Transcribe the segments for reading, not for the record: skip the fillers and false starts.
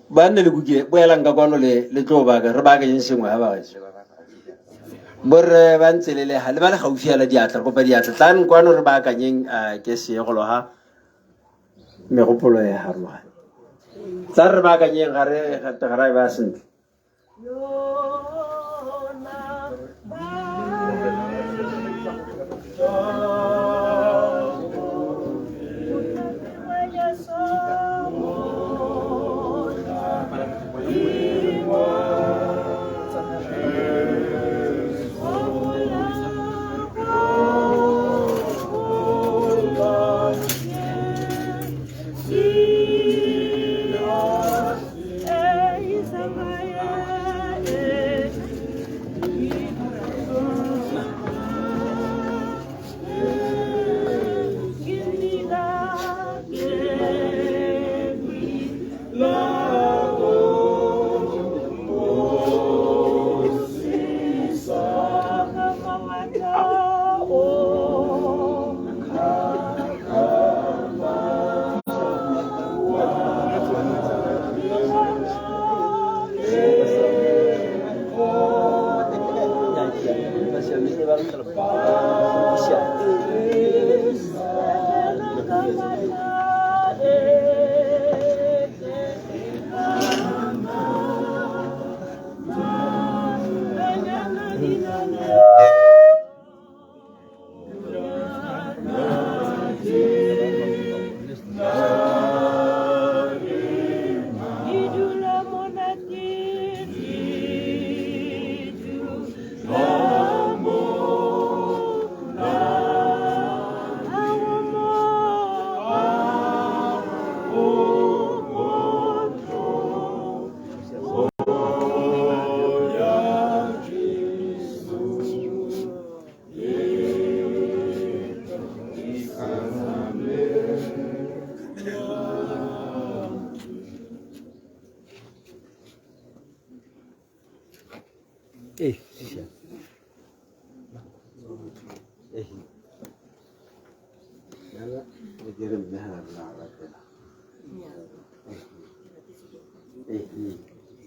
Ba nne le kukile boelang ka kwano le le tlo baka re baakanyeng sengwe ga bagaetsho borre ba ntse le lega le ba le gaufi ala diatla re kopa diatla tlang kwano re baakanyeng ke seegolo ga megopolo e harologane tla re baakanyeng ga re ga ra e baya sentle.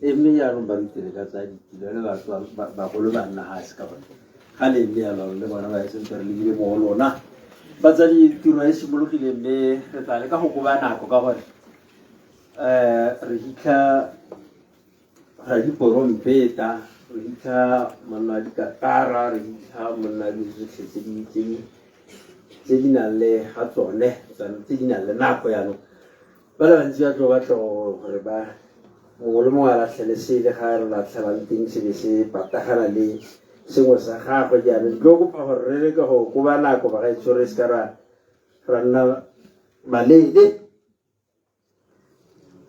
E mme jaanong ba rutile ka tsa ditilo le batho bagolo ba nna ga se ka bone ga le mme yalo le bona ba sentse re lebile mo go lona batsadi. Tiro e simologile mme re tla le ka go koba nako ka gore re hitlha ra diporompeta. Re hitlha monna wa dikatara, re hitlha monna wa dilo tsotlhe tse di tse di tse di nang le ga tsone, tse di nang le nako jaanong. Ba le bantsi ba tlo batla gore ba mongwe le mongwe a latlhele sele ga re latlhelang teng se be se patagana le sengwe sa gagwe jaanong. Ke tlo kopa gore re leke go koba nako bagaetsho re seka ra ra nna maleele.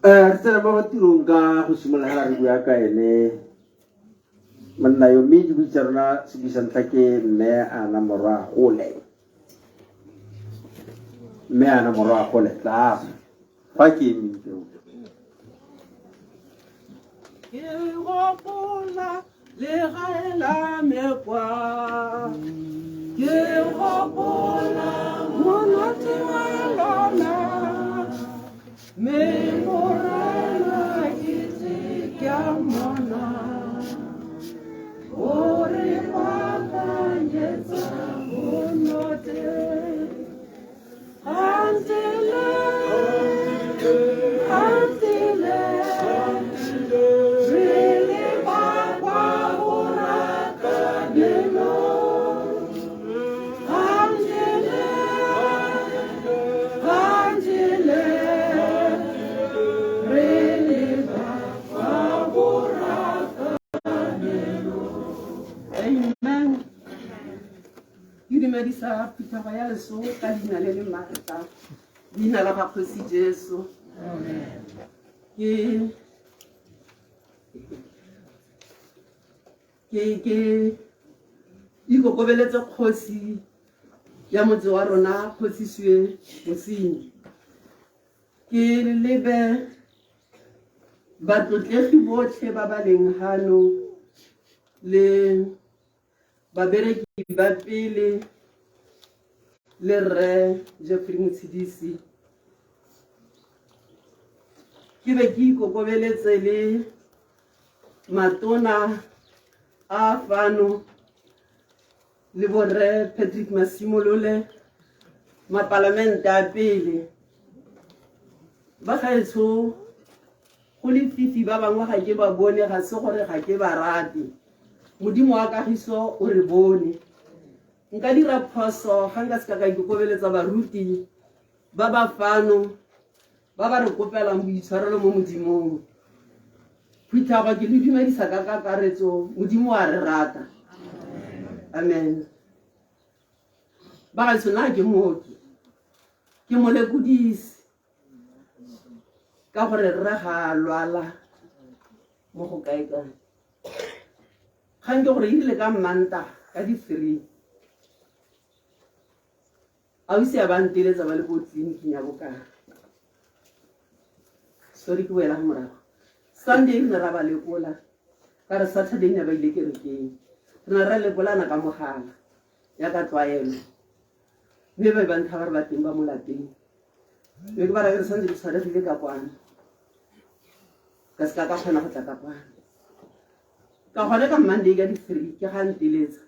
Re tsena mo tirong ka go simolola hela re bua ka ene monna yo mme dibui tsa rona sebui sa ntlha ke mme Ana Morwagole. Mme Ana Morwagole tla fa ke emeng teng. Ke gopola legae la me kwa, ke gopola monate wa lona, me Morena itse ke a mmona, o re baakanyetsa bonnote. Amen. Ke dumedisa phuthego ya leso ka leina le le maatla, leina la ga Kgosi Jesu. Ke ke ke ikokobeletse kgosi ya motse wa rona, Kgosi Sue Mosenyi. Ke lebe batlotlegi botlhe ba ba leng hano le babereki ba pele le rre Jeffrey Motshidisi. Ke be ke ikokobeletse le matona a fano le borre Patrick Masimolole, mapalamente a pele. Ba gaetsho go lefifi ba bangwe ga ke ba bone, ga se gore ga ke ba rate. Modimo wa kagiso o re bone. Nka dira phoso ga nka seka ka ikokobeletsa baruti ba ba fano ba ba re kopelang boitshwarelo mo Modimong. Phuthego ke le dumedisa ka kakaretso, Modimo wa re rata. Amen. Ba gaetsho nna ke mooki, ke molekodisi ka gore rre ga a lwala mo go kae kae. Kgang ke gore erile ka Mmantaga ka di-3 ausi a ba nteletsa ba le ko tleliniking ya bokana. Sorry ke boela go morago. Sunday re ne ra ba lekola ka re Saturday ne ba ile kerekeng. Re ne ra lekolana ka mogala ya ka tlwaelo. Mme ba ba ntlha ba re ba teng ba mo lapeng. Mme ke ba ra ke re santse ke tshwaregile ka kwano. Ka seka ka kgona go tla ka kwano. Ka gone ka Monday ka di-3 ke ga nteletsa.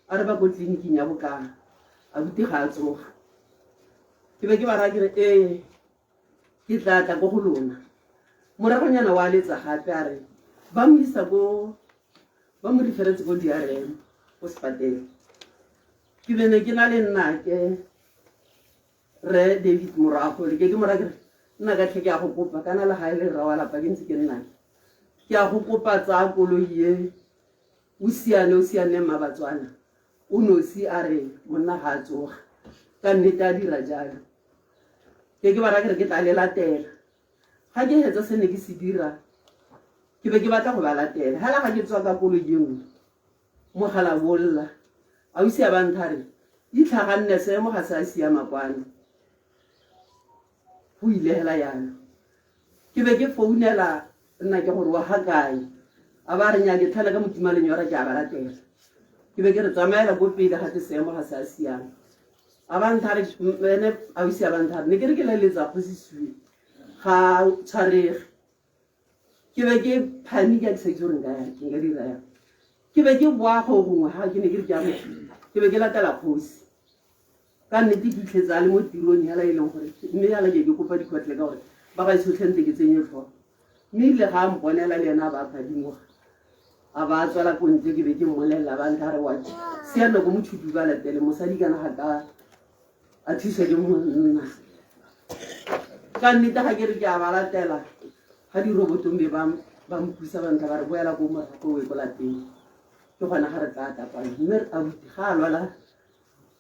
A re ba ko tleliniking ya bokana. Abuti ga a tsoga. Ke be ke ba raya ke re ee ke tla tla ko go lona. Moragonyana wa letsa gape a re ba mo isa ko ba mo referetse ko DRM ko sepatela. Ke be ne ke na le nnake Rre David Moragole ke ke mo raya ke re nna ka tlhe ke a go kopa kana le ga e le rra wa lapa ke ntse ke nnake. Ke a go kopa tsaya koloi e o siane o siane mma Batswana o nosi a re monna ga a tsoga. Ka nnete a dira jalo. Ke ke ba raya ke re ke tla le latela. Ga ke hetsa se ne ke se dira ke be ke batla go ba latela. Hela ga ke tswa ka koloi e nngwe mogala bo lla. Ausi a ba ntha re itlhaganne seemo ga se a siama kwano. Go ile hela yalo. Ke be ke founela nna ke gore wa ga kae. A ba re nya ke tlhela ka motima lenyora ke a ba latela. Ke be ke re tsamaela ko pele ga te seemo ga se a siama. A ba ntha re ene ausi a ba ntha re ne ke re ke leletsa kgosi Sue ga tshwarege. Ke be ke panic-a ke sa itse gore nka nka dira yang. Ke be ke boa go gongwe ga ke ne ke re ke a ke be ke latela kgosi. Ka nnete ke itlhetse a le mo tirong hela e leng gore mme hela ke ke kopa dikgotle ka gore ba ga tshotlhe nte ke tsenye tlhogo. Mme ile ga a mponela le ena a ba phadimoga. A ba tswela ko ntle ke be ke mmolelela ba ntha re wa siana ko mothupi ba latele mosadi kana ga ka a thuswa ke monna. Ka nnete ga ke re ke a ba latela ga dirobotong be ba ba mpusa ba ntha ba re boela ko morago o ye ko lapeng. Ke gona ga re tla tla kwano mme abuti ga a lwala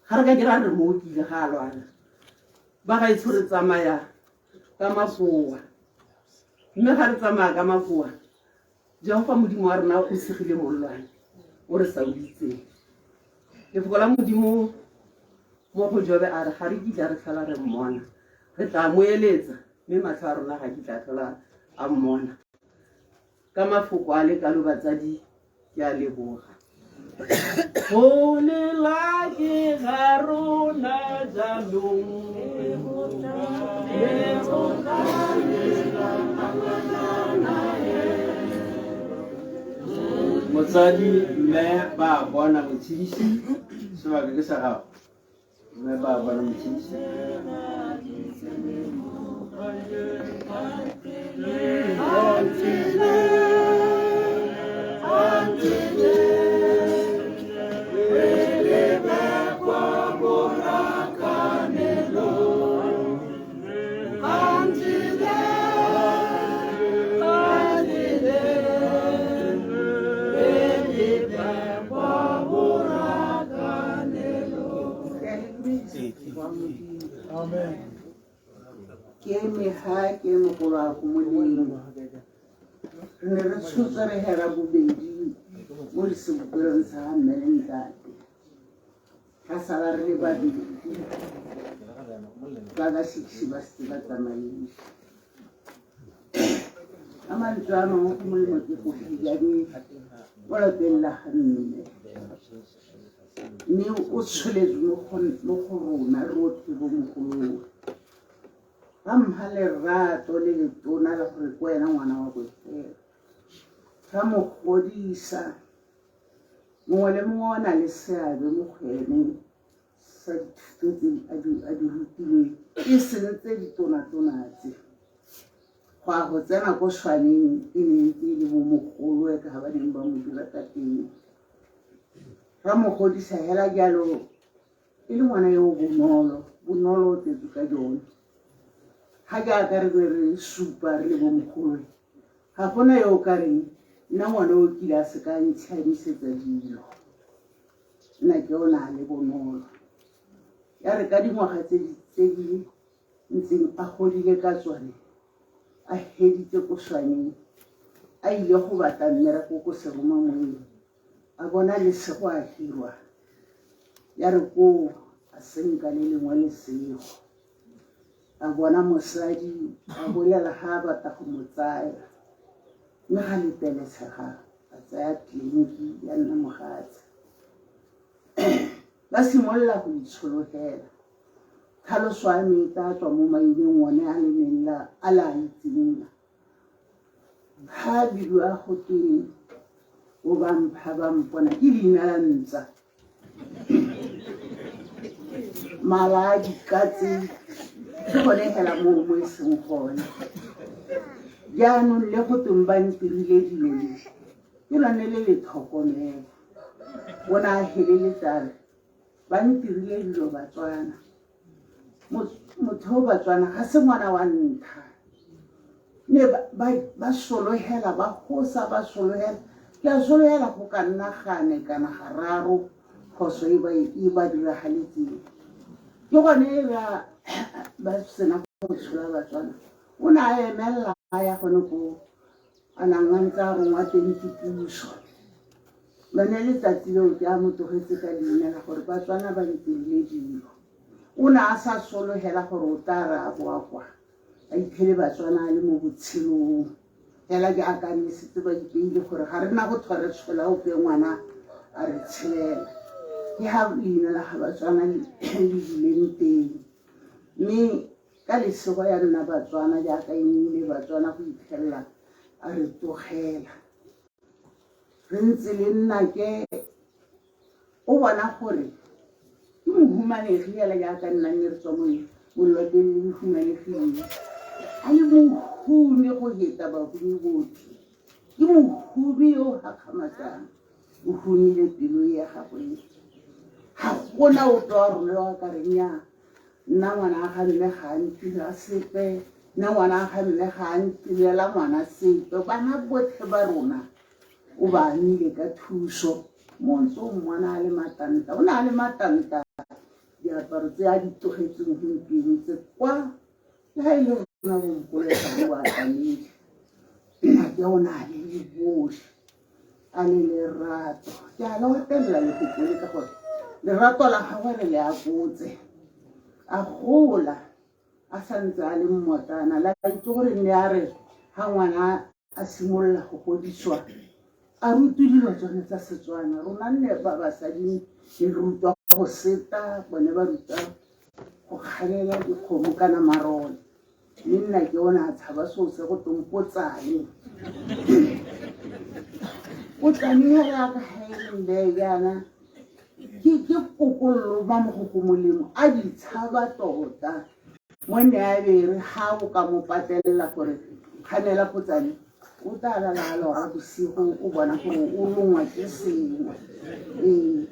ga re ka ke ra re mo okile ga a lwala. Ba gaetsho re tsamaya ka makoa mme ga re tsamaya ka makoa Jehofa Modimo wa rena o segile mollwane o re sa o itseng. Lefoko la Modimo mo go Jobe a re ga re kitla re tlhola re mmona, re tla mo eletsa mme matlho a rona ga kitla tlhola a mmona. Ka mafoko a le kalo batsadi ke a leboga. Go lela ke ga rona jaanong. Motsadi mme ba bona motshedisi sebaka ke sa gago mme ba bona motshedisi. Ke eme ha ke mogolo go molemo. Re ne re tshotse re hera bobedi mo disebopelong sa ga mme le ntate. Ra sala re le babedi ba ba six ba setse ba tsamaile. Ka mantswe a mangwe go molemo ke go hijane mo lapeng la ga mme. Mme o tsholetswe mo go rona rotlhe bo mogolowe. Ba mpha lerato le letona la gore ke wena ngwana wa bofelo. Ba mo godisa. Mongwe le mongwe o na le seabe mo go ene sa dithuto tse a di rutilweng e seng tse ditona-tona tse. Go ya go tsena ko Swaneng e ne ntse e le bo mogolowe ka ga ba neng ba mo dira ka teng. Ra mo godisa hela jalo e le ngwana yo o bonolo, bonolo o tletse ka jone. Ga jaaka re be re supa re le bo mogolowe, ga gona yo o ka reng nna ngwana o kile a se ka ntshiamisetsa dilo. Nna ke o na le bonolo. Ya re ka dingwaga tse di ntseng a godile ka tsone, a heditse ko Swaneng, a ile go batla mmereko ko seromamoeng, a bona lesego a hirwa. Ya re koo a senka le lengwe lesego. A bona mosadi a bolela ga a batla go mo tsaya, mme ga letelesega a tsaya tleliniki ya nna mogatse. Ba simolola go itshologela. Tlhaloso ya me e tla tswa mo maineng one a le neng la a le a itseng. Ga a bidiwa go twe o ba mpha ba mpona ke leina la ntsa. Mala a dikatse ke gone hela moo mo e seng gone. Jaanong le go tweng ba ntirile dilo le ke lone le le tlhokomelo. O ne a feleletsa a re ba ntirile dilo Batswana. Motho o Batswana ga se ngwana wa ntlha. Ne ba sologela ba gosa ba sologela ke a sologela go ka nna gane kana gararo phoso e ba e ba diragaletseng. Ke gone e ba ba sena go tshola Batswana. O ne a emelela a ya gone ko a nang a ntse a rongwa teng ke puso. Lone letsatsi leo ke a mo tlogetse ka leina la gore Batswana ba ntirile dilo. O ne a sa sologela gore o tla re a boa kwa a iphele Batswana a le mo botshelong. Fela jaaka ne setse ba ipeile gore ga re na go tlhola re tshola ope ngwana a re tshelela. Ke ha leina la ga Batswana le duleng teng. Mme ka lesego ya nna Batswana jaaka e nnile Batswana go iphelela a re tlogela. Re ntse le nnake o bona gore ke mohumanegi fela jaaka nna nne re tswa mo lelapeng le le humanegileng. A le mohumi go heta bahumi botlhe. Ke mohumi yo o gakgamatsang, o humile pelo ya gagwe. Ga gona ope wa rona yo a ka reng ya nna ngwana ga mme ga a ntira sepe, nna ngwana ga mme ga a ntirela ngwana sepe. Bana botlhe ba rona o ba amile ka thuso. Montse o mmona a le matanta, o ne a le matanta diaparo tse a di tlogetseng gompieno tse kwa le ga e le rona bompolesa bo atamile. Nnake o ne a le le botlhe, a le lerato. Ke a le opelela lefoko le ka gore lerato la gagwe re le akotse. A gola a santse a le mmotlana, la itse gore nne a re ga ngwana a simolola go godisiwa a rutwe dilo tsone tsa Setswana. Rona nne ba basadi ne re rutwa go seta, bone ba rutwa go kgalela dikgomo kana marole. Mme nna ke o ne a tshaba seo se go tong potsane. Potsane hela ka ga e le mbee jaana ke kokololo ba mogoko molemo a di tshaba tota. Mo ne a be re ga o ka mo patelela gore kganela potsane, o tla lala a lora bosigo o bona gore o longwa ke sengwe. Ee,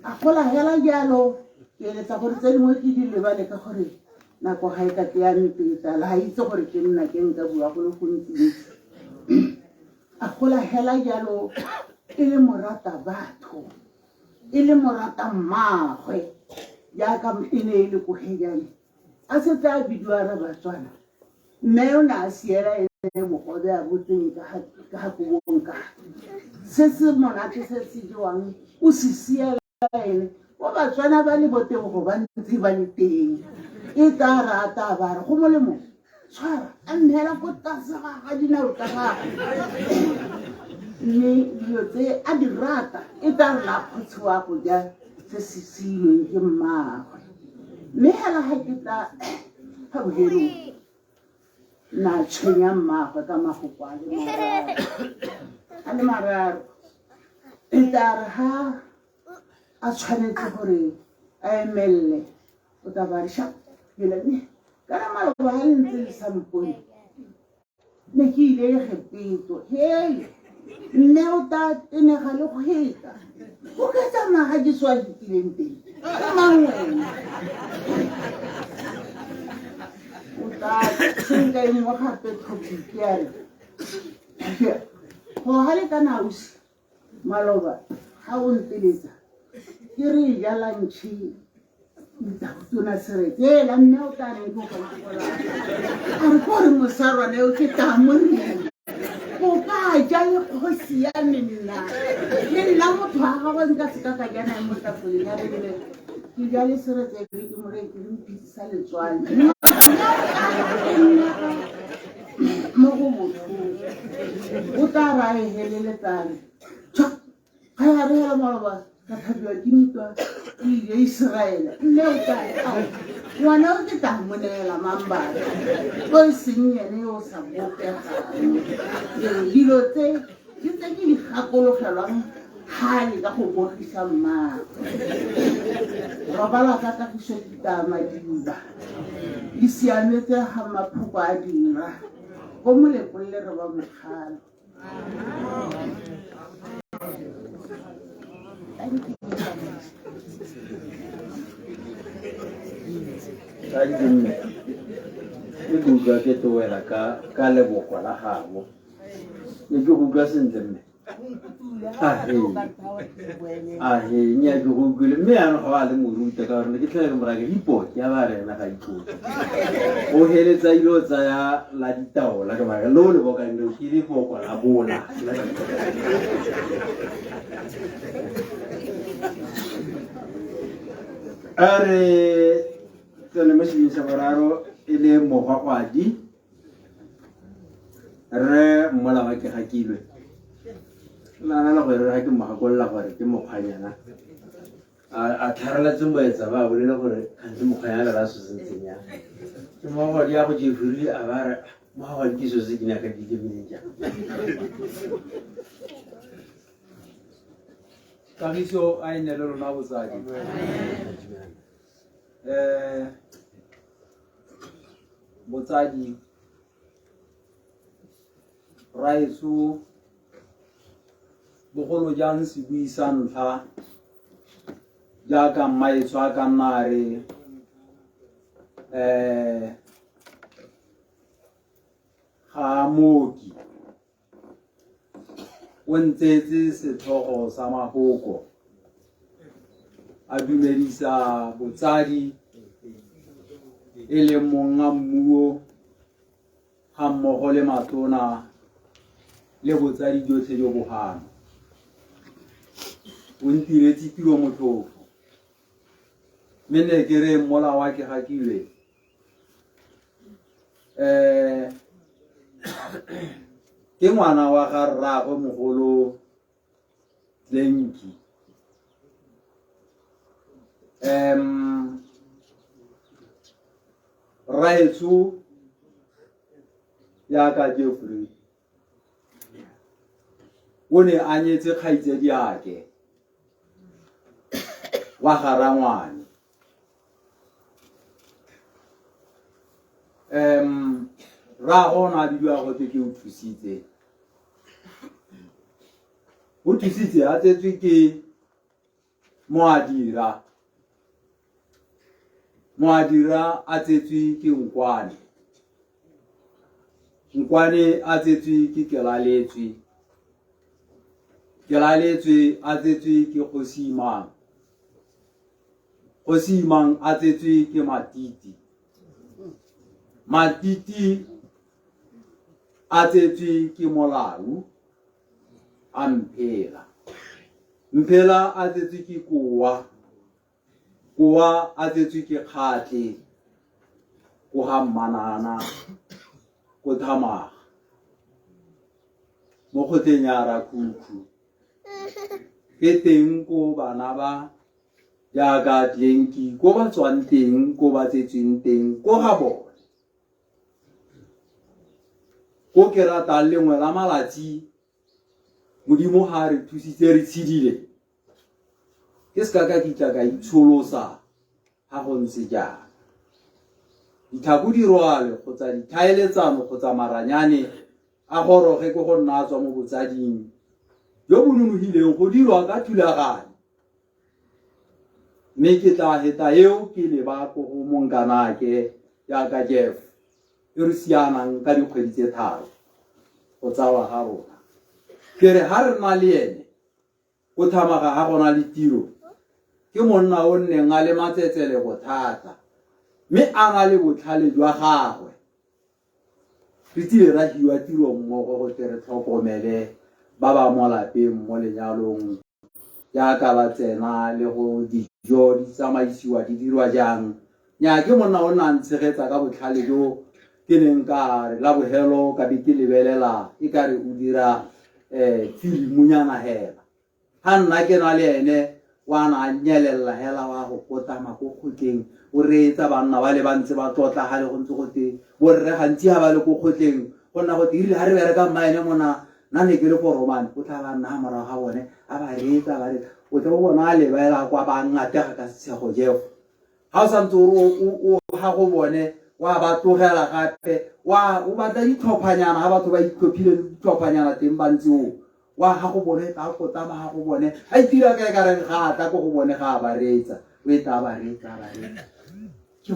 a gola hela jalo. Ke eletsa gore tse dingwe ke di lebale ka gore nako ga e ka ke ya nteta, la itse gore ke nna ke nka bua go le gontsi-ntsi. A gola hela jalo e le morata batho, e le morata mmaagwe jaaka e ne e le ko Hejane. A setse a bidiwa re Batswana. Mme o ne a siela ene bogobe a botseng ka ga kobong ka se se monate se se jewang o se siela ene. Bo Batswana ba le botebogo ba ntse ba le teng. E tla rata ba re go molemo tshwara a nnela ko tlase ga dinao tsa gagwe. Mme dilo tse a di rata e tla re la kgotshiwa go ja se se siilweng ke mmaagwe. Mme hela ga ke tla ga bohelong na tshwenya mmaagwe ka mafoko a le mararo. A le mararo. E tla re ha a tshwanetse gore a emelele o tla ba re sha pele mme kana maloba ha le ntse le sa mpone ne ke ile Egepeto. Hei, mme o tla tenega le go heta o ka tsamaya ga Jesu a fetileng teng ke mang wena? O tla senka e nngwe gape topic ya re go ga le kana ausi maloba ga o nteletsa ke re e ja lunch tona seretse ela mme o tla reng ko a re ko re mosarwana eo ke tamoreng o ka ja le kgosi ya me nna le nna motho wa gagwe nka se ka ka ja nae mo tafoleng ya re mme ke ja le seretse ke re ke more ke re mphitisa letswai mo go botlhoko o tla ra e heleletsane ga ya re hela maloba ka tlhabiwa ke ntwa ke ile Iseraele mme o tla ngwana o ke tla mo neela mambala o e seng ene yo o sa bopegang. Dilo tse ke tse ke di gakologelwang gale ka go bogisa mmaagwe. Robala ka kagiso ditamadiba di siametse ga maphoko a dira ko molepolole re ba mokgalo. Thank you mme. Ke ke utlwa ke towela ka leboko la gabo. Ne ke go utlwa sentle mme. Ahe, nya ke go utlwile mme yaanong ga ba le moruta ka gore ne ke tlhole ke morake ipoke ya ba rena ga ipoke. O heletsa ile o tsaya la ditaola ke mara lo le bokang leo ke leboko la bola. A re tsene mo sebeng sa boraro e le mogwagwadi Rre Mmolawa ke gakilwe. Nna le gore ga ke mo gakolola gore ke mokgwanyana a tlhareletse moetsa ba bolele gore gantsi mokgwanyana ba so sentseng yang. Ke mogwagwadi ya go jefuri a ba re mogwagwadi ke so se ke nyaka di ke jang. Kagiso a e ne le rona botsadi. Botsadi raeso Bogolo jang sebui sa ntlha jaaka mmaetsho a ka nna a re um ga mooki o ntseetse setlhogo sa mafoko a dumedisa botsadi e leng monga mmuo ga mmogo le matona le botsadi jotlhe jo bogano. O ntiretse tiro motlhofo mme ne ke re mola wa ke gakilwe um ke ngwana wa ga rraagwe mogolo Tlenki. Rraetsho yaka Jeffrey o ne a nyetse kgaitsadiake wa ga rangwane. Rraago o ne a bidiwa gote ke o thusitse. O thusitse a tsetswe ke Moadira. Moadira a tsetswe ke Nkwane. Nkwane a tsetswe ke Kelaletswe. Kelaletswe a tsetswe ke Kgosimang. Kgosimang a tsetswe ke Matiti. Matiti a tsetswe ke Molau a Mphela. Mphela a tsetswe ke Kowa. Kowa a tsetswe ke Kgatle ko ga Mmanana ko Thamaga mo kgotleng ya Rakhukhu. Ke teng ko bana ba jaaka Tlenki ko ba tswang teng ko ba tsetsweng teng ko ga bone. Ko ke ratang lengwe la malatsi Modimo ga a re thusitse re tshedile ke se ka ka kitla ka itsholosa ga go ntse jaana. Ditlhako di rwale kgotsa ditlhaeletsano kgotsa maranyane a goroge ko go nna a tswa mo botsading jo bo nonogileng go dirwa ka thulaganyo. Mme ke tla heta eo ke leba ko go monkanake jaaka Jeff e re sianang ka dikgwedi tse tharo go tsalwa ga rona. Ke re ha re na le ene ko Thamaga ga gona le tiro, ke monna o nneng a le matsetseleko thata mme a na le botlhale jwa gagwe. Re tsile ra hiwa tiro mmogo go tle re tlhokomele ba ba mo lapeng mo lenyalong jaaka ba tsena le go dijo di tsamaisiwa di dirwa jang. Nya ke monna o nna ntshegetsa ka botlhale jo ke neng ka re la bohelo ka be ke lebelela e ka re o dira um filimunyana hela. Ga nna ke na le ene wa na a nyelelela hela wa go kotama ko kgotleng o reetsa banna ba le ba ntse ba tlotla ga le go ntse gote borre gantsi ga ba le ko kgotleng go nna gote erile ga re bereka mma ene mona nna ne ke le foromane o tla ba nna morago ga bone a ba reetsa ba reetsa o tla o bona a lebaela kwa ba ngatega ka setshego jeo ga o santse o ga go bone wa ba tlogela gape wa o batla ditlhophanyana ga batho ba itlhophile ditlhophanyana teng ba ntse o wa ga go bone ta kotama ga go bone a itira ka e ka reng ga a tla ko go bone ga a ba reetsa o e tla ba reetsa ba reetsa ke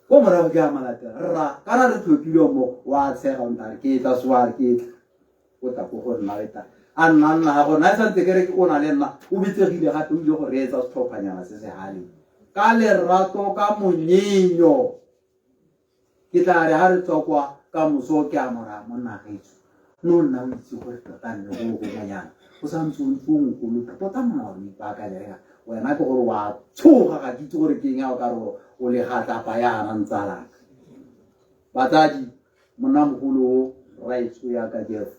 ko morago ke a malatela rra kana re tlhophile mo wa tshega o ntare ke tla soa ke tla o tla ko go nna le ta a nna nna ga gona e santse ke re o na le nna o bitsegile gape o ile go reetsa setlhophanyana se se gale ka lerato ka monyenyo ke tla re ga re tswa kwa ka moso ke a mora monna gaetso no nna o itse gore tota nne go gongwenyana o sa ntse o ntse o nkolota tota monna wa o ipaakanya wena ke gore wa tshoga ga ke itse gore ke eng a o ka re o le gatlapa yana ntsalaka batsadi monnamogolo o rraetsho yaka Jeff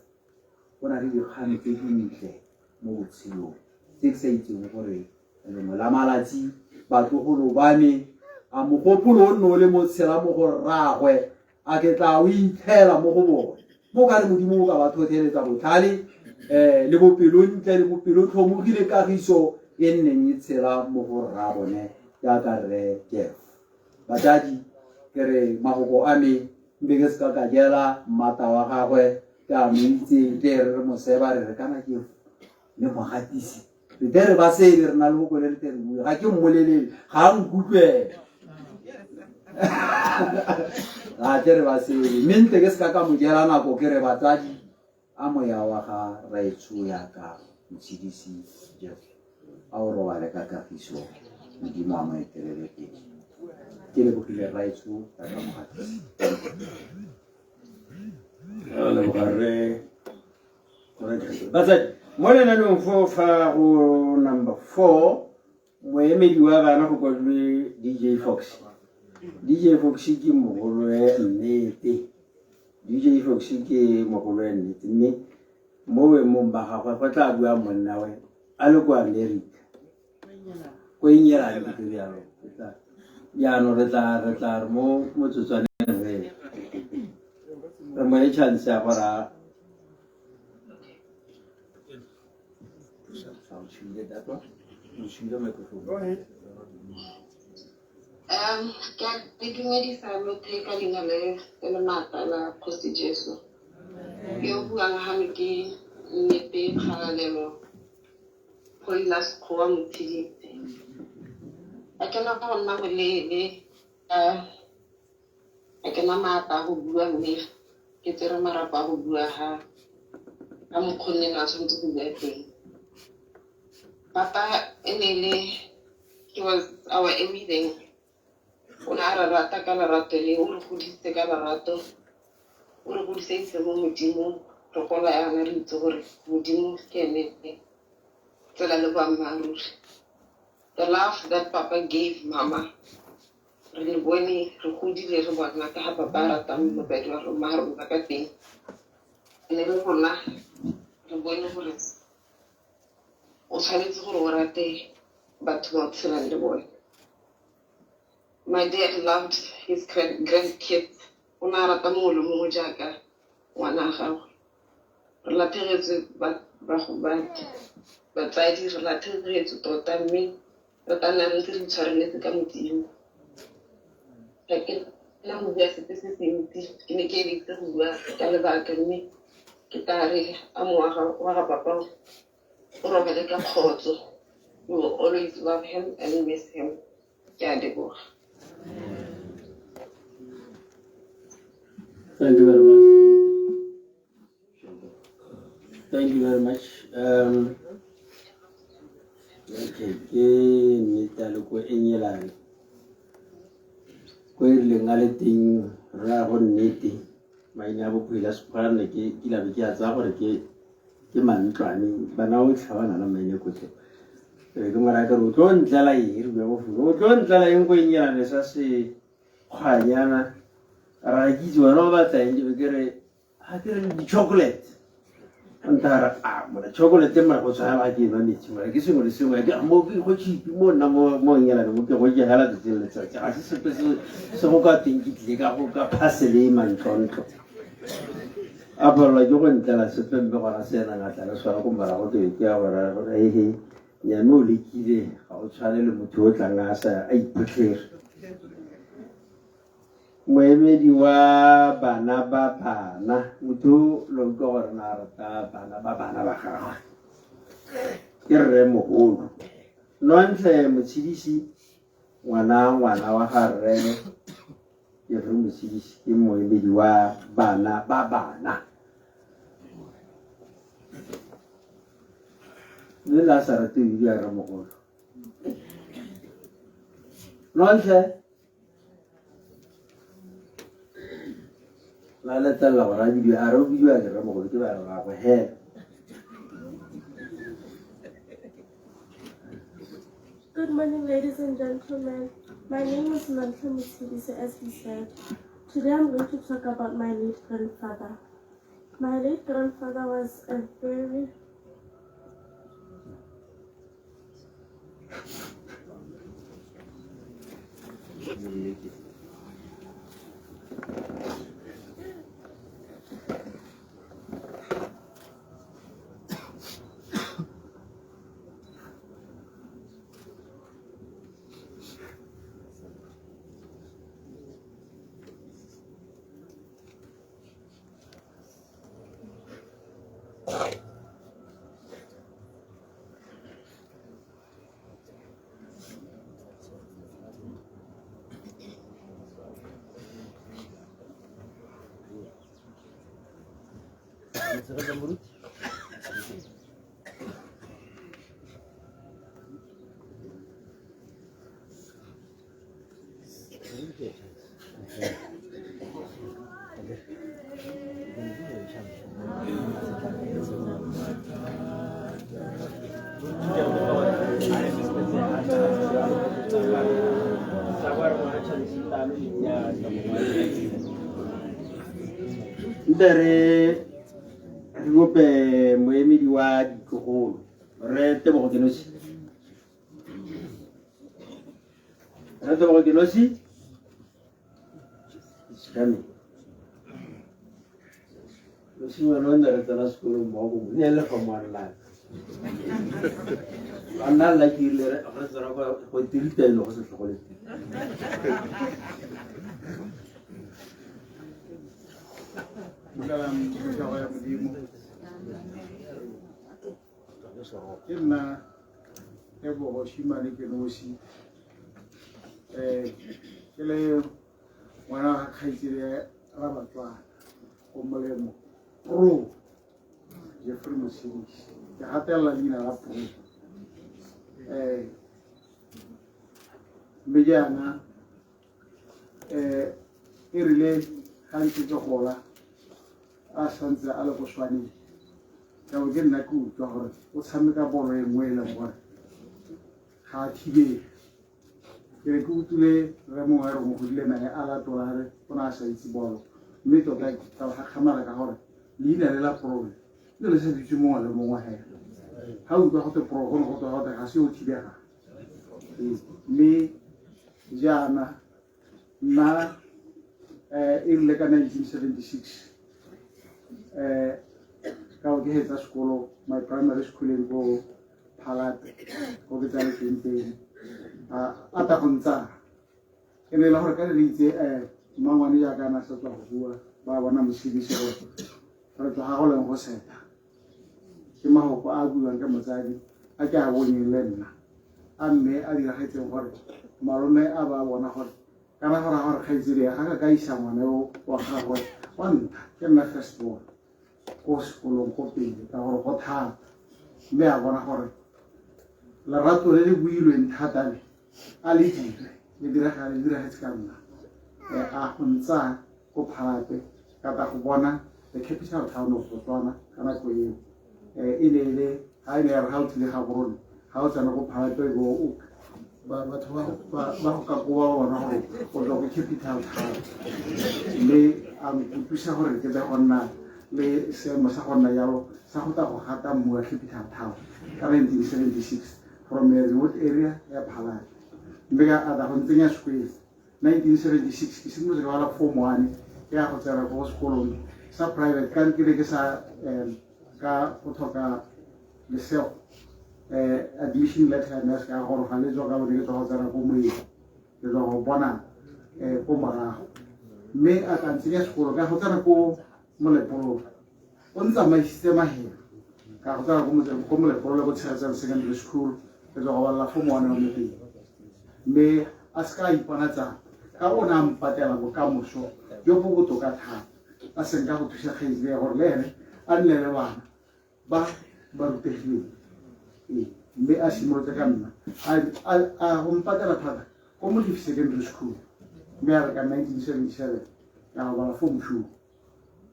o na le dikgang tse dintle mo botshelong tse ke sa itseng gore lengwe la malatsi batlogolo ba me a mogopolo o nne o le mo tshela mo go rraagwe a ke tla o itlhela mo go bone mo ka re modimo o ka ba tlhotlheletsa botlhale um le bopelontle le bopelotlhomogi le kagiso e nneng e tshela mo go rra bone jaaka rre Jeff batsadi ke re mafoko a me mpe ke seka ka jela mmata wa gagwe ke a mo itse ke re re moseba re re kana ke Mme mogatisi re tle re ba sebe re na le bokone re tle re bue ga ke mmolelele ga a nkutlwela ga tle re ba sebe mme ntle ke seka ka mo jela nako ke re batsadi a moya wa ga raetsho yaka motshedisi Jeff a o robale ka kagiso modimo a mo etelele pele ke lebogile raetsho ka mogatisi. Re leboga rre Batsadi, mo lenaneong fo fa go number 4 moemedi wa bana go kwadilwe DJ Fox. DJ Fox ke mogolo nnete. DJ Fox ke mogolo nnete mme mo boemong ba gagwe go tla bua monna we a le ko America. Ko Engelane ke rialo. Jaanong re tla re tla re mo motsotswaneng re re mo e chance ya gore a Ke a le dumedisa lotlhe ka leina le le maatla la Kgosi Jesu. Yo o buang gano ke Nnete Kgalalelo Phoila Sekgowa Motsheditse. Ga ke na go nna moleele ga ke na maatla a go bua mme ke tsere marapo a go bua ga ka mokgonne na tshwanetse go bua teng. Papa e ne le he was our everything. O ne a re rata ka lerato le o re godisitse ka lerato o re godiseditse mo Modimong re gola yana re itse gore Modimo ke ene tsela le boammaaruri. The love that Papa gave Mama re le bone re godile re bona ka ga papa a ratang motsadi wa rona rona ka teng ene le rona re bone gore o tshwanetse gore o rate batho ba o tshelang le bone. My dad loved his grandkids. O ne a rata mongwe le mongwe jaaka ngwana a gagwe. Re latlhegetswe batsadi re latlhegetswe tota mme re tla nna re ntse re itshwareletse ka Modimo. Ga ke na go bua sepe se se ntsi ke ne ke eleditse go bua ka lebaka mme ke tla re a mowa wa ga papa o robale ka kgotso. We will always love him and miss him. Ke a leboga. Thank you very much. Thank you very much. Okay, ke nnete a le ko Engelane ko e rileng a le teng rraago nnete maina a bophela sekgwa ne ke kila be ke a tsaya gore ke ke mantlwane bana o tlha ba na le maina kotlhe ke mo raya kere o tlo ntlela eng re bua mo founung o tlo ntlela eng ko Engelane sa se kgwanyana ra ke itse wena o batla eng ke be ke re ga ke re di-chocolate ntara a mona chocolate mara go tshwana ga ke nwa metsi mara ke sengwe le sengwe ke mo ke go cheap mo nna mo mo Engelane mo ke go ke hela tsatsi le letsatsi ga se sepe se se go ka teng ke tlile ka go ka parcel e mantlontlo a palelwa ke go ntlela sepe mme gona se ena ngatla le sona ko morago ke be ke ya gore gore ehe nyame o lekile ga o tshwane le motho o tlang a sa a iphotlhere. Moemedi wa bana ba bana, motho lo utlwa gore na rata bana ba bana ba gagwe ke rre mogolo Nontle Motshedisi ngwana ngwana wa ga rre ke rre Motshedisi ke moemedi wa bana ba bana mme la sa rate o bidiwa rre mogolo Nontle la letlelela gore a bidiwe a re o bidiwa ke rremogolo ke bana gagwe hela. Good morning, ladies and gentlemen. My name is Nontle Motshedisi, as he said. Today I'm going to talk about my late grandfather. My late grandfather was a very Tshegetsa moruti. Nte re re kope moemedi wa ditlogolo re Tebogo Kenosi. Re Tebogo Kenosi. Siame. Mosimane o ne re tsena sekolo mmogo mo ne le fa moanlaka. Ba nna lla ke ile re tsena go tiritaelo go setlhogo le teng. Dumelang phuthego ya Modimo. Ke nna Tebogo Shimane ke nosi. Ke le ngwana wa kgaitsedi Rabatswana go molemo Pro Jeffrey Mosibisi. Ke gatelela leina la Pro. Mme jaana e rile ga ntse ke gola a santse a le ko Swaneng, ka bo ke nna ke utlwa gore o tshameka bolo e nngwe e leng gore ga a thibele. Ke ne ke utlwile rre mongwe a re mo godile nae a latola a re o ne a sa itse bolo, mme tota ka gakgamala ka gore leina le la Pro le ne le sa bitse mongwe le mongwe hela. Ga utlwa gote Pro go ne go twa gote ga se o thibegang. Mme jaana nna e rile ka 1976 ka bo ke hetsa sekolo my primary schooling ko Phalate ko ke tsaletsweng teng, a ta go ntsaya e ne e le gore ka le itse mmangwane jaaka a na sa tswa go bua ba bona Mosibisi gore re tloga go leng go seta. Ke mafoko a a buiwang ke motsadi a ke a bonyeng le nna a mme a diragetseng gore malome a ba bona gore kana go raya gore kgaitsedi ga ka ka isa ngwana yo wa gagwe wa ntlha, ke nna first born ko sekolong ko pele ka gore go thata, mme a bona gore lerato le le builweng thata le a le dire le diragale le diragetse ka nna a go ntsaya ko Phalate ka tla go bona the capital town of Botswana ka nako eo. E ne e le ga e ne ya re ga o tlile Gaborone ga o tsena ko Phalate e bo batho ba go ka koba ba bona gore o tswa ko capital town, mme a nkutlwisa gore ke tle go nna le seemo sa go nna jalo sa go tla go gata mmu wa capital town ka 1976 from a remote area ya Phalate, mme ka a tla go ntsenya sekwele 1976 ke simolotse ka bala form 1 ke ya go tsena ko sekolong sa private ka ke ne ke sa ka go tlhoka lesego admission letter ya me ya se ka goroga le tswa ka bone ke tswa go tsena ko moeng ke tswa go bona ko morago, mme a tla ntsenya sekolo ka go tsena ko Molepolole. O ntsamaisitse mahelo ka go tsena ko Molepolole ko Tshegetsang Secondary School ke tswa go balela form 1 wa teng, mme a se ka a ipona tsapa ka o ne a mpatela bokamoso jo bo botoka thata, a senka go thusa kgaitsedi ya gore le ene a nne le bana ba ba rutegileng. Mme a simolotse ka nna a go mpatela thata ko Molefi Secondary School, mme a re ka 1977 ka go bala form 2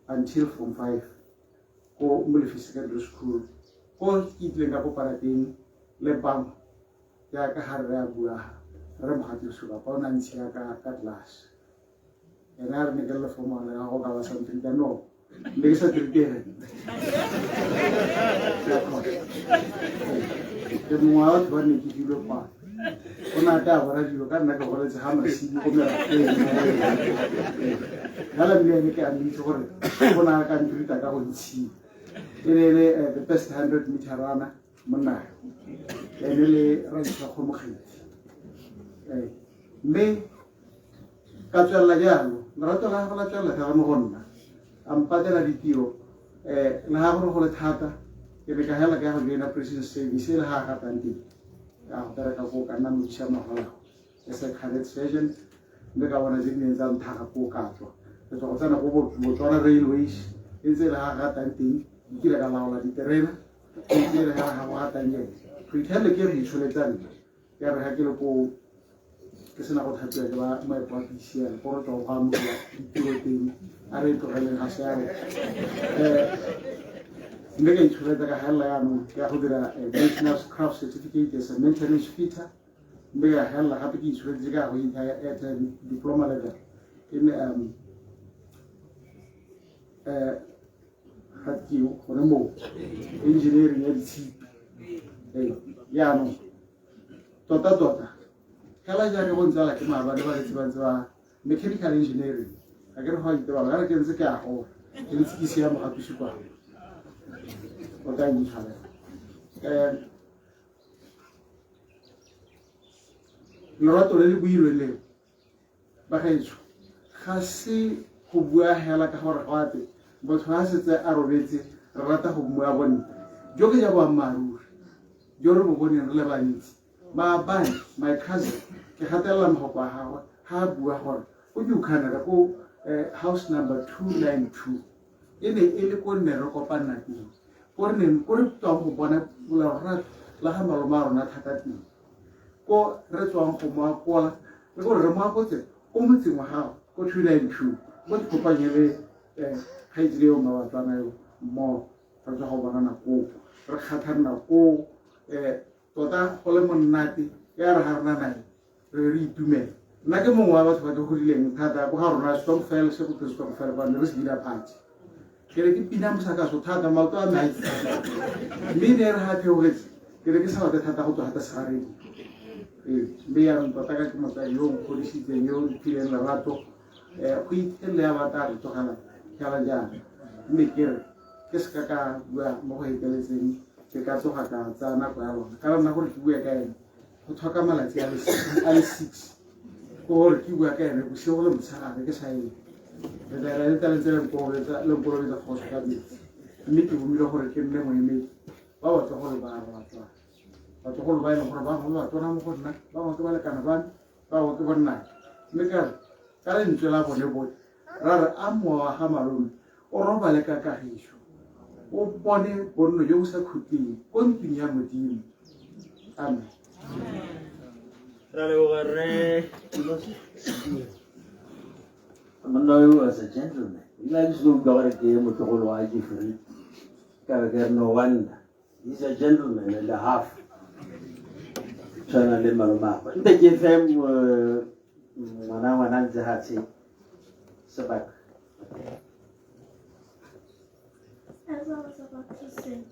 until form 5 ko Molefi Secondary School, ko ke itlileng ka kopana teng le bangwe jaaka ga rre a bua rre Mogatse Sebapa o ne a ntshiya ka class, ene a re ne ke le form one ga go ka ba sa ntrita no ne ke sa tritege ke mongwe wa batho ba ne ke filwe kwa o ne a tla bona dilo ka nna ke goletse ga masimo ko merafeng jala, mme ene ke a mmitse gore o ne a ka ntrita ka go ntshiwa e ne e le the best 100 meter runner monna ene le Rantšha Kgomokgetsi. Mme ka tswelela jalo lerato la gagwe la tswelela fela mo go nna, a mpatela ditiro le ga gore go le thata ke ne ka hela ka ya go joina prison service e le ga a gatang teng ka go bereka koo ka nna modisa mogolago as a cadet sergeant, mme ka bona tse di neng tsa nthaga koo ka tswa ke tswa go tsena ko Botswana Railways e ntse e le ga gatang teng. Nkile ka laola diterena, ke re ga go atang ene. Go itlhelele ke re itsholetsa nna. Ya re ga ke le ko ke sena go thapiwa ke ba moepo wa PCL, ko re tswang go amogela ditiro teng, a re e tlogeleng ga se ya rona. Mme ka itsholetsa ka gaelela jaanong ke ya go dira National Craft Certificate as a maintenance fitter, mme ka gaelela gape ke itsholeditse ka go ithaya at a diploma level in ga ke gone moo engineering ya ditshipi. Jaanong tota-tota fela jaaka bo ntsala ke maabane ba letse ba ntse ba mechanical engineering, ga ke re go a itebala ka re ke ntse ke a gola, ke ntse ke siama gape kwa o tla intshwarela. Lorato le le builweng leo bagaetsho ga se go bua hela ka gore gape motho ga setse a robetse re rata go mmua bonne jo ke ja boammaaruri jo re bo boneng re le bantsi. Maabane my cousin ke gatelela mogoko wa gagwe ga a bua gore ko New Canada ko house number 292 e ne e le ko nne re kopanna teng, ko re neng ko re tswang go bona lorato la ga malome a rona thata teng, ko re tswang go mo akola le gore re mo akotse ko motseng wa gago ko 292 mo ke kopanye le kgaitsedi eo mmabatswana eo mmogo re tswa go bonana koo, re kgatlhanna koo, tota go le monate ya re ga rena nae re re itumela. Nna ke mongwe wa batho ba ke godileng thata ko ga rona stokvel se go twe stokvel kwa ne re se bina party, ke re ke pina mosakaso thata maoto a me a itse, mme ne re ga theogetse ke re ke sa batle thata go tswa thata segaredi. Mme yaanong tota ka ke motsadi yo o nkgodisitseng yo o mphileng lerato, go ithelele ya batla re tlogela fela jaana, mme ke re ke seka ka bua mo go feteletseng, ke ka tsoga ka tsaya nako ya lona ka nna gore ke bue ka ene go tlhoka malatsi a le 6 ke gore ke bua ka ene bosigo le motshegare ke sa eng re tla re tla ntse le nkolobetsa kgoso ka metsi, mme ke bomile gore ke nne moemedi ba batlogolo ba re batlogolo ba e leng gore ba bangwe ba batona mo go nna, ba bangwe ke balekane ba me, ba bangwe ke bonnake, mme ka re ka lentswe la bone botlhe ra re a mowa wa ga malome o robale ka kagiso, o bone bonno jo bo sa khutleng ko ntlong ya Modimo. Amen. Ra leboga rre. Monna yo was a gentleman. Nna ke se utlwa gore ke motlogolo wa Jeffrey. Ka be ke re no wonder. He's a gentleman and a half. Tshwana le malomagwe. Nte ke fe ngwana ngwana ntse hatshe sebaka. As I was about to say,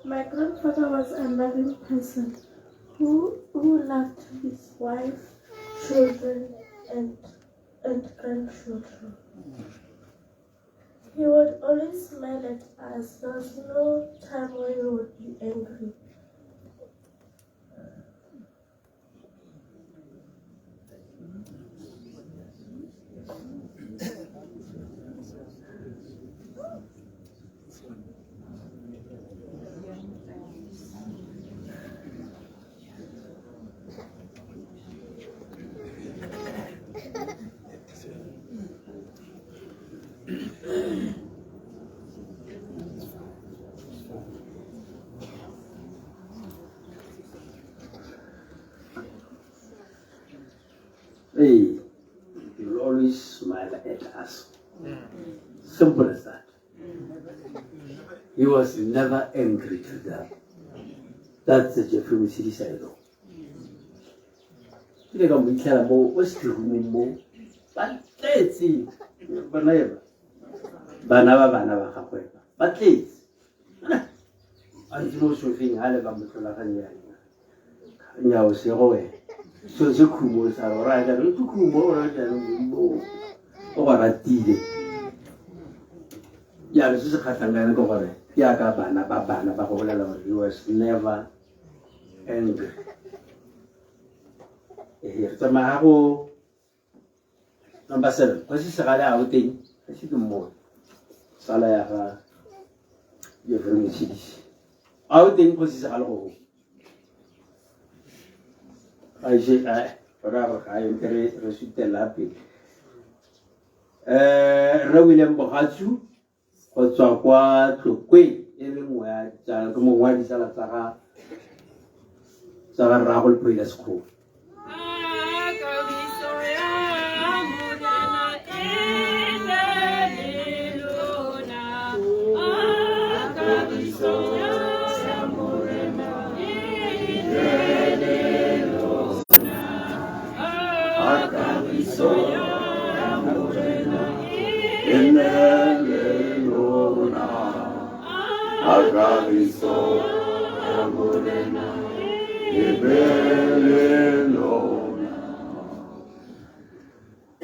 my grandfather was a loving person who loved his wife, children, and grandchildren. He would always smile at us. There was no time where he would be angry. Hey, he will always smile at us. Simple as that. He was never angry to them. That's the Jeffrey Motshidisi I know. Ke ile ka mo itlhela mo o setlhomong mo ba tletse bana eba bana ba bana ba gagwe ba tletse a ntse mo sofeng ha le ba mo tlolaganya nyao sego wena selo se khumo sa re ora jaanong ke khumo ora jaanong o go ratile. Jaanong se se kgatlhang ka ene ke gore jaaka bana ba bana ba go bolela gore he was never angry. Re tsamaya go number 7 kgosi Segale a o teng ga se ke mmone tsala ya ga Jeffrey Motshidisi a o teng kgosi Segale go ga ise a ra gore ga e re re sutela pele. Rre William Bogatsu go tswa kwa Tlokweng. e le nngwe ya ditsala ke mongwe wa ditsala tsa ga tsa ga rraago Lephoi la Sekgowa.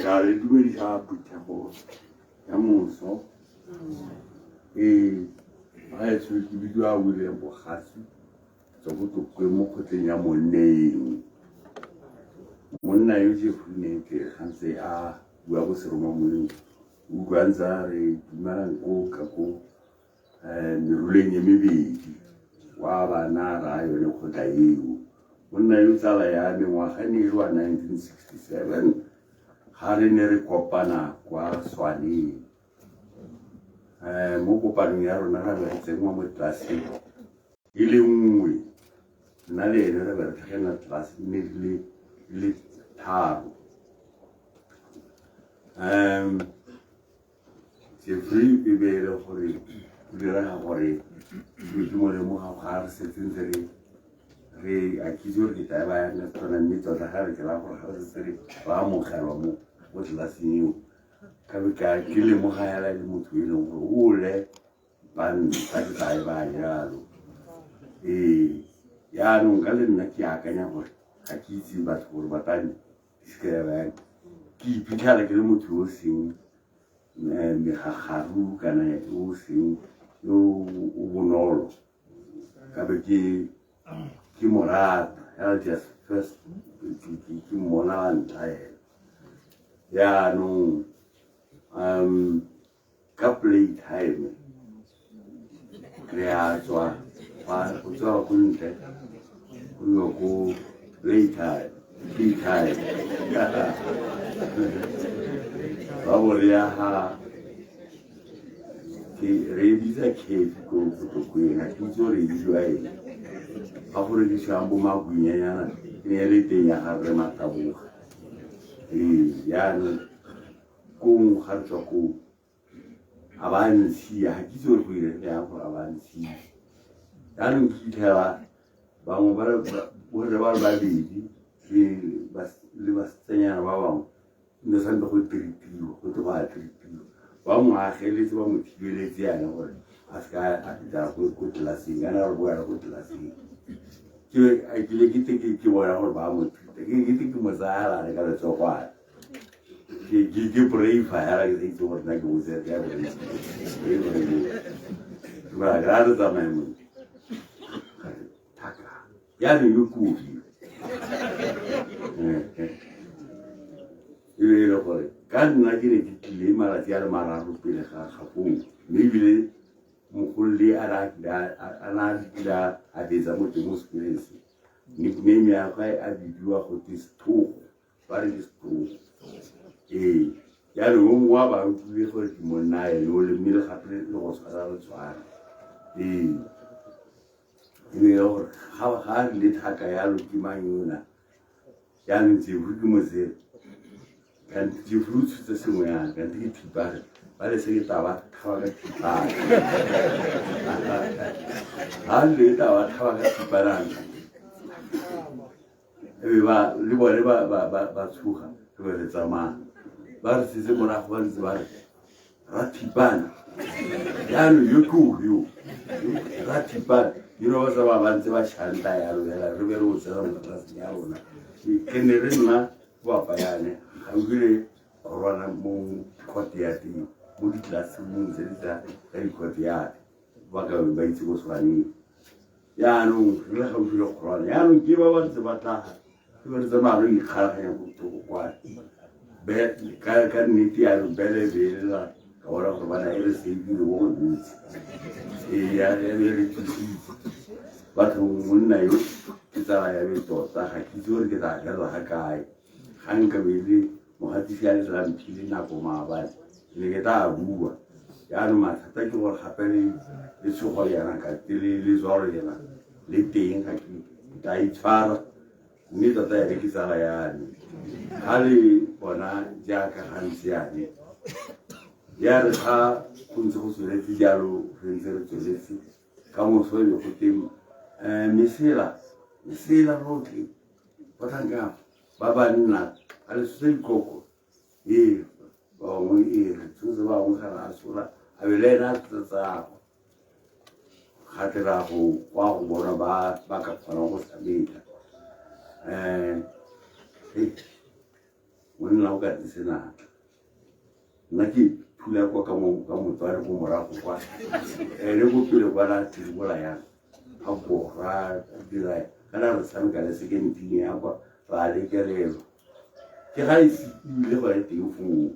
Ka re dumedisa phuthego ya moso. Ee, gaetsho ke bidiwa William Bogatsu, tswa ko Tlokwe mo kgotleng ya Monneng. Monna yo Jeffrey ne ke gantse a bua ko seromamoleng, o utlwa ntse a re dumelang ko ka ko meruleng e mebedi wa bana ra yone kgotla eo. Monna yo tsala ya me ngwaga ne e le wa 1967 ga re ne re kopana kwa Swaneng. Mo kopanong ya rona ra be re tsenngwa mo tlelaseng e le nngwe, nna le ene re be re tlhakanela tlelase nne di le tharo. Jeffrey e be e le gore go direga gore ke ke mo lemoga ga re setse ntse re re a ke itse gore ke tla e baya nna Setswana, mme tota ga re ke raya gore ga re setse re ba amogelwa mo mo tlelaseng eo, ka be ka ke lemoga hela e le motho e leng gore o le banta ke tla e baya jalo. Ee, jaanong ka le nna ke akanya gore ga ke itse batho gore ba tla ke ya bayang, ke iphitlhela ke le motho yo o seng megagaru kana yo o seng yo o bonolo, ka be ke ke mo rata hela just first ke mmona wa ntlha hela. Jaanong ka play time re a tswa go tswa ko ntle go iwa ko play time, play time ba bo re ya ga ke re e bitsa cafe ko Tlokweng, ga ke itse gore e bidiwa eng, ga go rekisiwang bo magwinyanyana e ne e le teng ya ga rre Mataboga. Ee, jaanong kong ga re tswa koo a ba ntshiya, ga ke itse gore go irege yang gore a ba ntshiya. Jaanong ke fitlhela bangwe ba borre ba le babedi le basetsanyana ba bangwe ne santse go treatiwa, go tle go a treatiwa, ba mo ageletse ba mo thibeletse yana gore a seka a fitlha ko tlelaseng, kana re boela ko tlelaseng. Ke be ke te ke bona gore ba mo treata, ke te ke mo tsaya lare ka letsogwana, ke brave hela ke sa itse gore nna ke botse ka brave ba ga re tsamaye mo thaka jaanong yo kobi e be e le gore ka nna ke ne ke tlile malatsi a le mararo pele ga ga foo, mme ebile mogolole a na a kile a betsa mo teng mo sekoleng se, nickname ya gagwe a bidiwa go te Sethogo, ba re ke Sethogo. Ee, jaanong o mongwe wa ba utlwile gore ke monna ene o le, mme le gape le go tshwara re tshwana. Ee, e be e le gore ga a rile thaka yalo ke mang yona, jaanong Jeffrey ke motsere, kante Jeffrey o tshotse sengwe yana, kante ke thipare, ba le se ke taba thaba ka thipare, ga le taba thaba ka thipare, e be ba le bone ba ba ba ba tshoga, re be re tsamaya ba re setse morago ba ntse ba re ra thipana, jaanong yo ke o yo ra thipana, you know, ba tsamaya ba ntse ba shanta yalo hela, re be re o tsena mo tlelaseng ya rona. Ke ne re nna bapa yane gaufi le rwana mo courtyardeng, mo ditlelaseng tse di tsa ka di-courtyard, ba ka ba itse ko Swaneng. Jaanong re le gaufi le kgorwana, jaanong ke ba ba ntse ba tlaga, ke ba re tsamaya re ikgalaganya ko thoko kwane ka nnete yaanong bele belela ka bona gore bana e re seibile mo go gontsi. Ee, ya be re thusitse batho. Monna yo ke tsala ya me tota, ga ke itse gore ke tla felela ga kae. Ga nka be le mogatisi a le tla mphile nako maabane, ke ne ke tla bua. Jaanong mathata ke gore gape le letshogo le yana ka le letswalo yena le teng ga ke tla itshwara mme tota ene ke tsala ya me ga le bona jaaka gantsi yane ya re ga go ntse go tsweletse jalo re ntse re tsweletse ka moso e be go teng um mesela mesela rotlhe batlhanka ba banna a le tshotse dikoko ee ba bangwe ee re tshotse ba bangwe ga re a tshola a be le ene a tshotse tsago ga tle ra go kwa go bona ba ba ka kgonang go tshameka um monna o ka tse senatla nna ke thula kwa ka motsware ko morago kwa ene ko pele kwa la thiribola yang a bora a dira kana re tshameka le second team ya kwa ra lekelelwa ke ga e ebile gone teng foo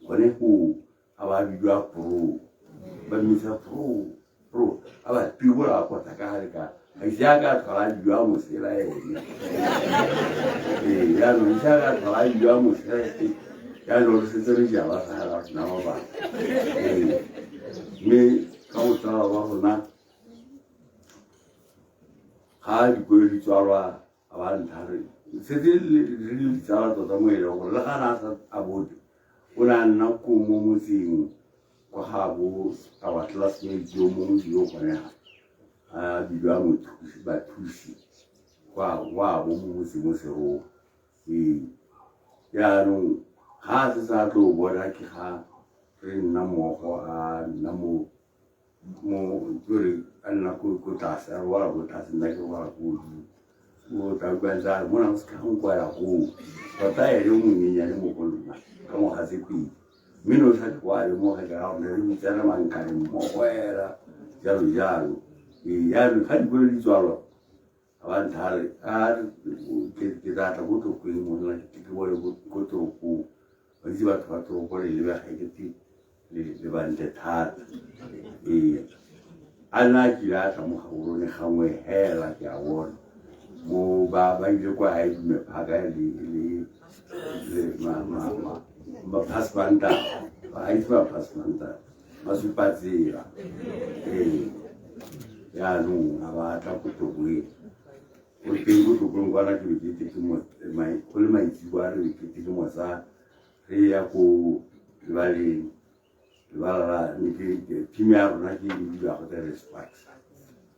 gone foo a ba bidiwa pro ba mmitsa pro pro a ba pibola a kota ka gare ka ga ise a ka tlhola a bidiwa mosela ene ee jaanong ise a ka tlhola a bidiwa mosela ene jaanong re setse re ja ba sa ga rona ba bangwe ee mme ka botsala ba rona ga dikolo di tswalwa a ba ntlha re setse re le ditsala tota mo e leng gore le ga na a sa a bote o ne a nna ko mo motseng kwa ga bo our classmate yo mongwe yo gone ga a bidiwa mothusi bathusi kwa wa bo mo motseng mo seroa ee jaanong ga a setse a tlo bona ke ga re nna mmogo a nna mo mo kore a nna ko tlase a robala ko tlase nna ke robala ko godimo o tla utlwa ntse a re mona o se ka nkwela koo tota ene o monyenyane mo go nna ka ngwaga tse pedi mme ne o sa kwa lemoge ka gore ne re bitsana mankane mmogo ela jalo jalo ee jaanong ga dikolo di tswalwa a ba ntlha re a ke tla tla ko toropong monna ke bone ko toropong ba itse batho ba toropo le lebega e kete le bantle thata ee a nna a kile a tla mo gaborone gangwe hela ke a bona mo ba ba ile kwa a dume phaka le le le ma ma ma ma pasmanta ba itse ba pasmanta ba supa tsela ee jaanong a ba tla ko tokoeng o teng ko tokoeng kwana ke bekete ke mo go le maitsiko a re bekete ke motsa re ya ko lebaleng lebala la team ya rona ke e bidiwa go the Sparks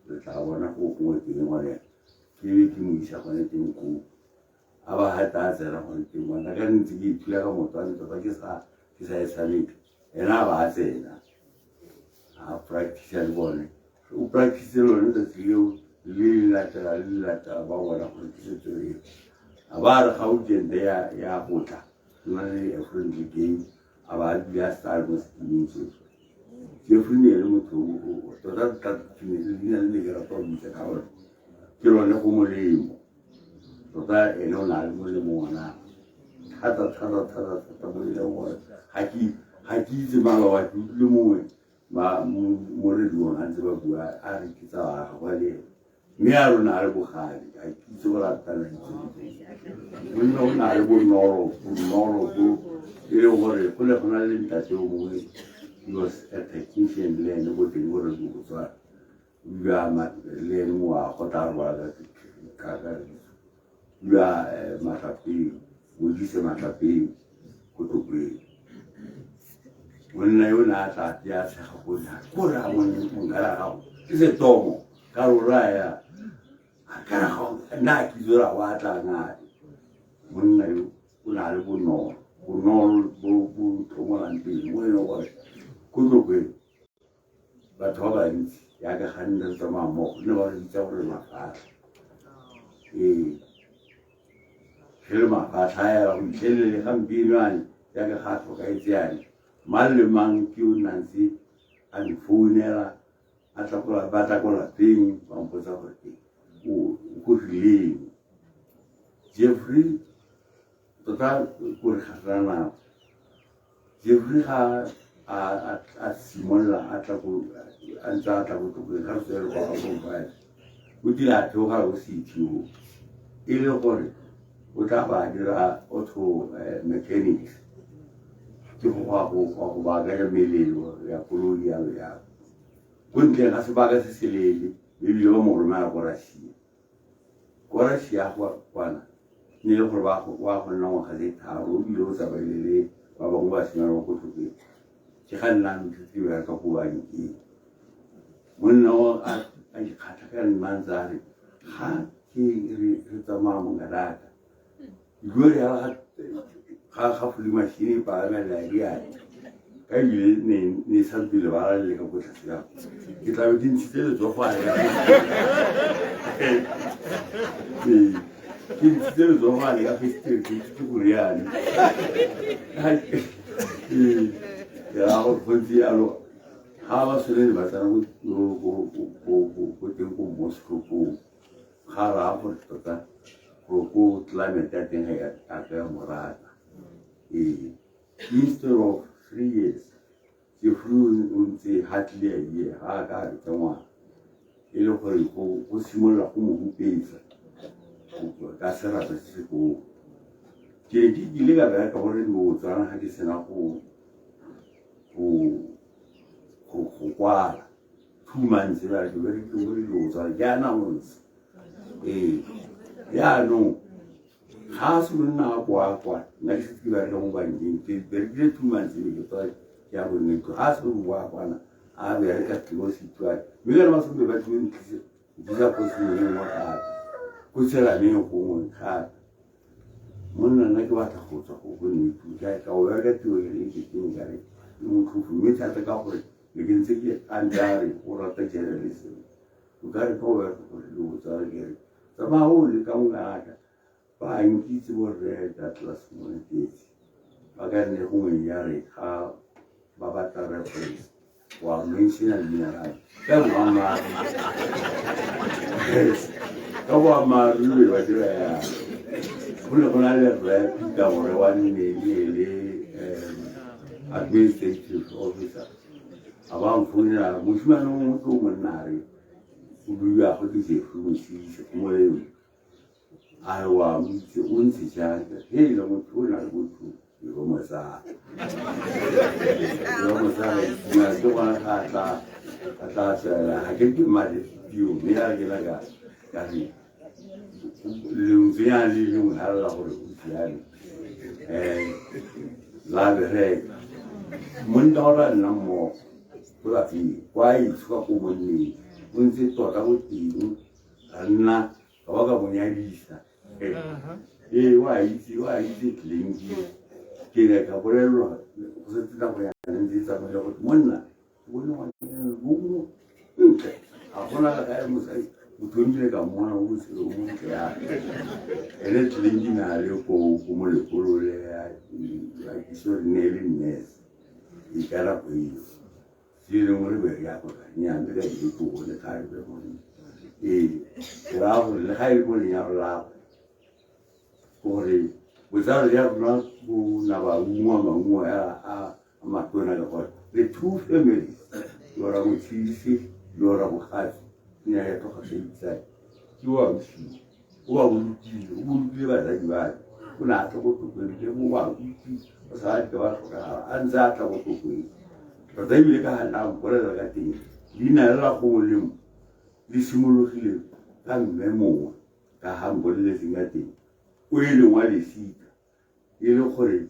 re tla bona go gongwe teng gone ke be ke mo isa gone teng koo a ba ga ta tsena gone teng gona ka ntse ke ithula ka motho tota ke sa ke sa e tshameke ena a ba a tsena a practice le bone o practice lone tsatsi leo le le latela le le latela ba bona gore ke setswere a ba re ga o kente ya ya go tla nna le a friendly game a ba a dule a sa mo setimeng seo Jeffrey ne e le motho tota tota leina le ne ke rata go bitsa ka gore ke lone go molemo tota ene o na le molemo ona thata thata thata thata mo e leng gore ga ke itse maloba ke utlwile mongwe ba mo radiong a ntse ba bua a re ke tsa gagwe le ene mme a rona a le bogale a kitse go ratana itse monna o na le bonolo bonolo bo e leng gore go ne go na le ntate o mongwe he was a technician le ene ko teng gore botswana o ile a le ene mo a go tla robala ka bua matlapeng modise matlapeng ko tokweng monna yo ne a tla a tshega ko nna ko re a mongala gago ke setomo ka rora ya kana ga nna ke tsora wa tla ngale monna yo o na le bonolo bonolo bo bo tlhomolang pele mo e leng gore ko tlokweng batho ba bantsi yaka ga nne re tsamaya mmogo ne ba re bitsa gore mafatlha ee re le mafatlha a ela go itlhelele gampieno ane yaka ga a tlhokaetse ane mang le mang ke o nna ntse a nfounela a tla ko ba tla ko lapeng ba mpotsa gore e o go rileng Jeffrey tota kore ga re na Jeffrey ga a simolola a tla ko a ntse a tla ko tlokong ga re tswele kwa ga bompae o kile a theoga go CTO e le gore o tla ba dira auto mechanics. Ke go go go go baakanya melelo ya koloi yalo yalo. Ko ntleng ga sebaka se se leele ebile ba mo romela ko Russia. Ko Russia kwana ne e le gore ba wa go nna ngwaga tse tharo ebile o tsamaile le ba bangwe ba simane ba ko tlhokeng. Ke ga nna ke bereka ko bankeng. Monna o a ikgatlha ka nna ntse a re ga ke re tsamaya monganaka. Dilo ya ga ga fuli machine e palamela diane ka ebile ne ne sa ntse lebala le ka ko tlase ka ke tla be ke ntshitse letsogo a ee ke ntshitse letsogo a le ka festere ke ntshitse koriane ee ke ra gore go ntse jalo ga ba tshwanele ba tsena ko teng ko Moscow koo ga raya gore tota gore ko climate ya teng ga a ka ya mo rata ee instead of 3 years Jeffrey o ntse hardly a year ga a ka a betsa ngwana e le gore go simolola go mo hupetsa ka serata se se koo ke ne ke ile ka bereka gore diotswana ga ke sena go kwala 2 months ba ke bereke gore diotswana ke announce ee jaanong ga a simolola a kwa kwa nna ke setse ke bereka mo bankeng ke berekile 2 months ne ke tswa ke ya bone ga a simolola kwa kwana a bereka close to mme ka ba sembe ba tlile ntlise ntlisa ko sengwe nngwe gape ko tselaneng gongwe gape monna nna ke batla go tswa go go nne ka o bereka tiro e le ke keng ka re e motlhofo mme thata ka gore ne ke ntse ke a ntse a re o rata journalism o ka re ka o bereka gore le o tsaya ke re tsamaya o le ka ngaka ba nkitse borre Atlas Monetetsi ba ka nne gongwe ya re ga ba batla reference wa mentiona leina la me ka boammaaruri ka boammaaruri ba dira yang go ne go na le rre Peter gore wa nne ne le administrative officer a ba mfounela mosimane o mongwe ke o monna a re o biwa go ke Jeffrey Mosise go molemo a re wa mo itse o ntse jang he le motho o na le botho yo mosala yo mosala ke gona ga tla a tla tswela ga ke ke madi tio mme a ke la ka ka re lentswe ya le lengwe ga lla gore o siame la bereka monna o ra nna mmogo ko lapeng kwa itshuka ko monneng o ntse tota ko teng ra nna ka ba ka mo nyadisa ee wa itse wa itse tleliniki ke ne ka bolelelwa go setse nako ya ntse e tsamaile gore monna bone ngwana ntle ga gona le gae mosadi motho o nkile ka mmona mo botshelong o montle yana ene tleliniki ne a le ko ko molekolole a kitse gore ne e le nurse e ka nako eo se e leng gore be re ya tlotla nnyaa mme ka dibe ko le ga re be monna ee ke raya gore le ga e le mo lenyalo la gore botsalo ya rona bo na ba ungwa maungo a a matona ka gore the two families lora Motshidise lora Bogatsi ne ya tloga sa itsane ke wa bosigo o ba bolokile o bolokile batsadi ba me o ne a tla ko Tlokweng ke mo wa itse o sa ke ba tlhokagala a ntse a tla ko Tlokweng tota ebile ka ga nna mpolelela ka teng leina le la go molemo le simologile ka mme mongwe ka ga mboleletseng ka teng o e leng wa lesika e le gore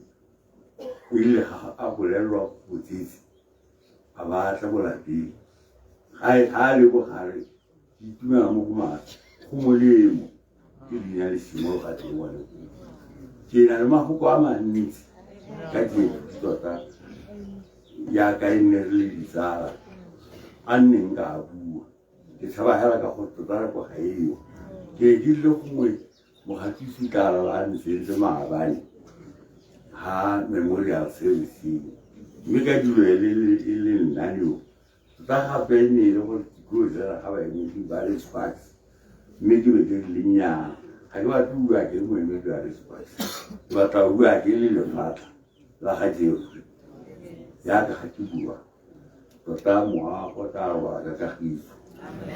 o ile ga a bolelelwa botsetse a ba tla ko lapeng ga a le bogare ke itumela mo go maswe go molemo ke leina le simologa teng wa le ke na le mafoko a mantsi ka ke tota jaaka e nne re le ditsala a nneng ka a bua ke tshaba hela ka gore tota nako ga eo ke ne ke rile gongwe mogatisi tla araba a ntsentse maabane ha memorial service mme ka dilo e le nna leo tota gape e ne e le gore dikolo tsela ga baemedi ba le Sparks mme ke be ke rile nnyaa ga ke batle bua ke le moemedi wa le Sparks ke batla go bua ke le lefatla la ga Jeffrey jaaka ga ke bua tota moago tla robala ka kagiso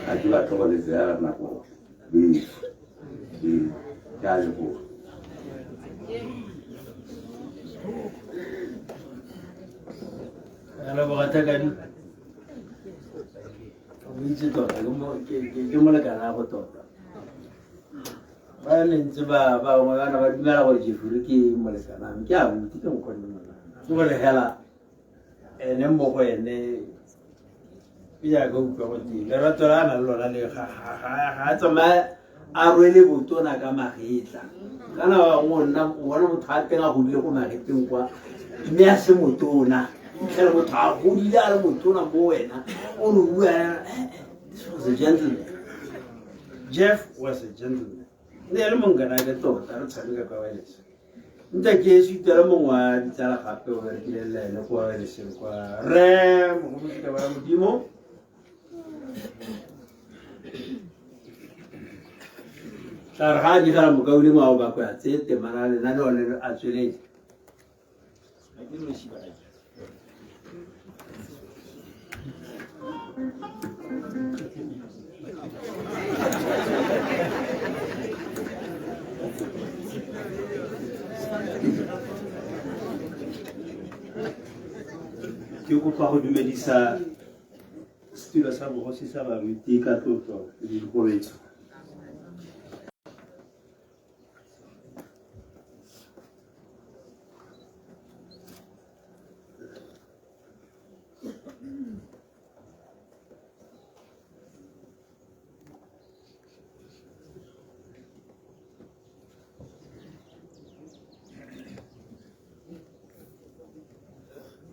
ga ke batle go le tseela nako beso ee ke a leboga. Mathakadi o itse tota ke molekana go tota ba ne ntse ba bangwe bana ba dumela gore Jeffrey ke molekana ke abuti ke nkgonne mona ke gore hela ene mo go ene ke jaaka utlwa go teng lerato la a nang le lona le ga a tsamaye a rwele botona ka magetla kana bangwe nna o bona motho a teng a godile ko magetleng kwa mme a se motona fitlhele motho a godile a le motona mo wena o re bua this was a gentleman. Jeff was a gentleman. Ne e le monkana ke tota re tshameka kwa wireless. Nta ke sutela mongwe wa ditsala gape o berekile le ene kwa wirelesseng kwa re mogomotsi ka ba modimo. Tla re ga a digela mokaulengwe wa o bakwe a tseye temana lenaneo le a tsweletse. Ke kopa go dumedisa setulo sa bogosi sa baruti ka tlotlo le boikokobetso.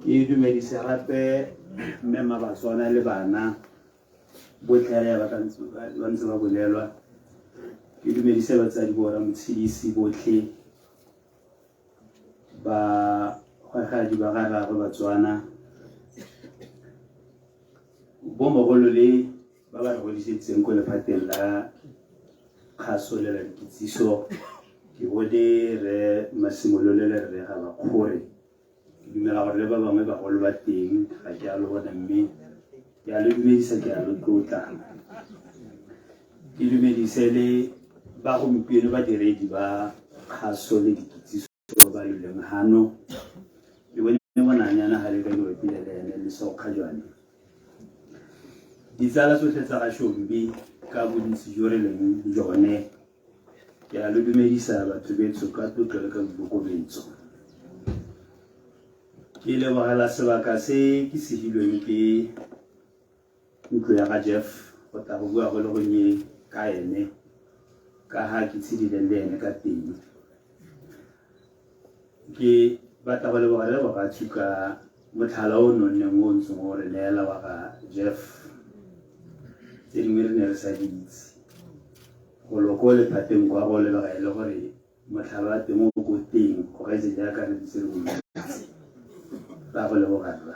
Ke dumedise gape mme Mabatswana le bana botlhe ya ba ntse ba bolelwa. Ke dumedise batsadi bo Ramotshedisi botlhe ba gwegadi ba ga rraagwe Batswana, bo mogolo le ba ba re godisitseng ko lephateng la kgaso le la dikitsiso. Ke bone re Masimolole le rre ga ba kgore. Ke dumela gore le ba bangwe bagolo ba teng, ga ke a lo bona, mme ke a lo dumedisa, ke a lo tlotla. Ke dumedise le ba gompieno badiredi ba kgaso le dikitsiso ba lo leng hano. Ke bone bonanyana ga le ka ke bapile le ene le Sokgajwane. Ditsala tsotlhe tsa ga Shombi ka bontsi jo re leng jone, ke a lo dumedisa batho betso ka tlotlo le ka boikokobetso. Ke lebogela sebaka se ke se filweng ke ntlo ya ga Jeff go tla go bua go le gonnye ka ene, ka ga ke tshedileng le ene ka teng. Ke batla go leboga le bogatsu ka motlhala o nonneng o ntseng o re neela wa ga Jeff. Tse dingwe re ne re sa di itse. Go lo ko lephateng kwa go lebega e le gore motlhala wa teng o ko teng go gaise jaaka re ntse re o itse. Ra go leboga rra.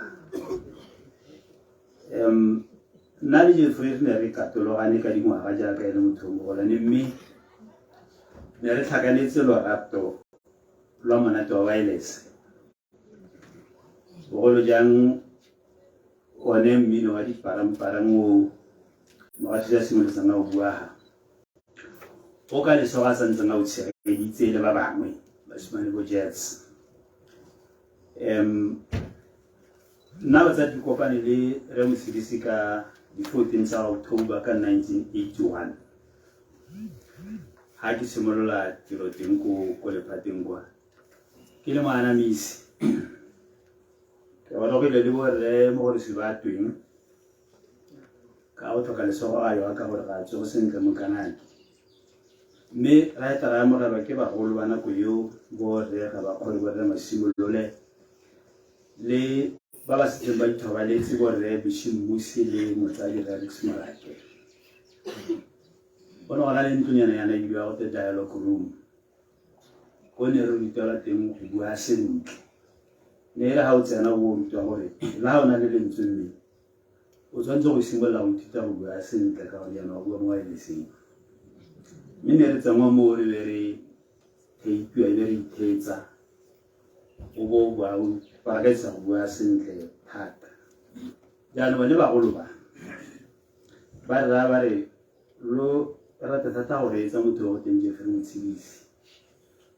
Nna le Jeffrey re ne re katologane ka dingwaga jaaka e le motho o mogolwane, mme ne re tlhakanetse lorato lwa monate wa wireless, bogolo jang one mmino wa diparamparang o mogatsi a simolotsang a o bua ga o ka lesogo a santseng a o tshegeditse le ba bangwe basimane bo Jets. Nna batsadi ke kopane le Rre Motshedisi ka di-14 tsa October ka 1981 ha ke simolola tiro teng ko lephateng kwa ke le moanamisi. Ke gorogile le borre Mogorisi ba tweng ka go tlhoka lesogo a yo ka gore ga a tsogo sentle mokanake, mme ra eta ra amogelwa ke bagolo ba nako eo, borre ga ba kgore, borre Masimolole le ba ba setseng ba ithobaletse, borre Bishi Mmusi le motsadi Rre Rex Morake. Go ne go na le ntlonyana yana e bidiwa gote dialogue room, ko ne re rutelwa teng go bua sentle. Ne e re ga o tsena o rutwa gore le ga o na le lentswe mme o tshwanetse go simolola go ithuta go bua sentle ka gore jaanong wa bua mo wirelesseng. Mme ne re tsenngwa moo re be re theipiwa e be re itheetsa, o bo o bua o baakanyetsa go bua sentle thata. Jaanong bone bagolo ba ba re raya ba re lo rata thata go reetsa motho yo go teng Jeffrey Motshedisi,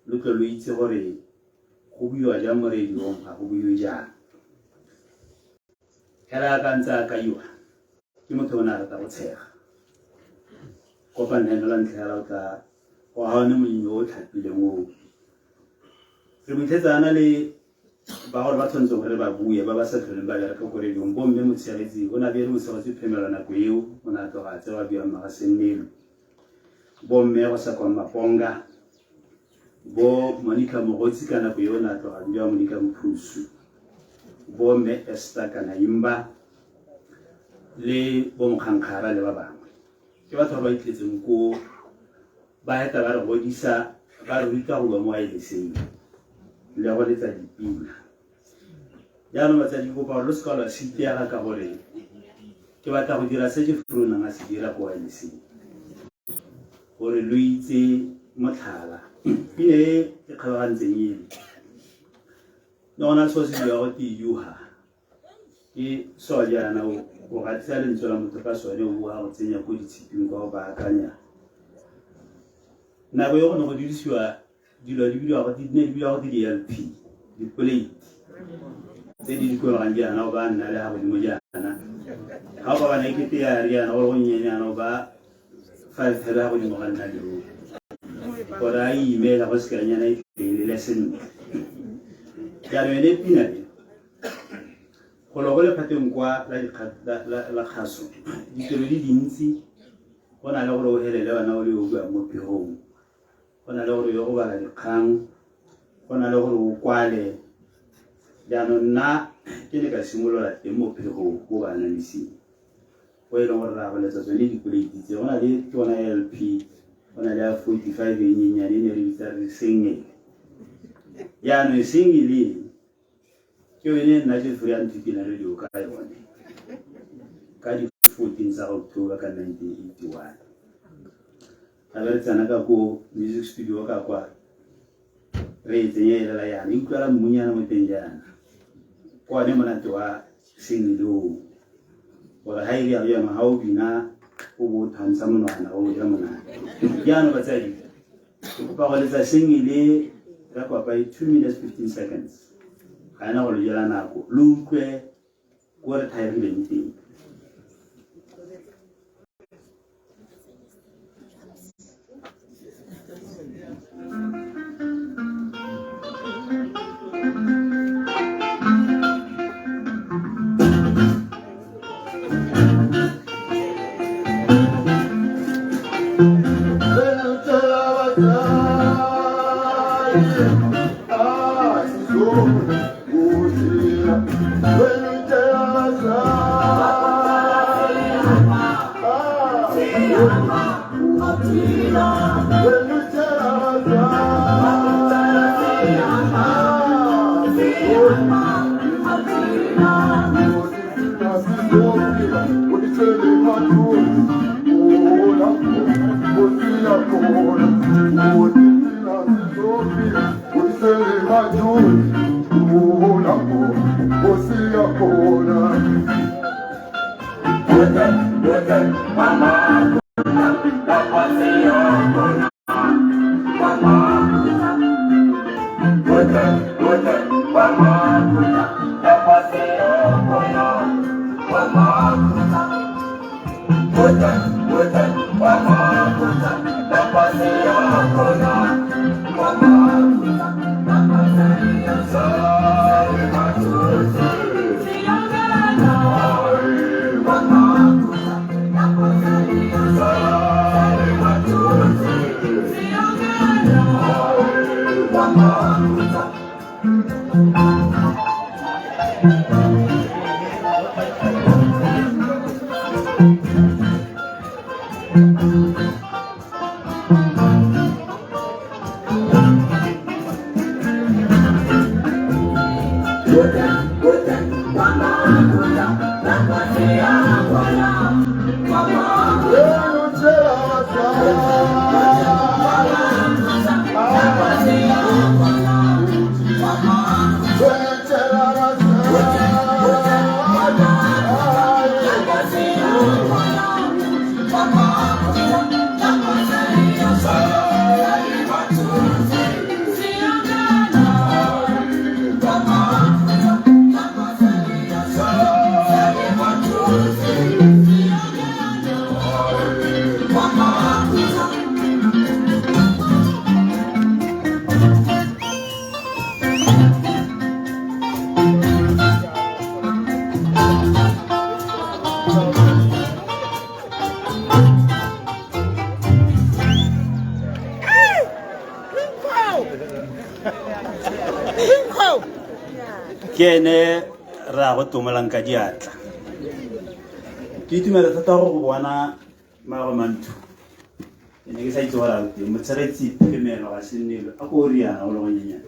lo tle lo itse gore go buiwa jang mo radiong, ga go buiwe jang. Hela ka ntse a kaiwa ke motho o ne a rata go tshega. Kopane ene la ntlha la o tla go ga one monnye o tlhapileng oo. Re mo itlhetsa a na le ba gore ba tshwanetse gore ba bue ba ba sa tlholeng ba bereka ko radiong. Bo mme Motshegetsi o ne a beere Motshegetsi phemelo nako eo, o ne a tloga a tsewa biwa Mmagasennelo. Bo mme go sa kwa Maponga, bo Monica Mogotsi ka nako eo o ne a tloga a bidiwa Monica Mophusu, bo mme Esther Kanaimba le bo Mokgankgara le ba bangwe. Ke batho ba ba itletseng ko ba eta ba re godisa, ba re ruta go bua mo waeleseng le go letsa dipina. Jaanong batsadi ke kopa gore lo seka lwa sitega ka gore ke batla go dira se Jeffrey o neng a se dira ko waeleseng, gore lo itse motlhala. Pina e e kgabagantseng ele ne go na le seo se biwa go te yuha. Ke so jaana o gatisa lentswe la motho ka sone, o boa go tsenya ko ditshiping kwa o baakanya. Nako e go ne go dirisiwa dilo di bidiwa go di ne di bidiwa go di-LP, di-plate tse di dikologang jaana, o ba nna le ga godimo jaana. Ga o ka bona ekete ya re jaana go le go nnyane jaana, o ba five thebe ga godimo ga nna leo gore a imela go sekanyana e tlelele sentle. Jaanong ene pina e golo go lephateng kwa la kgaso, ditiro di dintsi, go na le gore o helele wena o le o buang mo pegong, go na le gore yo go bala dikgang, go na le gore o kwale. Jaanong nna ke ne ka simolola teng mo pegong mo baanamising, go e leng gore ra go letsa tsone dipoleiti tse. Go na le tona LP, go na le ya 45 e nyenyane, e ne re bitsa re sengele. Jaanong sengele ke yone nna Jeffrey a nthutile radio ka yone ka di 14 tsa October ka 1981. Ra be re tsena ka ko music studio ka kwa, re e tsenya e lela yana, e utlwala mmunyana mo teng jaana. Ke one monate wa sengele oo, gore ga e le jaanong ga o bina o bo o thantsha monwana o ja monate. Jaanong batsadi, ke kopa go letsa sengele ka kwapa e 2 minutes 15 seconds, ga ena go le jela nako, lo utlwe ko re thaegileng teng. Ke ene re a go tomolang ka diatla. Ke itumela thata go go bona Mmago Manthu. Ke ne ke sa itse gore a o teng. Motshegetsi Phemelo ga se nnelo. A ko o riana go le gonyenyane.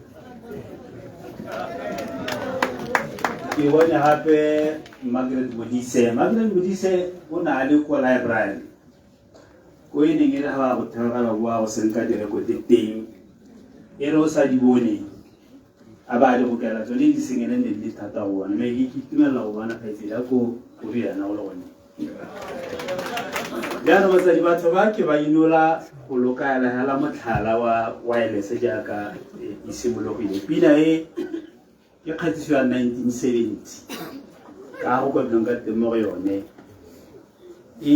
Ke bone gape Margaret Modise. Margaret Modise o ne a le ko library. Ko e neng e re ga ba go theogela boa go senka direkote teng. E re o sa di bone a ba di gokela tsone di sengele ne di le thata go bona. Mme ke itumelela go bona kgaitsedi a ko o riana go le gone. Jaanong batsadi batho ba ke ba inola go lokaela hela motlhala wa wireless jaaka e simologile. Pina e ke kgatiso ya 1970 ka go kwadilweng ka teng mo go yone e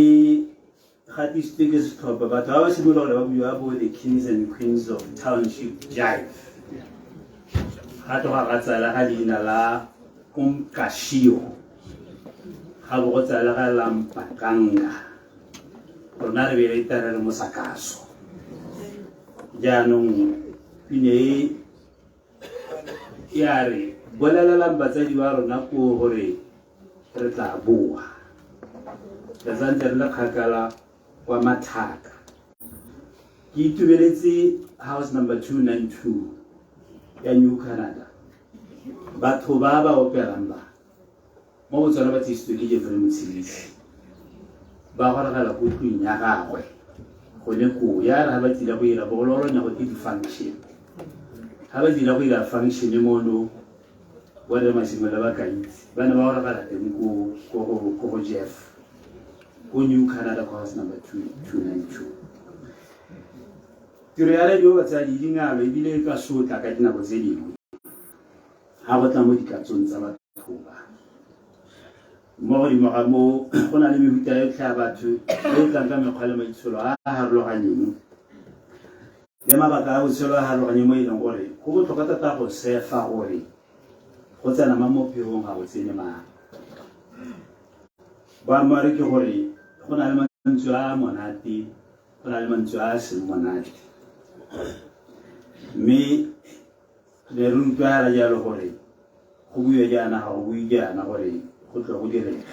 gatisitswe ke setlhopha batho ba ba simologile ba buiwa bo the kings and queens of township jive ga tloga ga tsala ga leina la Umkashio ga bo go tsala ga la Mpakanga rona re be re itara re mosakaso jaanong pine e ya re bolelelang batsadi ba rona koo gore re tla boa re santse re le kgakala kwa mathaka ke itumeletse house number 292 ya New Canada batho ba ba opelang ba mo Botswana ba tsisitswe ke Jeffrey Motshilisi ba gorogela ko tlung ya gagwe gone koo ya re ga ba tsile go ira bogologolo ne go te di-function ga ba tsile go ira function mono borre Masimola ba ka itse ba ne ba gorogela teng ko go Jeff ko New Canada ko house number 292 tiro ya radio batsadi e dingalo ebile e ka sotla ka dinako tse dingwe ga go tla mo dikatsong tsa batho ba mo godimo ga mo go na le mehuta yotlhe ya batho e e tlang ka mekgwa le maitsholo a a harologaneng le mabaka a botshelo a harologanye mo e leng gore go botlhokwa thata go sefa gore go tsena mang mo phegong ga go tsene mang. Boammaaruri ke gore go na le mantswe a a monate go na le mantswe a a seng monate mme ne re utlwala jalo gore go buiwe jaana ga go bue jaana gore go tle go direge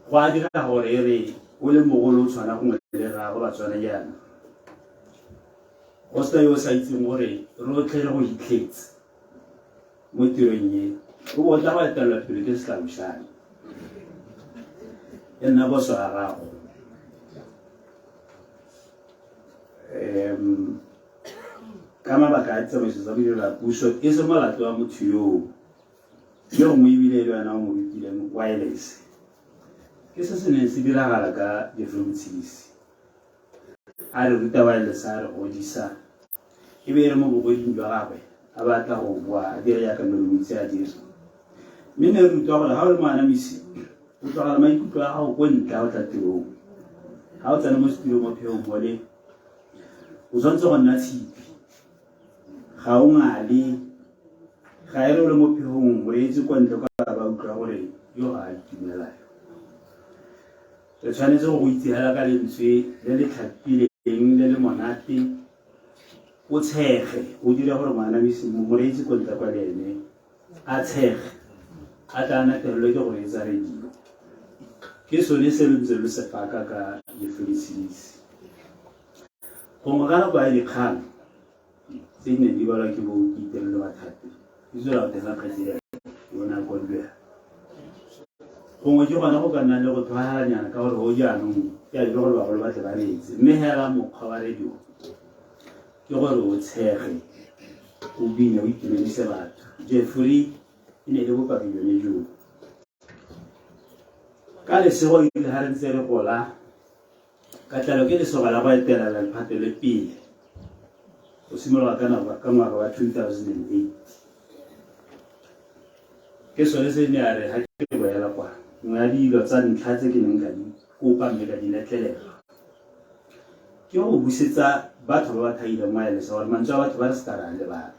go a direga gore e re o le mogolo o tshwana gongwe le rrago ba tshwana jaana go sena yo o sa itseng gore rotlhe re go hitlhetse mo tirong e o bo tla go etelelwa pele ke setlabošane e nna boso ya gago um ka mabaka a ditsamaiso tsa bodirela puso e se molato wa motho yoo yo gongwe ebile e le wena o mo rutileng wireless ke se se neng se diragala ka Jeffrey Motshidisi a re ruta wireless a re godisa e be e re mo bogoding jwa gagwe a batla go boa a dira jaaka molomo itse a dira mme ne re rutwa gore ga o le moanamisi o tlogela maikutlo a gago ko ntle ga o tla tirong ga o tsena mo setulong mo pheong mole o tshwanetse go nna tshipi ga o ngale ga e re o le mo phegong o reetse kwa ntle kwa ba utlwa gore yo ga a itumela yo re tshwanetse go go itse hela ka lentswe le le tlhapileng le le monate o tshege o dire gore moanamisi moreetsi ko ntle kwa le ene a tshege a tla natelelwe ke go reetsa radio ke sone se lo ntse lo se paka ka lefeletshedisi gongwe ka nako ya dikgang tse di neng di balwa ke bo Iterelo Bathapi di tswela go tega kgetsi ya yone a kondwega gongwe ke gona go ka nnang le go tlhoahalanyana ka gore go jaanong ke a dire gore bagolo ba tle ba reetse mme hela mokgwa wa radio ke gore o tshege o bine o itumedise batho Jeffrey e ne e le bopaki jone joo ka lesego ebile ga re ntse re gola ka tlalo ke lesoga la go etelela lephato le pele go simologa ka nako ka ngwaga wa 2008 ke sone se ne a re ga ke boela kwa nngwe ya dilo tsa ntlha tse ke neng ka di kopa mme ka di letlelelwa ke go busetsa batho ba ba thaileng wireless gore mantswe a batho ba re se ka ra lebala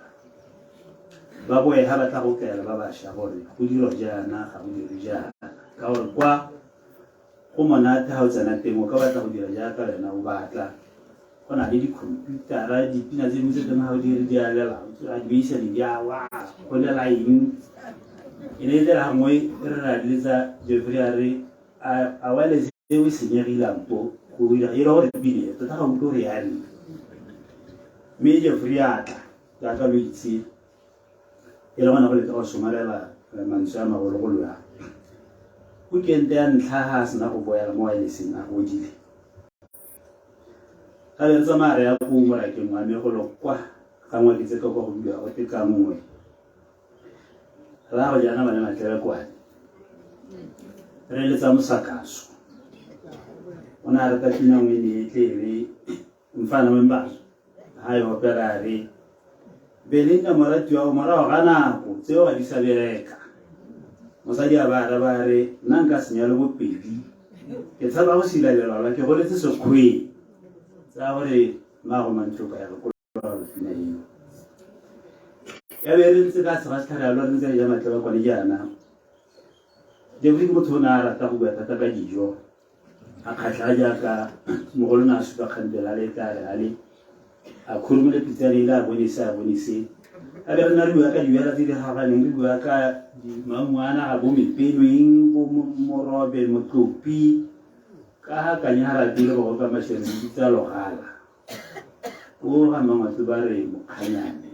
ba boe ga ba tla go kaela ba bašwa gore go dirwa jaana ga go dirwe jaana ka gore kwa go monate ga o tsena teng o ka batla go dira jaaka wena o batla. Go na le dikhomputara, dipina tse dingwe tse teng ga o di re di a lela, a di beisa di a wa, go lela eng. E ne e tlela gangwe re ra letsa Jeffrey a re a wireless eo e senyegile ampo go dira e le gore pine tota ga utlwe gore ya reng. Mme Jeffrey a tla jaaka lo itse e le gona go leka go somarela mantswe a magologolo a. Weekend ya ntlha ga a sena go boela mo wirelesseng a godile. Ga re tsamaya re ya ko morakeng wa me golo kwa ga ngwaketse ka kwa go bidiwa go te ka nngwe. Ra go jaana bane matlele kwane. Re letsa mosakaso. O ne a rata pina nngwe ne e tle e re mfana wembazo. Ha e opera a re Belinda moratiwa o morago ga nako tseo ga di sa bereka. Mosadi a ba araba a re nna nka senya le bopedi ke tshaba go sila lelwalwa ke goletse sekgweng. Tsaya gore mmago Mantloka ya go pina eo. Ya be re ntse ka sega setlhare yalo re ntse re ja matleba kwane jaana. Jeffrey ke motho o ne a rata go bua thata ka dijo. A kgatlha jaaka mogolo ne a supa kgantele a le tla re a le a khurumele pitsa le a bone se a bone se. A be re nna re bua ka diwela tse di gaganeng, re bua ka maungo a naga bo mepenweng, bo morobe, motlopi, ka ga kanye ga ratile go ka mashere bitsa logala. O ga mangwatlo ba re mokganyane.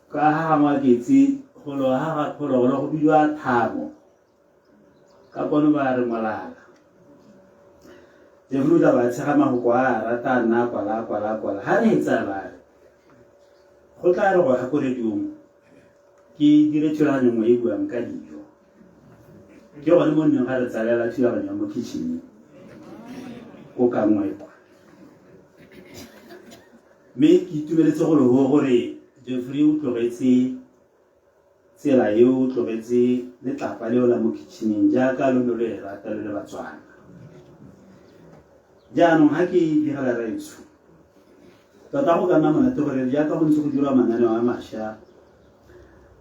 Ka ga ga ngwaketse golo ga ga phologolo go bidiwa thamo. Ka kwano ba re molala. Jeffrey o tla ba tshega mafoko a a rata a nna a kwala a kwala a kwala. Ha re e tsaya ba re go tla re go ya ko radiong ke dire thulaganyo nngwe e buang ka dijo. Ke gone mo nneng ga re tsalela thulaganyo ya mo kitchen ko ka nngwe kwa. Mme ke itumeletse go go gore Jeffrey o tlogetse tsela eo, o tlogetse letlapa leo la mo kitcheneng jaaka lo ne lo e rata lo le Batswana. Jaanong ha ke digela raetsho, tota go ka nna monate gore jaaka go ntse go dirwa mananeo a mašwa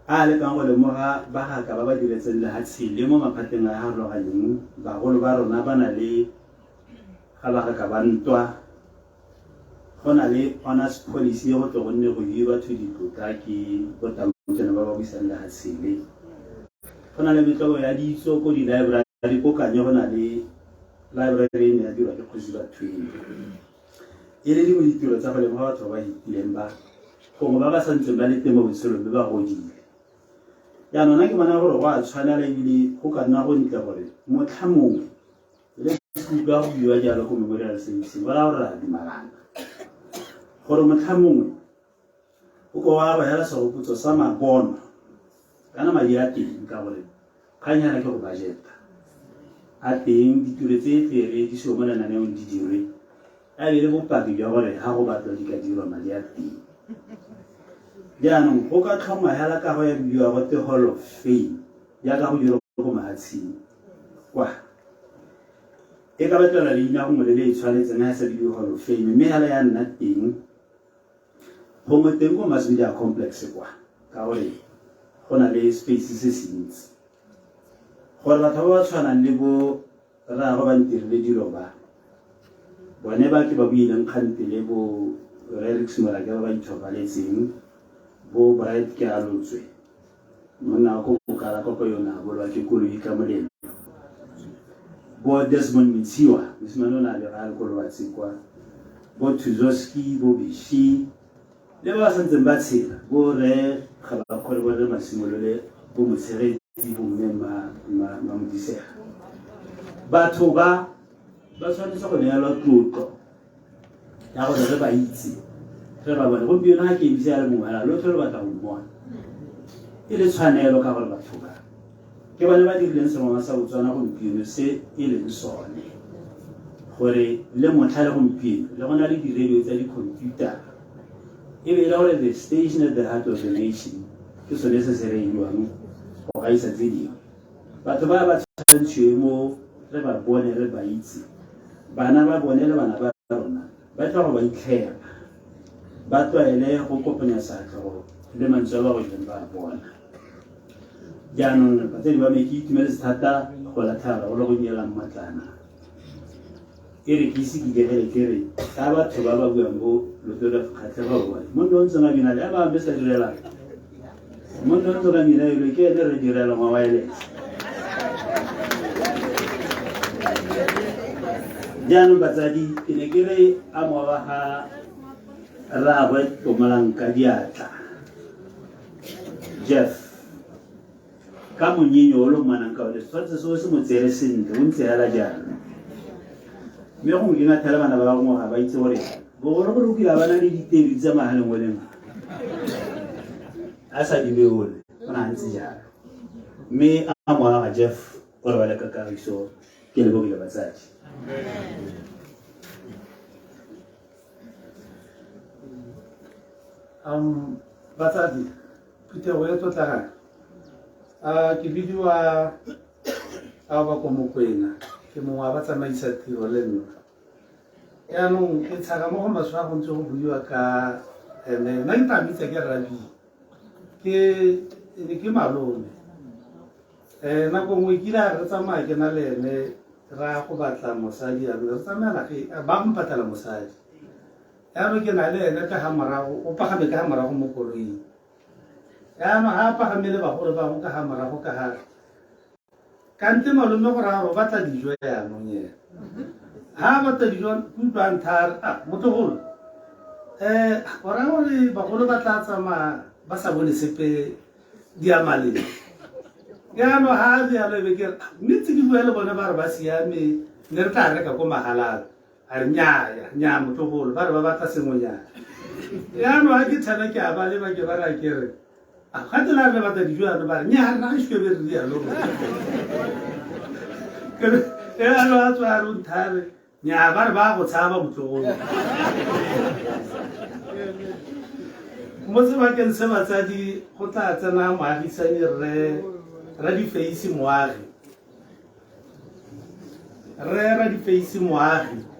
a a lekang go lemoga bagaka ba ba diretseng lehatshe le mo maphateng a a harologaneng, bagolo ba rona ba na le ga bagaka ba ntwa, Go na le honours policy e go tle go nne go hiwe batho ditlotla ke botautona ba ba busang lehatshe le. Go na le metlobo ya ditso ko di-library ko Kanye go na le library e ne ya dirwa ke Kgosi Bathweng. E le dingwe ditiro tsa go lemoga batho ba ba hitileng ba gongwe ba ba santseng ba le teng mo botshelong mme ba godile. Jaanong nna ke bona gore go a tshwanela ebile go ka nna gontle gore motlha mongwe Le utlwa go buiwa jalo ko memorial service go raya gore re a dumalana gore motlha mongwe o ko wa go hela segopotso sa mabono kana madi a teng ka gore kgang yana ke go budgeta a teng ditiro tse tlere di seo mo lenaneong di dirwe a be le bopaki jwa gore ga go batlwa di ka dirwa madi a teng. Jaanong go ka tlhongwa hela kago ya bidiwa go te Hall of Fame jaaka go dirwa ko mahatsheng kwa. E ka batlelwa leina gongwe le le e tshwanetseng ga e sa bidiwe Hall of Fame mme hela ya nna teng gongwe teng ko Mass Media Complex kwa ka gore go na le space se se ntsi gore batho ba ba tshwanang le bo Rraagwe ba ntirile dilo ba. Bone ba ke ba buileng kgantele bo Rerix Morake ba ba ithobaletseng, bo Bright Kealotswe, monna wa ko Bokala kwa ko yone a bolwa ke koloi ka molelo. Bo Desmond Mitshiwa, mosimane o ne a bega a le ko Lobatse kwa, bo Tuzoski, bo Bishi, le ba ba santseng ba tshela, bo Rre Gabakgole, bo Rre Masimolole, bo Motshegetsi, bo Mme Mamodisega. Batho ba ba tshwanetse go neelwa tlotlo ya gore re ba itse, re ba bone. Gompieno ga ke emisa ya le mongwe fela, lotlhe lo batla go mmona. E le tshwanelo ka gore batho ba ke bone ba dirileng sengwe sa Botswana gompieno se e leng sone. Gore le motlha le gompieno le go na le di-radio tsa di-computer e be e le gore the station at the heart of the nation ke sone se se reiwang go gaisa tse dingwe. Batho ba ba tshwantshiwe mo re ba bone re ba itse, bana ba bone le bana ba rona ba tla go ba itlhela, ba tlwaele go kopanya seatlhogo le mantswe a ba godileng ba a bona. Jaanong batsadi ba me ke itumeletse thata go latlhela go le go nyelang matlana. E re ke ise ke digele ke re ka batho ba ba buang bo loto la kgatlhego bone monna o ntseng a bina le a ba sa direlang monna o ntseng a bina elo ke ene re direlang wa wireless. Jaanong batsadi ke ne ke re a mowa ga rraagwe Tomolang ka diatla Jeff ka monyenyo o lo mmanang ka one setshwantsho seo se mo tsere sentle o ntse hela jaana mme gongwe ke ngathela bana ba gongwe ga ba itse gore bogologolo o kile a bana le ditedu tsa magaleng o leng a sa di beole o ne a ntse jalo mme a moaga Jeff o re ba le ka kagiso ke lebogile batsadi. Batsadi, phuthego e tlotlegang, ke bidiwa Aobako Mokwena, ke mongwe wa batsamaisa tiro le nna. Yaanong ke tshaga mo go maswe a go ntse go buiwa ka ene, nna ke tla mmitsa ke Rabi, ke ne ke malome. Nako nngwe kile a re tsamaya ke na le ene ra go batla mosadi, a re tsamaela ba go mpatlela mosadi. Yaanong ke na le ene ka ga morago, o pagame ka ga morago mo koloing. Yaanong ga a pagame le bagolo ba go ka ga morago ka ga kante malome gore a re o batla dijo yaanong ena. Ha a batla dijo utlwa ntha a re, ah motlogolo, o raya gore bagolo ba tla tsamaya ba sa bone sepe di a maleng. Jaanong ha a rialo e be ke re, mme tse di bua le bone ba re ba siame, ne re tla reka ko magalala. A re nnyaya, nnyaa motlogolo, ba re ba batla sengwenyana. Jaanong ha ke thana ke a ba leba ke ba raya ke re, a gate la re le batla dijo jaanong ba re nnyaa rra ga ise be re rialo. Jaanong a tswa a re o nthaya re, nnyaa ba re ba go tshaba motlogolo. Mo sebakeng se batsadi go tla tsena moagisani rre Radifeisi Moagi. Rre Radifeisi Moagi.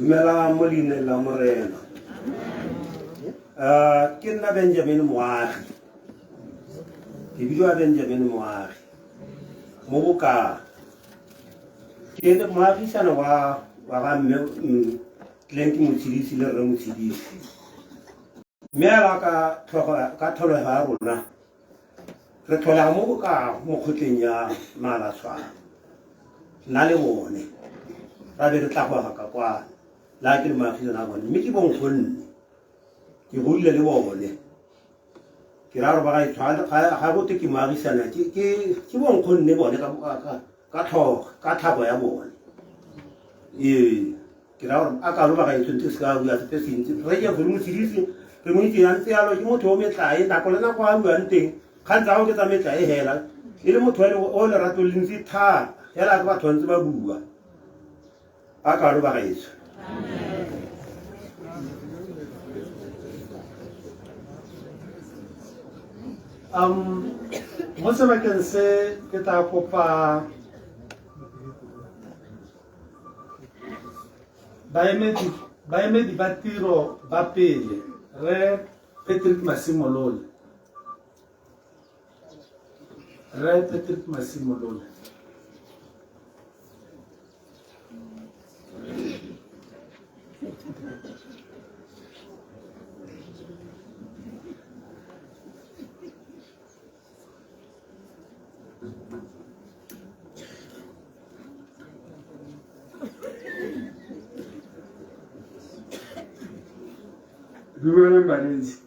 Dumelang mo leineng la Morena. Ke nna Benjamin Moagi. Ke bidiwa Benjamin Moagi. Mo Bokaa. Ke le moagisane wa ga mme Clank Motshidisi le rre Motshidisi. Mme ala ka tlhogo ka tlholego ya rona re tlholega mo Bokaa mo kgotleng ya Malatshwana. Nna le bone ra be re tla go aga ka kwana la ke le moagisane a bone mme ke bonkgonne ke godile le bone ke ra gore ba ga ga go te ke moagisana ke bonkgonne bone ka tlhogo ka tlhago ya bone. Ee, ke ra gore a kalo ba ga etsho ntse se ka bua sepe se ntsi re ke gore Motshidisi re mo itse ya ntse yalo ke motho o metlae nako le nako a buang teng kgang tsa go ke tsa metlae hela e le motho o lerato le ntsi thata hela ke batho ba ntse ba bua a kalo ba gaetsho. Mo sebakeng se ke tla kopa baemedi ba tiro ba pele Rre Patrick Masimolole. Rre Patrick Masimolole. Dumelang bareetsi.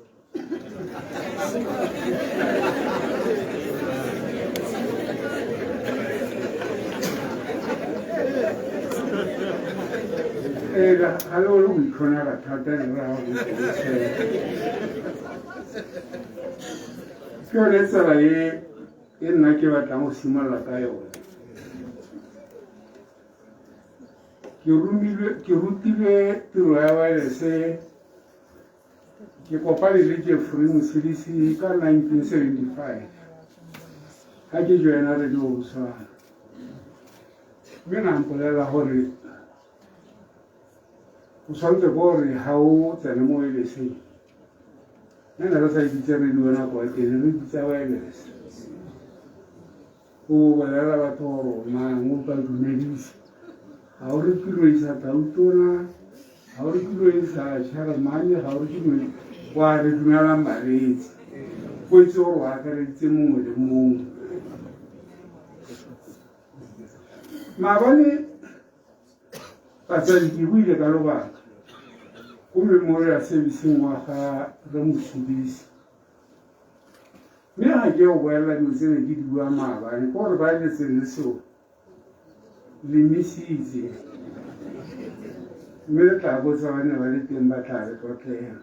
Ee, ga le bolo go itlhonela thata le ra go ke yone tsela e e nna ke batlang go simolola ka yone. Ke romilwe ke rutilwe tiro ya wireless ke kopane le Jeffrey Motshedisi ka 1975 ga ke joina Radio Botswana. Mme na mpolelela gore o tshwanetse ko gore ga o tsene mo wirelesseng nne ne re sa e bitse radio nako ya teng re bitsa wireless. O bolelela batho gore o mang, o ba dumedise. Ga o re ke lo isa tautona, ga o re ke lo isa chairman, ga o re ke lo wa re dumelang bareetsi. O itse gore o akareditse mongwe le mongwe. Maabane batsadi ke buile ka lobaka ko memorial serviceng wa ga Rre Mosubisi. Mme ga ke go boelela dilo tse ne ke di bua maabane, ke gore ba letseng le seo le misitse mme le tla botsa ba ne ba le teng ba tla le tlotlela.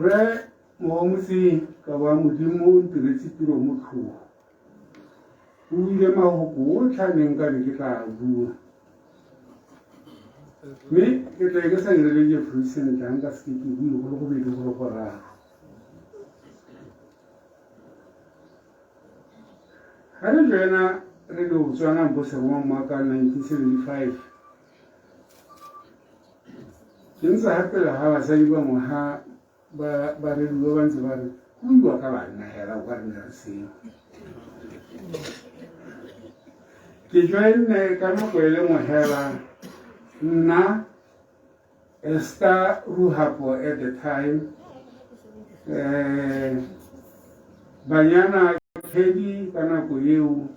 Rre Mogomotsi ka wa Modimo o ntiretse tiro motlhogo. O buile mahoko otlhe a neng ka be ke tla a bua. Mme ke tla ke sa irele Jeffrey sentle ga nka seke ke bue go le gobedi go le goraro. Ga re joina Radio Botswana bo seromammoa ka 1975 ke ntse ga pele ga basadi bangwe ga ba ba radio ba ntse ba re go buiwa ka banna hela o ka re ne re seo. Ke joinne ka nako e le nngwe hela nna Esther Ruhapo at the time Banyana Kelly ka nako eo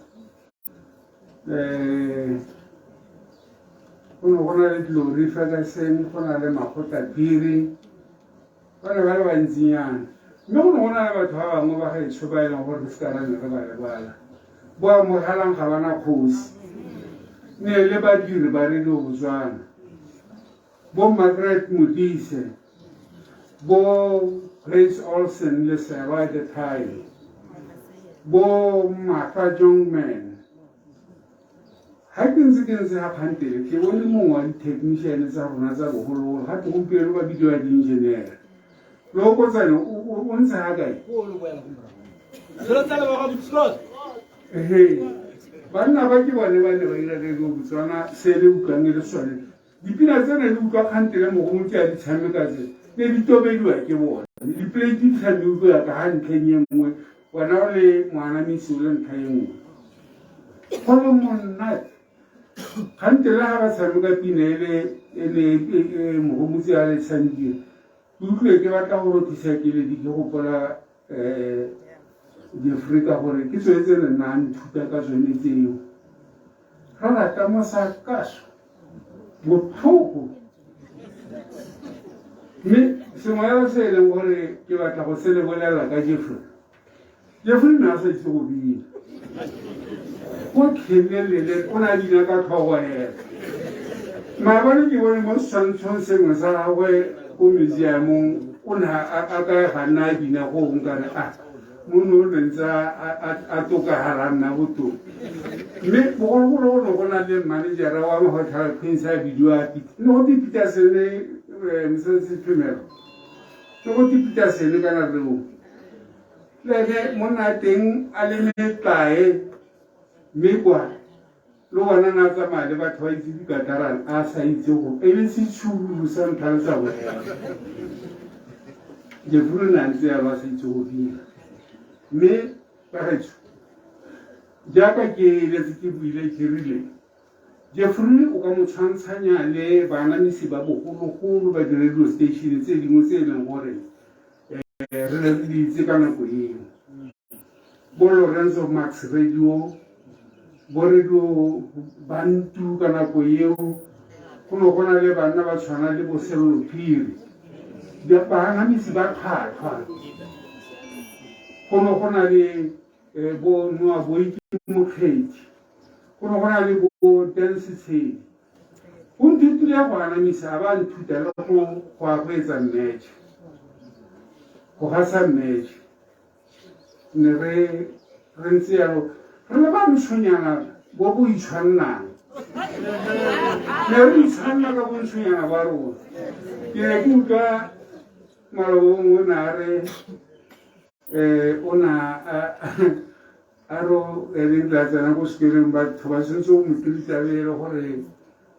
go ne go na le Glory Ferguson go na le Makgotla Phiri ba ne ba le bantsinyana mme go ne go na le batho ba bangwe ba gaetsho ba e leng gore re se ka ra ne re ba lebala bo amogelang ga bana kgosi ne le badiri ba Radio Botswana bo Margaret Modise bo Grace Olsen le Sarah at the time bo Martha Jongman ga ke ntse ke ntse ga kgantele ke bone mongwe wa di-technician tsa rona tsa bogologolo ga te gompieno ba bidiwa di-engineer Leokotsane o ntse ga kae? Ehe, banna ba ke bone ba ne ba ira Radio Botswana se le utlwang e le sone. Dipina tse ne le utlwa kgantele mogomotsi a di tshameka tse ne di tobediwa ke bone. Diplate di tshamekiwa ka ga ntlheng e nngwe, wena o le moanamisi o le ntlha e nngwe. Go le monate. Kgantele ga ba tshameka pina e le e ne e mogomotsi a le tshamekile. Ke utlwile ke batla go rothisa keledi ke gopola um Jeffrey ka gore ke tsone tse ne nna nthuta ka tsone tseo. Ra rata mosakaso botlhoko mme sengwe ya se e leng gore ke batla go se le bolelela ka Jeffrey. Jeffrey ne a sa itse go bina gotlhelelele o ne a bina ka tlhogo hela. Maabane ke bone mo setshwantshong sengwe sa gagwe ko museumong o ne a ka ga nna a bina go gongwe kare a monno o ne ntse a tokagala a nna botoka. Mme bogologolo go ne go na le manejara wa Hotel Queens a bidiwa ne go te Peterson Mosese Phemelo ne go te Peterson kana reo le ene monna a teng a le metlae mme kwa le ona na tsamaya le batho ba itse dikatarana a sa itse go e le setshululu sa ntlha le sa bofelo. Jefuru ne a ntse yalo a sa itse go bina. Mme bagaetsho jaaka ke letse ke buile ke rile Jeffrey o ka mo tshwantshanya le baanamisi ba bogologolo ba di-radio station tse dingwe tse e leng gore re ne re di itse ka nako eo bo Lorenzo Max Radio bo Radio Bantu ka nako eo go ne go na le banna ba tshwana le bo Sello Phiri baanamisi ba tlhwatlhwa go ne go na le bo Noa Boiki Mokgethi go ne go na le bo Dance Tshedi O nthutile go anamisa a ba nthuta le go go a go etsa match go gasa match ne re re ntse yalo. Re le bantshonyana bo bo itshwannang. Ne re itshwanna ka bontshonyana ba rona. Ke ne ke utlwa maloba o ne a re um o ne a re ene tla tsena ko sekolong batho ba tshwanetse go mo treat-a le gore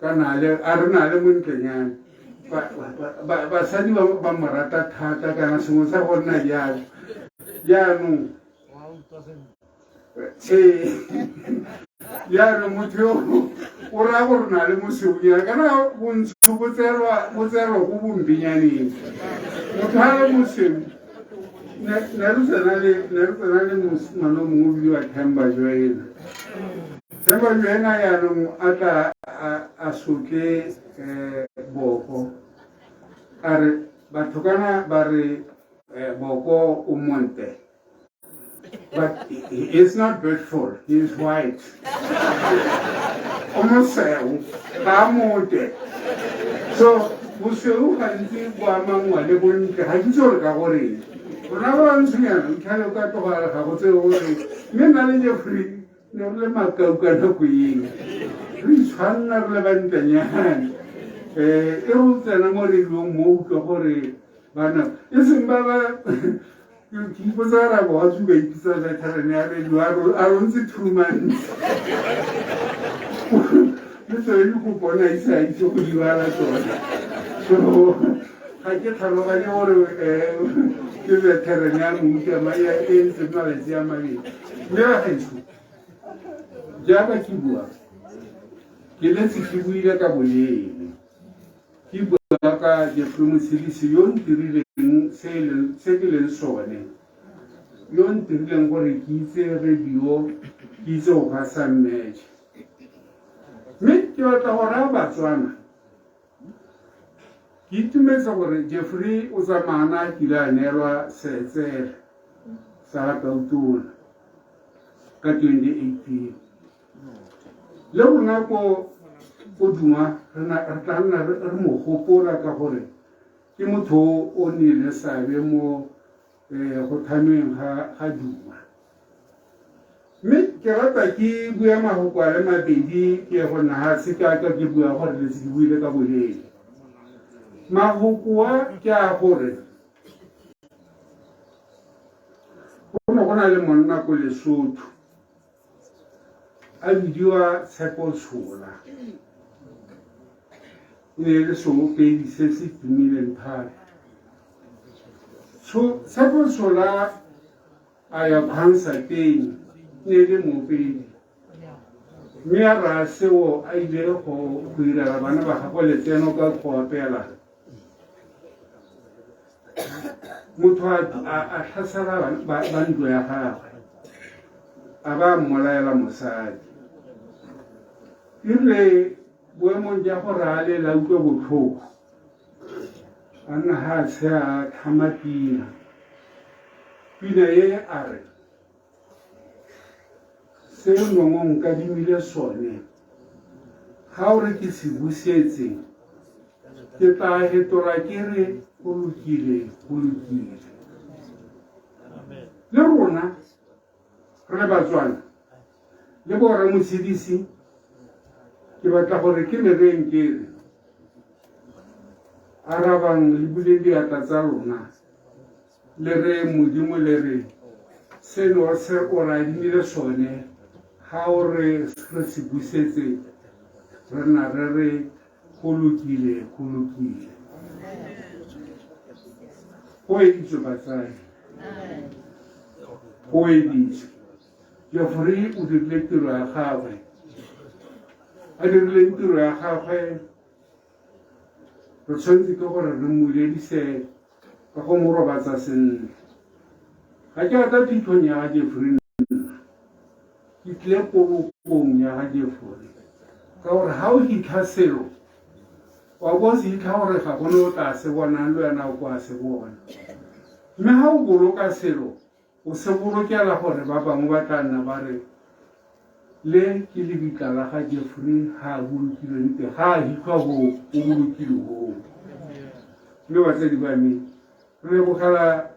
ka nale a re na le montlenyane basadi ba mo rata thata kana sengwe sa go nna jalo jaanong ee jaanong motho yo o raya gore na le moseunyana kana bontsho bo tseelwa ko bompenyaneng motho a le moseu ne re tsena le mosimane o mongwe o bidiwa Themba Joena Themba Joena yaanong a tla a sotle boko a re batho kana ba re boko o monte but he is not beautiful he is white o mosweu ga a mote so bosweu gantsi bo amangwa le bontle ga ke itse gore ka goreng rona ba bantshonyana ntlhale o ka tloga ga go tseo gore mme nna le Jeffrey ne re le makau ka nako eo re itshwanna re le bantlenyane um e re o tsena mo radiong mo utlwa gore bana e seng ba ba ke ipotsa ra bo ga tsuka ipitsa veteran ya radio a rontse 2 months le tsone dikopo na ise a itse go di bala tsone so ga ke tlhaloganye gore um ke veteran ya moutama e ntseng malatsi a mabedi mme bagaetsho jaaka ke bua ke letse ke buile ka boleele ke bua ka Jeffrey Motshedisi yo ntirileng se ke leng sone yo ntirileng gore ke itse radio ke itse go gasa match mme ke batla go raya Batswana ke itumetse gore Jeffrey o tsamayana a kile a neelwa seetsele sa Tautona ka 2018 le rona ko Duma re tla nna re mo gopola ka gore ke motho o nnile seabe mo go tlhameng ga Duma mme ke rata ke bua mafoko a le mabedi ke go nna ga se ka ka ke bua gore le se ke buile ka boleele mafoko a ke a gore go ne go na le monna ko Lesotho a bidiwa Tshepo Tshola e ne e le seopedi se se tumileng thata Tshepo Tshola a ya khansateng e ne e le moopedi mme a raya seo a ile go irela bana ba gagwe letseno ka go opela motho a tlhasela ba ntlo ya gagwe a ba mmolaela mosadi erile boemong jwa gore a lela utlwe botlhoko a nna ga a tshe a tlhama pina pina e a re se nongwe nkadimile sone ga o re ke se busetse ke tla hetola ke re go lokile go lokile le rona re le Batswana le borra Motshedisi ke batla gore ke le reng ke re arabang le bule diatla tsa lona le re Modimo le re seno se o re adimile sone ga o re re se busetse re na re re go lokile go lokile go editswe batsadi go editswe Jeffrey o dirile tiro ya gagwe a dirileng tiro ya gagwe re tshwanetse ke gore re moledise ka go mo robatsa sentle ga ke rata phitlhong ya ga Jeffrey nna ke tlile polokong ya ga Jeffrey ka gore ga o hitlha selo wa bo se hitlha gore ga gone o tla se bonang le wena o kwa se bona mme ga o boloka selo o se bolokela gore ba bangwe ba tla nna ba re le ke lebitla la ga Jeffrey ga a bolokilweng teng ga a hitlhwa hoo o bolokilwe hoo mme batsadi ba me re lebogela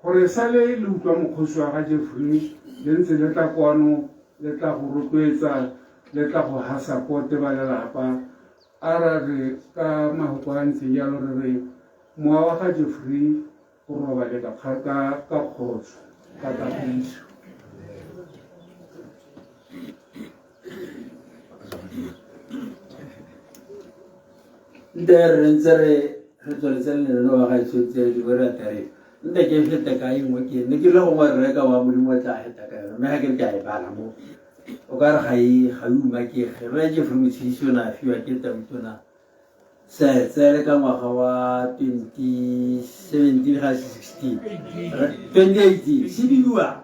gore sale le utlwa mokgosi wa ga Jeffrey le ntse le tla kwano. le tla go rotloetsa le tla go ha support ba lelapa. A ra re ka mahoko a ntseng jalo re re mowa wa ga Jeffrey o robale ka ka kgotso, ka kagiso. Nte re ntse re re tsweletse le lenaneo wa gaetsho tse di bo re atere. Nte ke fete ka e nngwe ke ne ke le gongwe rre ka wa Modimo o tla feta ka yone, mme ga ke re ke a e bala mo o ka re ga e ga e umakege. Rre Jeffrey Motshidisi o ne a fiwa ke Tautona Seetsele ka ngwaga wa 2017 ga se 16 2018 se bidiwa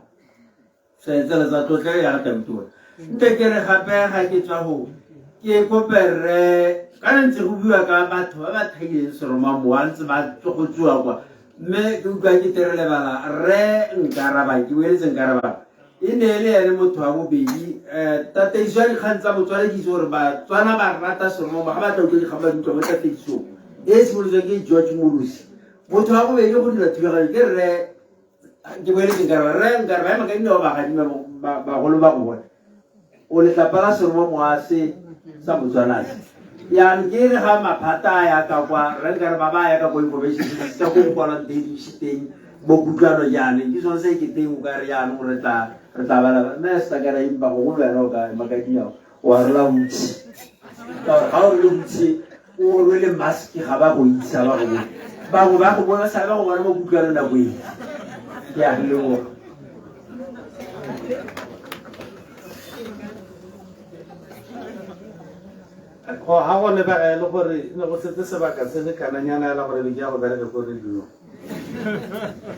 Seetsele sa tlotlo ya ga Tautona. Nte ke re gape ga ke tswa go ke kope rre ka ntse go buiwa ka batho ba ba thaileng seromamowa ntse ba go tsoa kwa, mme ke utlwa ke tere lebala rre Nkarabang, ke boeletse Nkarabang e ne e le ene motho wa bobedi. Tataiso ya dikgang tsa Botswana, ke itse gore Batswana ba rata seromamowa, ga ba tla utlwa dikgang ba di utlwa mo tataisong e e simolotsweng ke George Molosi. Motho wa bobedi go dira thulaganyo ke rre, ke boeletse Nkaraba, rre Nkaraba ema ka dinao ba gadima bagolo ba go bona o letlapa la seromamowa se sa Botswana se. Yaanong ke re ga maphata a ya ka kwa rre Nkaraba ba ya ka kwa information services ka ko go kwalwang teng teng bo kutlwano jaanong ke sone se ke teng o ka re jaanong re tla re tla bala mme se ka ra impa gongwe le wena o ka ema ka dinao wa rola hutshe, ka gore ga o role hutshe o rwele mask ga ba go itse, ga ba go bone, bangwe ba go bona sa ba go bona mo kutlwano nako e. Ke a re leboga. Go ga go lebega e le gore ne go setse sebaka se se kananyana hela gore be ke ya go bereka ko radio,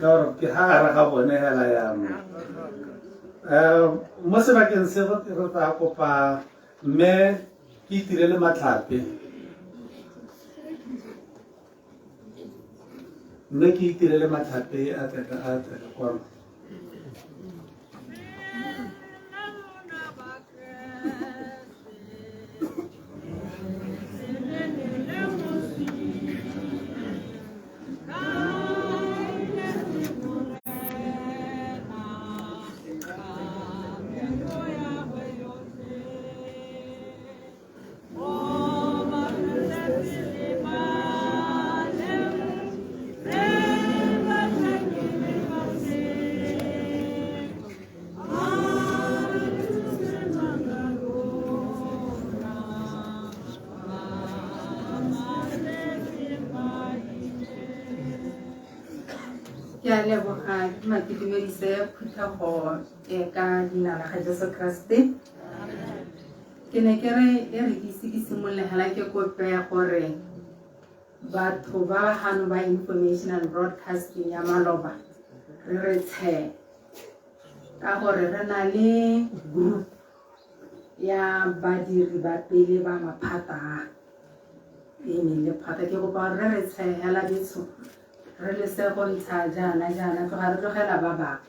ka gore ke ga gare ga bone hela jaanong. Mo sebakeng se re tla kopa mme ke itirele matlhape, mme ke itirele matlhape a tle a tle kwano. Ke a leboga, ke ma ke dumedise phuthego e ka leina la ga Jesu Kriste. Ke ne ke re e re ke ise ke simolole hela ke kope gore batho ba ba gano ba information and broadcasting ya maloba re re tshe, ka gore re na le group ya badiri ba pele ba maphata a e neng le phata. Ke kopa gore re re tshe hela betsho, re lese go ntsha jaana jaana, tloga re tlogela ba bangwe.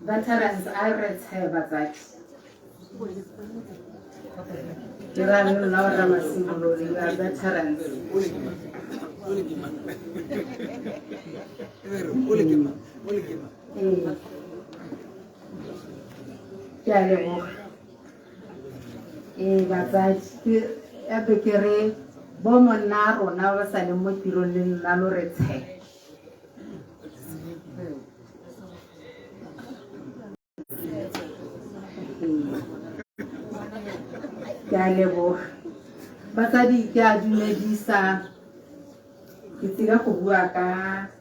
Veterans a re tshe batsadi. Ke ra le lona ba Ramasimolole, you are veterans. Ee. Ke a leboga. Ee batsadi, ke gape ke re bo monna a rona ba sa leng mo tirong le lona lo re tshe. Ke a leboga. Batsadi, ke a dumedisa. Ke tsile go bua ka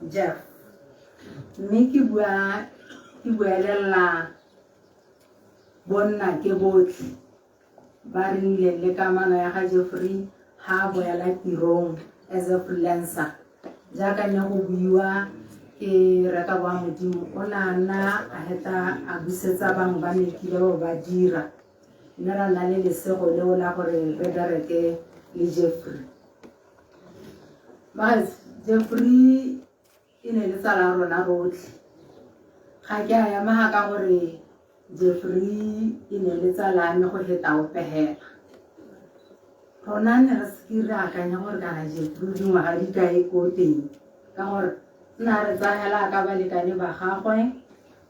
Jeff, mme ke bua ke buelela bonna ke botlhe ba re nnileng le kamano ya ga Jeffrey ha a boela tirong as a freelancer. Jaaka ne go buiwa ke reka wa Modimo, o ne a nna a heta a busetsa bangwe ba ne kile ba ba dira, mme ra nna le lesego leo la gore re bereke le Jeffrey. But Jeffrey e ne le tsala ya rona rotlhe. Ga ke a emaga ka gore Jeffrey e ne le tsala ya me go feta ope hela. Rona ne re seke re akanya gore kana Jeffrey o dingwaga di kae ko teng, ka gore nna re tsaya hela ka balekane ba gagwe.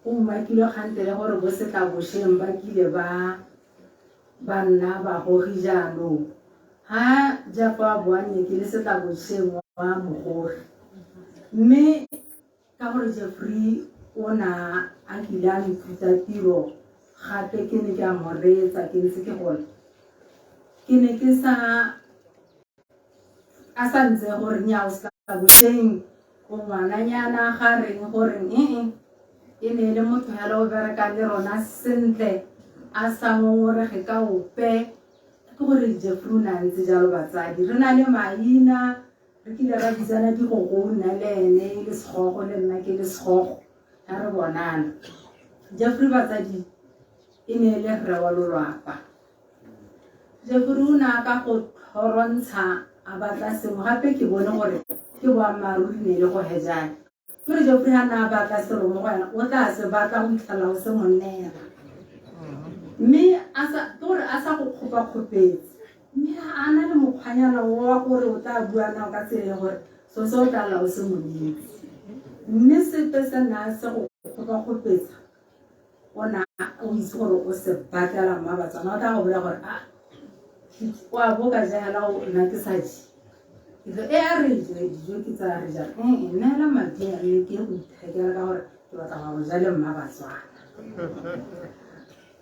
Go umakilwe kgantele gore bo setlabošeng ba kile ba ba nna bagogi jaanong. Ha Jeff a boa nne ke le setlabošeng wa mogogi. Mme ka gore Jeffrey o na a kile a nthuta tiro gape ke ne ke a mo reetsa ke ntse ke gola. Ke ne ke sa a sa ntse gore nya o setlabošeng o ngwananyana ga reng goreng ee e ne e le motho hela o berekang le rona sentle a sa ngongorege ka ope ke gore Jeffrey o ne a ntse jalo batsadi re na le maina re kile ra bitsana digogo nna le ene e le segogo le nna ke le segogo ga re bonana Jeffrey batsadi e ne e le rre wa lolwapa Jeffrey o ne a ka go tlhorontsha a batla sengwe gape ke bone gore ke boammaaruri ne e le go hejane kore Jeffrey ha ne a batla selo mo go wena o tla se batla go itlhela o se mo neela mme a sa ke gore a sa go kgopakgopetse mme a na le mokgwanyana wa gore o tla bua nao ka tsela ya gore so se o tla lla o se mo neetse mme sepe se ne a se go kgopakgopetsa o na o itse gore o se batlela mma Batswana o tla go bolela gore a o a bo ka jala o nna ke sa je ke e a re je dijo ke tsa re ja ee neela madi a me ke go ithekela ka gore ke batla go ja le mma Batswana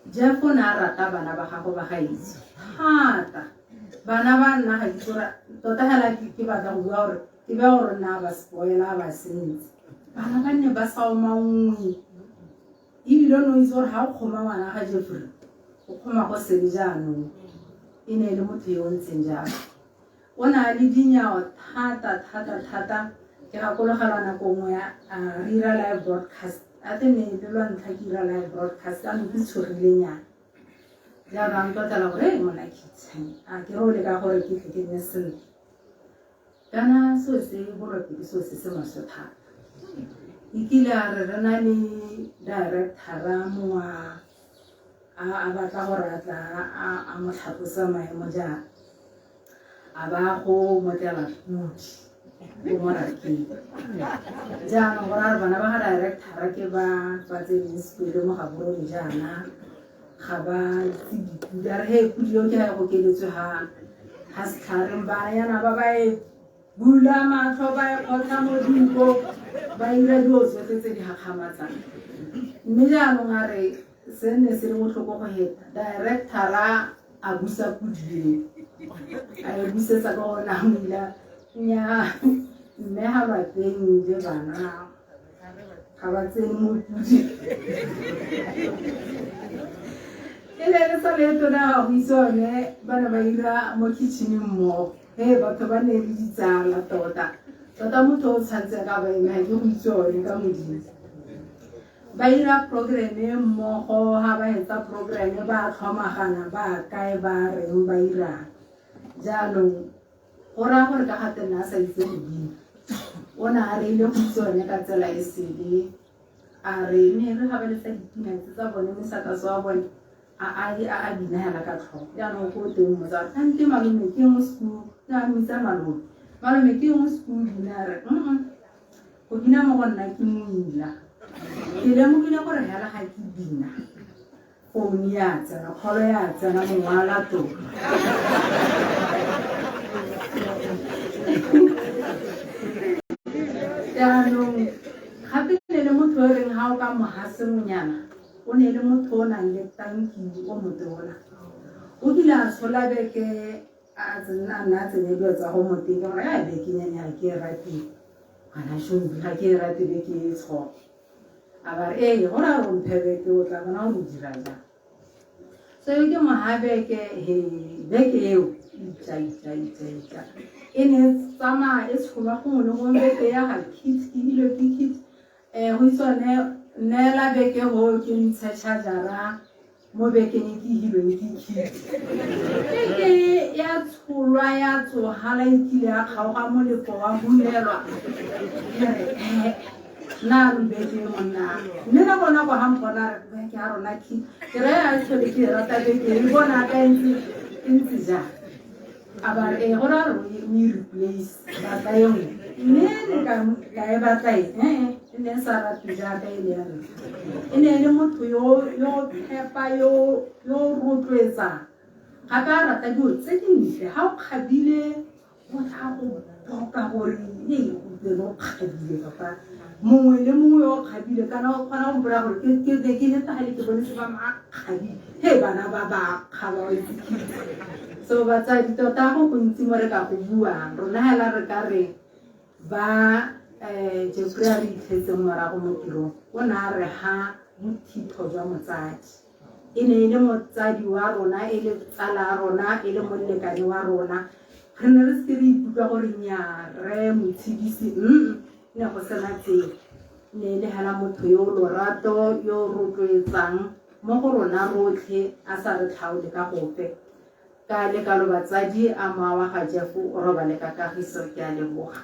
Jeff o ne a rata bana ba gago ba gaetsho thata bana ba nna ga itse gore tota hela ke batla go bua gore ke be gore nna ba spoila ba sentse bana ba nne ba sa omangwe ebile o ne o itse gore ga o kgoma ngwana ga Jeffrey o kgoma go sele jaanong e ne e le motho yo o ntseng jalo o ne a le dinyao thata thata thata ke gakologelwa nako nngwe re ira live broadcast a te ne le lwa ntlha ke ira live broadcast a ne ke tshogilenyana jaanong a ntlotlela gore e mona kitchen a ke re o leka gore ke tle ke nne sentle Kana seo se bolope ke seo se se maswe thata. E kile a re re na le directora mongwe a batla gore a tla a mo tlhatlosa maemo jaana a ba go motlela pudi ko morakeng jaanong gore a re bana ba ga directora ke ba ba tseneng sekolo mo Gaborone jaana ga ba itse dipudi a re he pudi eo ke ga e gokeletswe ga ga setlhareng bananyana ba ba e bula matlho ba e kgotlha mo dinko ba ira dilo tsotlhe tse di gakgamatsang mme jaanong a re se nne se le botlhoko go heta directora a busa pudi eo a e busetsa ka gona a moila nya mme ga bateng le bana ga ba tsene mo pudi e ne le sa leeto na go itse one ba ne ba ira mo kitchening mmogo he batho ba ne le ditsala tota tota motho o tshwanetse ka ba eme ga ke go itse one ka modimo ba ira programme mmogo ga ba etsa programme ba tlhomagana ba kae ba reng ba irang jaanong Go raya gore ka ga tenne a sa itse go bina. O ne a reile go itse one ka tsela e sele. A re mme re ga ba letsa dipina tse tsa bone mesakaso wa bone a a a a bina hela ka tlhogo. Jaanong ko teng mmotsa gore kante malome ke eng o seko a mmitsa malome. Malome ke eng o seko o bina a re go bina mo go nna ke moila. Ke lemogile gore hela ga ke bina Founu ya tsena, kgolo ya tsena, mongwe wa latola. Jaanong gape ne le motho o reng ga o ka mo ha sengwenyana o ne le motho o nang le tanki o motona. O kile a tshola beke a nna a tsenya dilo tsa go mo teng ka gore a bekenyane ga ke e rate gana shombi ga ke e rate beke e tshogo. A ba re, Ee, go raya gore mphe beke, o tla bona gore o dira jang. So e ke moga beke, he, beke eo, itša, itša, itša, itša. E ne e tsamaya e tsholwa gongwe le gongwe beke ya ga Kit, ke ile ke Kit. Go itse one, neela beke go ke ntshe chargera mo bekeng e ke hilweng ke Kit. Beke ya tsholwa ya tsogala e kile ya kgaoga molepo wa hulelwa. Ke re, nna re beke monna mme ka bona go ga mpona re beke ya rona Kit. Ke raya actually ke e rata beke e bona ka e ntse e ntse jang. A ba re, ee, go raya gore o e replace, batla e nngwe. Mme ne ka ka e batla e, ee, e ne e sa ratwe jaaka e le ya ntlha. E ne e le motho yo yo phepa, yo yo rotloetsang. Gape a rata dilo tse dintle. Ga o kgabile o tla go boka gore ee gompieno o kgabile tota. Mongwe le mongwe yo o kgabile kana o kgona go mpolaya gore ke ke ne ke heta gale ke bone se ba ma kgabile. He bana ba ba kgaba wa itse. So batsadi tota go gontsi mo re ka go buang. Rona hela re ka re ba um Jeffrey a re itlhetseng morago mo tirong o ne a re ha bothitho jwa motsadi. E ne e le motsadi wa rona, e le tsala ya rona, e le molekane wa rona. Re ne re seke re ikutlwa gore nnyaa rre motshedisi ne go sena tseo. E ne e le hela motho yo o lorato, yo o rotloetsang mo go rona rotlhe a sa re tlhaole ka gope. Ka lekalo batsadi a mowa wa ga Jeff o robale ka kagiso. Ke a leboga.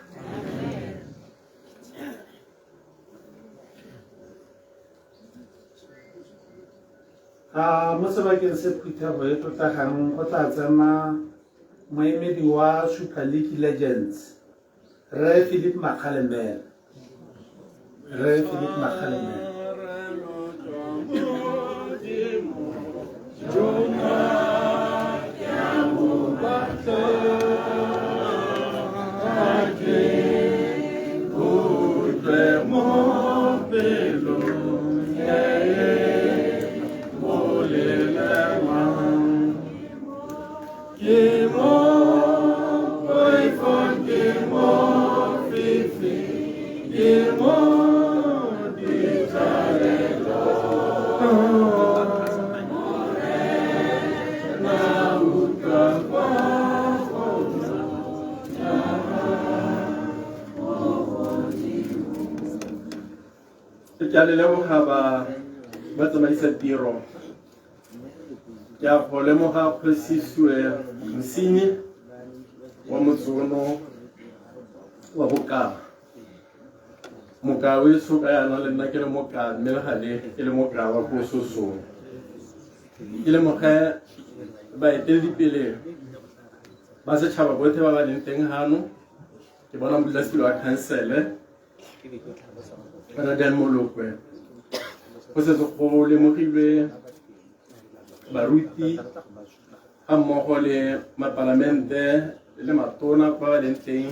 A mo sebakeng se phuthego e tlotlegang go tla tsena moemedi wa Super League Legends, Rre Philip Makgalemele. Rre Philip Makgalemele. Ke a le leboga ba ba tsamaisa tiro. Ke a go lemoga Kgosi Sue Mosenyi wa motsono wa Bokaba. Mokao e so ka yana le nna ke le mokaa mme le gale ke le mokaa wa ko Sosong. Ke lemoge baeteledipele ba setšhaba botlhe ba ba leng teng hano. Ke bona modulasetilo wa khansele Rre Molokwe. Go setse go lemogilwe baruti ga mmogo le mapalamente le matona ba ba leng teng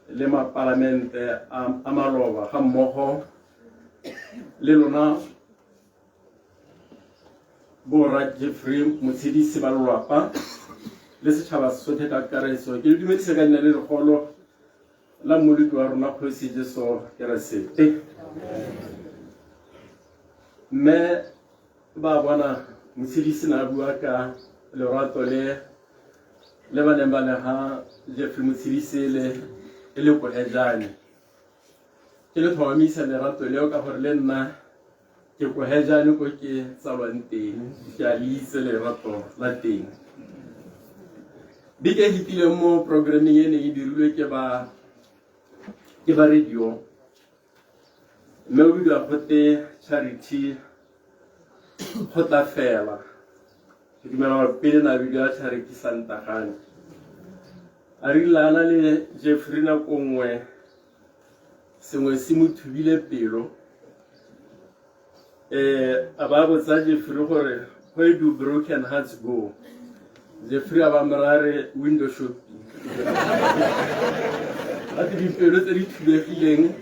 le mapalamente a maloba ga mmogo le lona borra Jeffrey Motshedisi ba lelwapa le setšhaba sotlhe ka kakaretso. Ke le dumedise ka leina le legolo la Mmoloki wa rona Kgosi Jesu Keresete. Mme ba bona Motshedisi ne a bua ka lorato le le ba neng ba le ga Jeffrey Motshedisi le e le Kohejane. Ke le tlhomamisa lerato leo ka gore le nna ke Kohejane ko ke tsalwang teng, ke a le itse lerato la teng. Beke e fetileng mo programming e neng e dirilwe ke ba ke ba radio mme o bidiwa gote Charity Kgotlafela. Ke dumela gore pele na bidiwa Charity Santagane. A rile a na le Jeffrey nako nngwe sengwe se mo thubile pelo. A ba botsa Jeffrey gore where do broken hearts go? Jeffrey a ba mo raya re window shopping. A te dipelo tse di thubegileng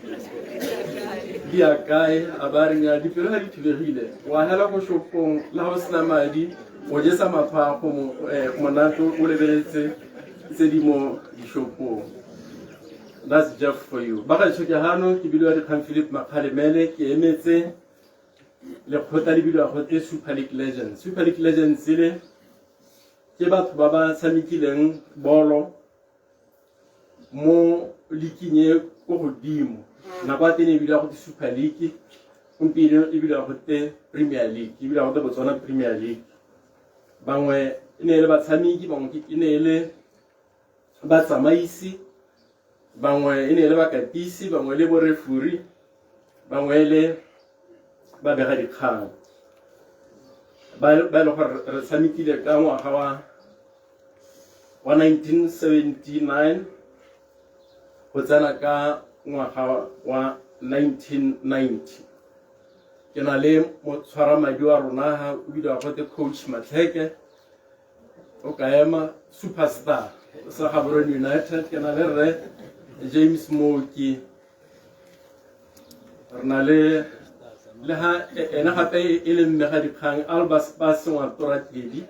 di ya kae? A ba re nya dipelo ga di thubegile wa hela ko shopong le ga o sena madi o jesa matlho a go monate o lebeletse tse di mo dishopong. That's Jeff for you. Ba gaetsho ke hano ke bidiwa Dikgang Philip Makgalemele ke emetse lekgotla le bidiwa gote Super League Legends. Super League Legends le ke batho ba ba tshamekileng bolo mo liking e ko godimo. Nako ya teng e bidiwa gote Super League, gompieno e bidiwa gote Premier League, e bidiwa gote Botswana Premier League. Bangwe e ne e le batshameki, bangwe e ne e le batsamaisi, bangwe e ne e le bakatisi, bangwe le borefuri, bangwe e le babega dikgang. Ba e le gore re tshamekile ka ngwaga wa wa 1979 go tsena ka ngwaga wa 1990. Ke na le motshwaramadi wa rona ha o bidiwa gote Coach Matlheke, o ka ema superstar sa Gaborone United. Ke na le rre James Mooki, re na le le ha ene gape e le mme ga dikgang Albus ba Sengwatoratledi,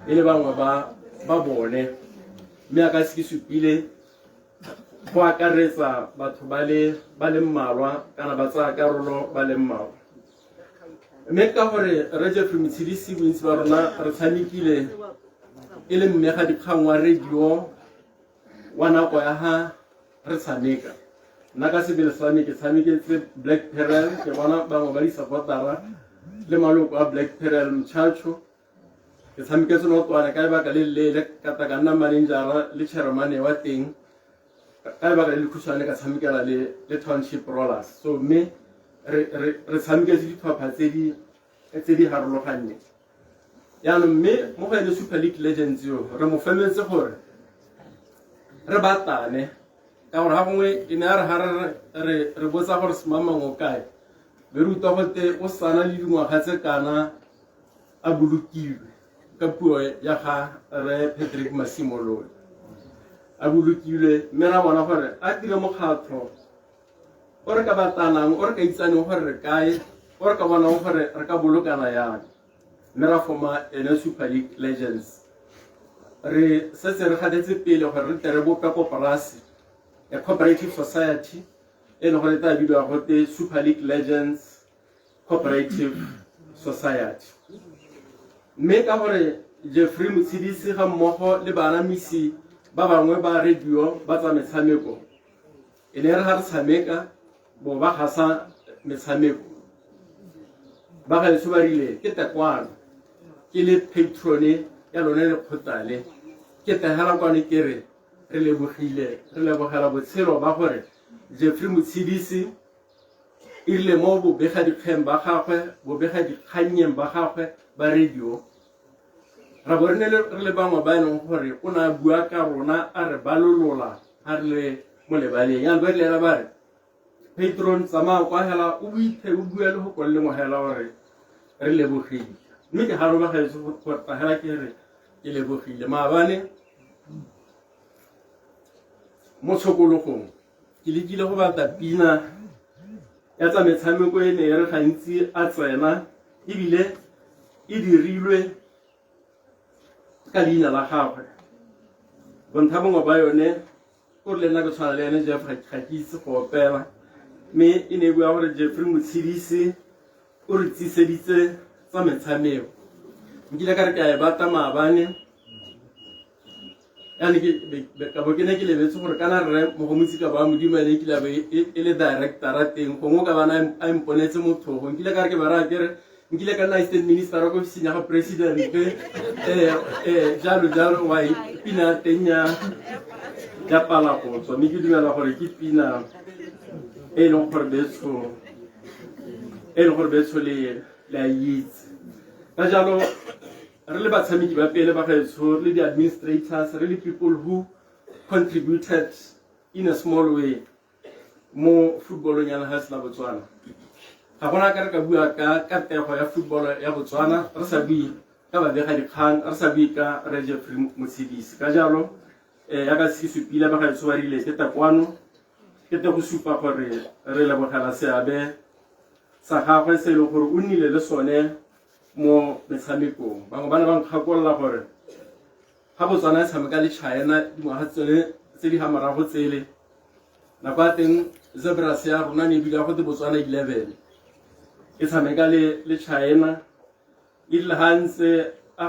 e le bangwe ba ba bone, mme a ka se ke supile go akaretsa batho ba le ba le mmalwa kana ba tsaya karolo ba le mmalwa. Mme ka gore re Jeffrey Motshedisi, bontsi ba rona re tshamekile e le mme ga dikgang wa radio wa nako ya ha re tshameka. Nna ka sebele sa me ke tshameketse Black Perel, ke bona bangwe ba di-supportera le maloko a Black Perel Mchacho. Ke tshameketse Notwane ka lebaka le leele, ka ta ka nna managera le chairman wa teng ka lebaka le lekhutshwane, ka tshamekela le le Township Rollers. So mme re re re tshameketse ditlhopha tse di tse di harologanneng jaanong. Mme mo go ene Super League Legends yo re mo femetse gore re batane, ka gore ga gongwe e ne ya re ga re re re botsa gore semamang o kae, be re utlwa gote o sana le dingwaga tse kana a bolokilwe, ka puo ya ga re Patrick Masimolole, a bolokilwe. Mme ra bona gore a dire mokgatlho o re ka batanang, o re ka itsaneng gore re kae, o re ka bonang gore re ka bolokana yang, mme ra foma ene Super League Legends. Re setse re gatetse pele gore re tle re bope koporasi ya cooperative society e leng gore e tla bidiwa gote Super League Legends Cooperative Society. Mme ka gore Jeffrey Motshedisi ga mmogo le baanamisi ba bangwe ba radio ba tsa metshameko, e ne re ga re tshameka bo ba gasa metshameko, ba gaetsho ba rile ke tekwano ke le patrone ya lone lekgotla le, ke tegela kwane ke re re lebogile, re lebogela botshelo ba gore Jeffrey Motshedisi e rile mo bobegadikgang ba gagwe, bobegadikgannyeng ba gagwe ba radio, ra bo re ne re le bangwe ba e leng gore o ne a bua ka rona, a re balolola ga re le mo lebaleng. Yanong ba rile ela ba re, patron, tsamaya kwa hela o buithe o bua le go kolle lengwe hela gore re lebogile. Mme ke garo ba gaetsho go hela ke re ke lebogile. Maabane mo tshokologong ke lekile go batla pina ya tsa metshameko e ne e re gantsi a tsena ebile e dirilwe ka leina la gagwe. Bontlha bongwe ba yone o re le nna ke tshwana le ene Jeff, ga ke itse go opela, mme e ne e bua gore Jeffrey Motshedisi o re tsiseditse tsa metshameko. Nkile ka re ke a e batla maabane yane, ka bo ke ne ke lebetse gore kana rre Mogomotsi ka ba Modimo ene kile a be e le directora teng, gongwe o ka bana a mponetse mothogo. Nkile ka re ke bara ke re nkile ka nna assistant minister ko ofising ya ga president, jalo jalo. Wa pina ya teng ya ya pala go tswa, mme ke dumela gore ke pina e leng gore betsho e leng gore betsho le le a itse. Ka jalo re le batshameki ba pele ba gaetsho, re le di-administrators, re le people who contributed in a small way mo footballong ya lefatshe la Botswana, ga gona ka re ka bua ka katego ya football ya Botswana re sa bue ka babega dikgang, re sa bue ka re Jeffrey Motshedisi. Ka jalo ya ka se supile ba gaetsho ba rile ke takwano ke te go supa gore re lebogela seabe sa gagwe se e leng gore o nnile le sone mo metshamekong. Bangwe ba ne ba nkgakolola gore ga Botswana e tshameka le China dingwaga tsone tse di ga morago tsele, nako ya teng Zebras ya rona ne ebile go te Botswana 11 e tshameka le le China, e rile ga ntse a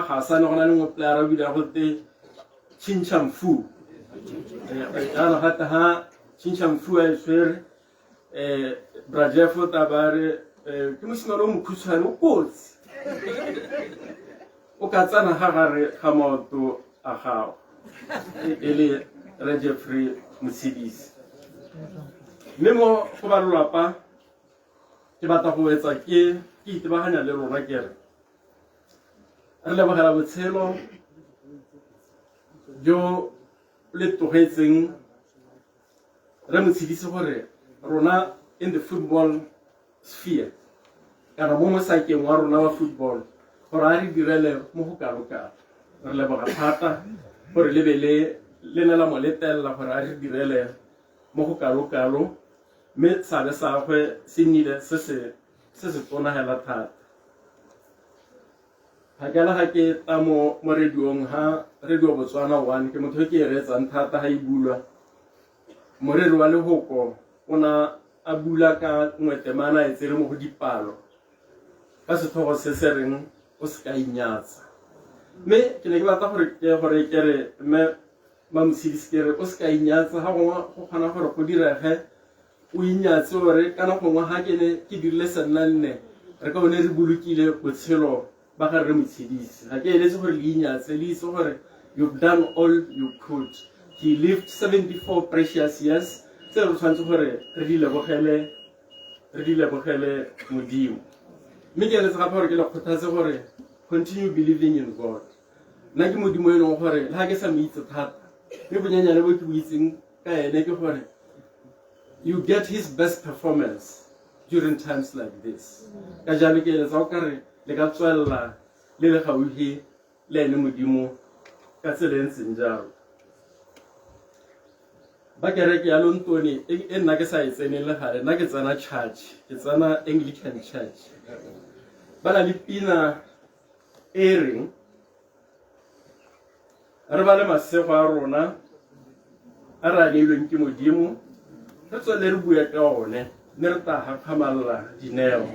gasane go na le nngwe player o bile go te Chinchamfu, jaanong gate ha Chinchamfu a e tshwere, Brajefo tabare ke mosimane o mokhutshwane o kotsi, o ka tsena ga gare ga maoto a gago. E le re Jeffrey Motshedisi. Mme mo go ba lelapa ke batla go etsa ke ke itebaganya le lona ke re re lebogela botshelo. jo le tlogetseng re mo tshedise gore rona in the football sphere kana mo mosakeng wa rona wa football gore a re direle mo go kalo-kalo. Re leboga thata gore le be le le ne la mo letelela gore a re direle mo go kalo-kalo, mme seabe sa gagwe se nnile se se se se tona hela thata. Phakela ga ke tla mo mo radiong ha Radio Botswana 1 ke motho ke e reetsang thata ga e bulwa. Moreri wa lehoko o na a bula ka nngwe temana e tsere mo go dipalo ka setlhogo se se reng o se ka inyatsa. Mme ke ne ke batla gore ke gore ke re mme Mamotshedisi ke re o se ka inyatsa ga gongwe go kgona gore go direge o inyatse gore kana gongwe ga ke ne ke dirile senna nne re ka bone re bolokile botshelo ba ga rre Motshedisi. Ga ke eletse gore le inyatse, le itse gore you've done all you could. He lived 74 precious years tse re tshwanetse gore re di lebogele re di lebogele Modimo. Mme ke eletse gape gore ke le kgothatse gore continue believing in God. Nna ke Modimo e leng gore le ga ke sa mo itse thata, mme bonyenyane bo ke bo itseng ka ene ke gore you get his best performance during times like this. Ka jalo ke eletsa o kare le ka tswelela le le gaufi le ene Modimo ka tsela e ntseng jalo. Ba kereke ya Lontone e e nna ke sa e tseneng le gale, nna ke tsena church, ke tsena Anglican Church. Ba na le pina e reng re ba le masego a rona a re a neilweng ke Modimo, re tswelele re bue ka one mme re tla gakgamalela dineo.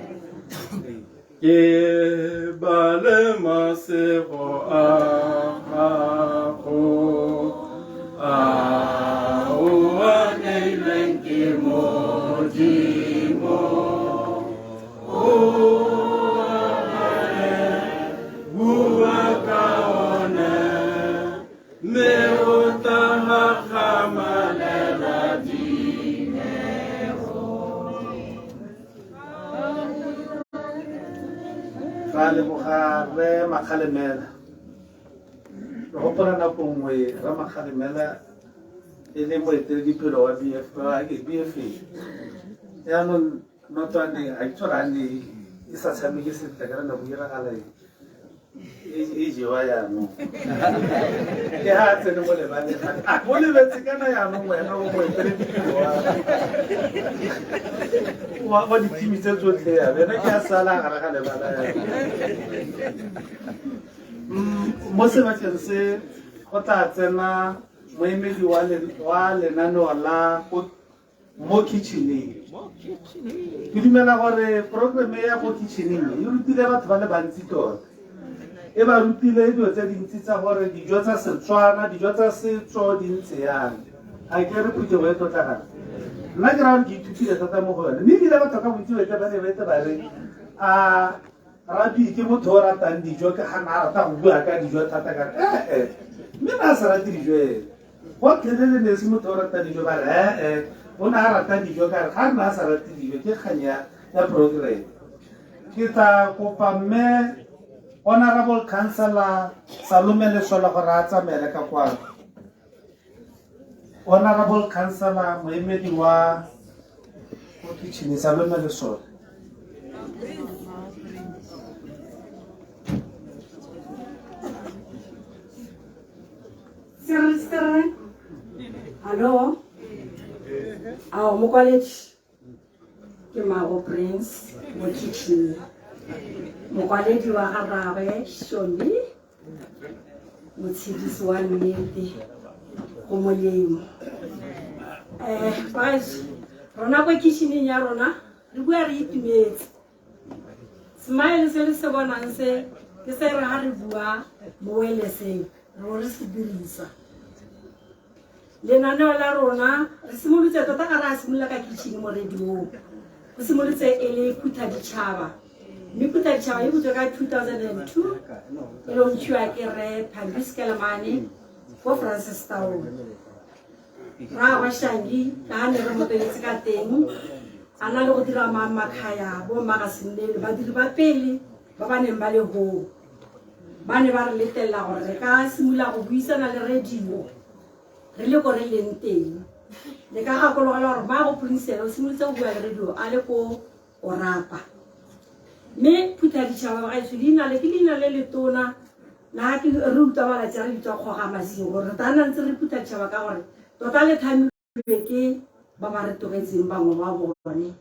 Ke ba le masego a gago a o a neilweng ke Modimo. O a bua ka one mme o tla gakgamalela dineo. Ra leboga rre Makgalemela. Re gopola nako nngwe rre Makgalemela e le moeteledipele wa BFA. Jaanong notwane ga ke tsore a ne e sa tshameke sentle kana nako iragala eng e jewa jaanong. Ke ha a tsene mo lebaleng a o lebetse kana jaanong wena o moeteledipele wa dithimi tse tsotlhe ya wena ke a sala gare ga lebala ya. Mo sebakeng se go tla tsena moemedi wa lenaneo la mo kitcheneng. Ke dumela gore programme ya go kitcheneng e rutile batho ba le bantsi tota. E ba rutile dilo tse dintsi tsa gore dijo tsa Setswana, dijo tsa setso di ntse yang. Ga ke re phuthego e tlotlagana. Nna ke raya gore ke ithutile thata mo go yone. Mme ebile batho ka bontsi ba ba ne ba etse ba re a Rabi ke motho o ratang dijo ke ga na a rata go bua ka dijo thata ka re ee mme na a sa rate dijo ene. Gotlhelele ne se motho o rata dijo ba re ee o ne a rata dijo ka re ga re ne a sa rate dijo ke kgang ya program. Ke tla kopa mme Honorable Councillor Salome Lesola gore a tsamaele ka kwano. Honorable Councillor moemedi wa ko kitchen Salome Lesola. Sir, sir. Hallo. Ao mokwaledi ke Mago Prince mo kitchen. Mokwaledi wa ga rraagwe Shomi motshedisi wa nnete go molemo. Guys, rona kwa kitcheneng ya rona re bua re itumetse. Smile se le se bonang se ke se re ha re bua mo weleseng re bo re se dirisa. Lenaneo la rona re simolotse tota ga re a simolola ka kitchen mo radiong. Go simolotse e le Phutha Ditšhaba. Mme Phutha Ditšhaba e butswe ka 2002 e launchiwa ke Rre Phambi Skelemane ko Francistown. Rraagwe Shangi ka ha ne re mo tlwaetse ka teng a na le go dira makhaya bo mma ga Sennelo badiri ba pele ba ba neng ba le hoo. Ba ne ba re letlelela gore re ka simolola go buisana le radio re le ko re leng teng. Le ka gakologelwa gore Mmago Prince o simolotse go bua le radio a le ko Orapa. Mme Phuthaditšhaba bagaetsho leina le ke leina le letona la ke re utlwa malatsi a re bitswa kgoga masimo gore re tla nna ntse re phutha ditšhaba ka gore tota le thamilwe ke ba ba re tlogetseng bangwe ba bone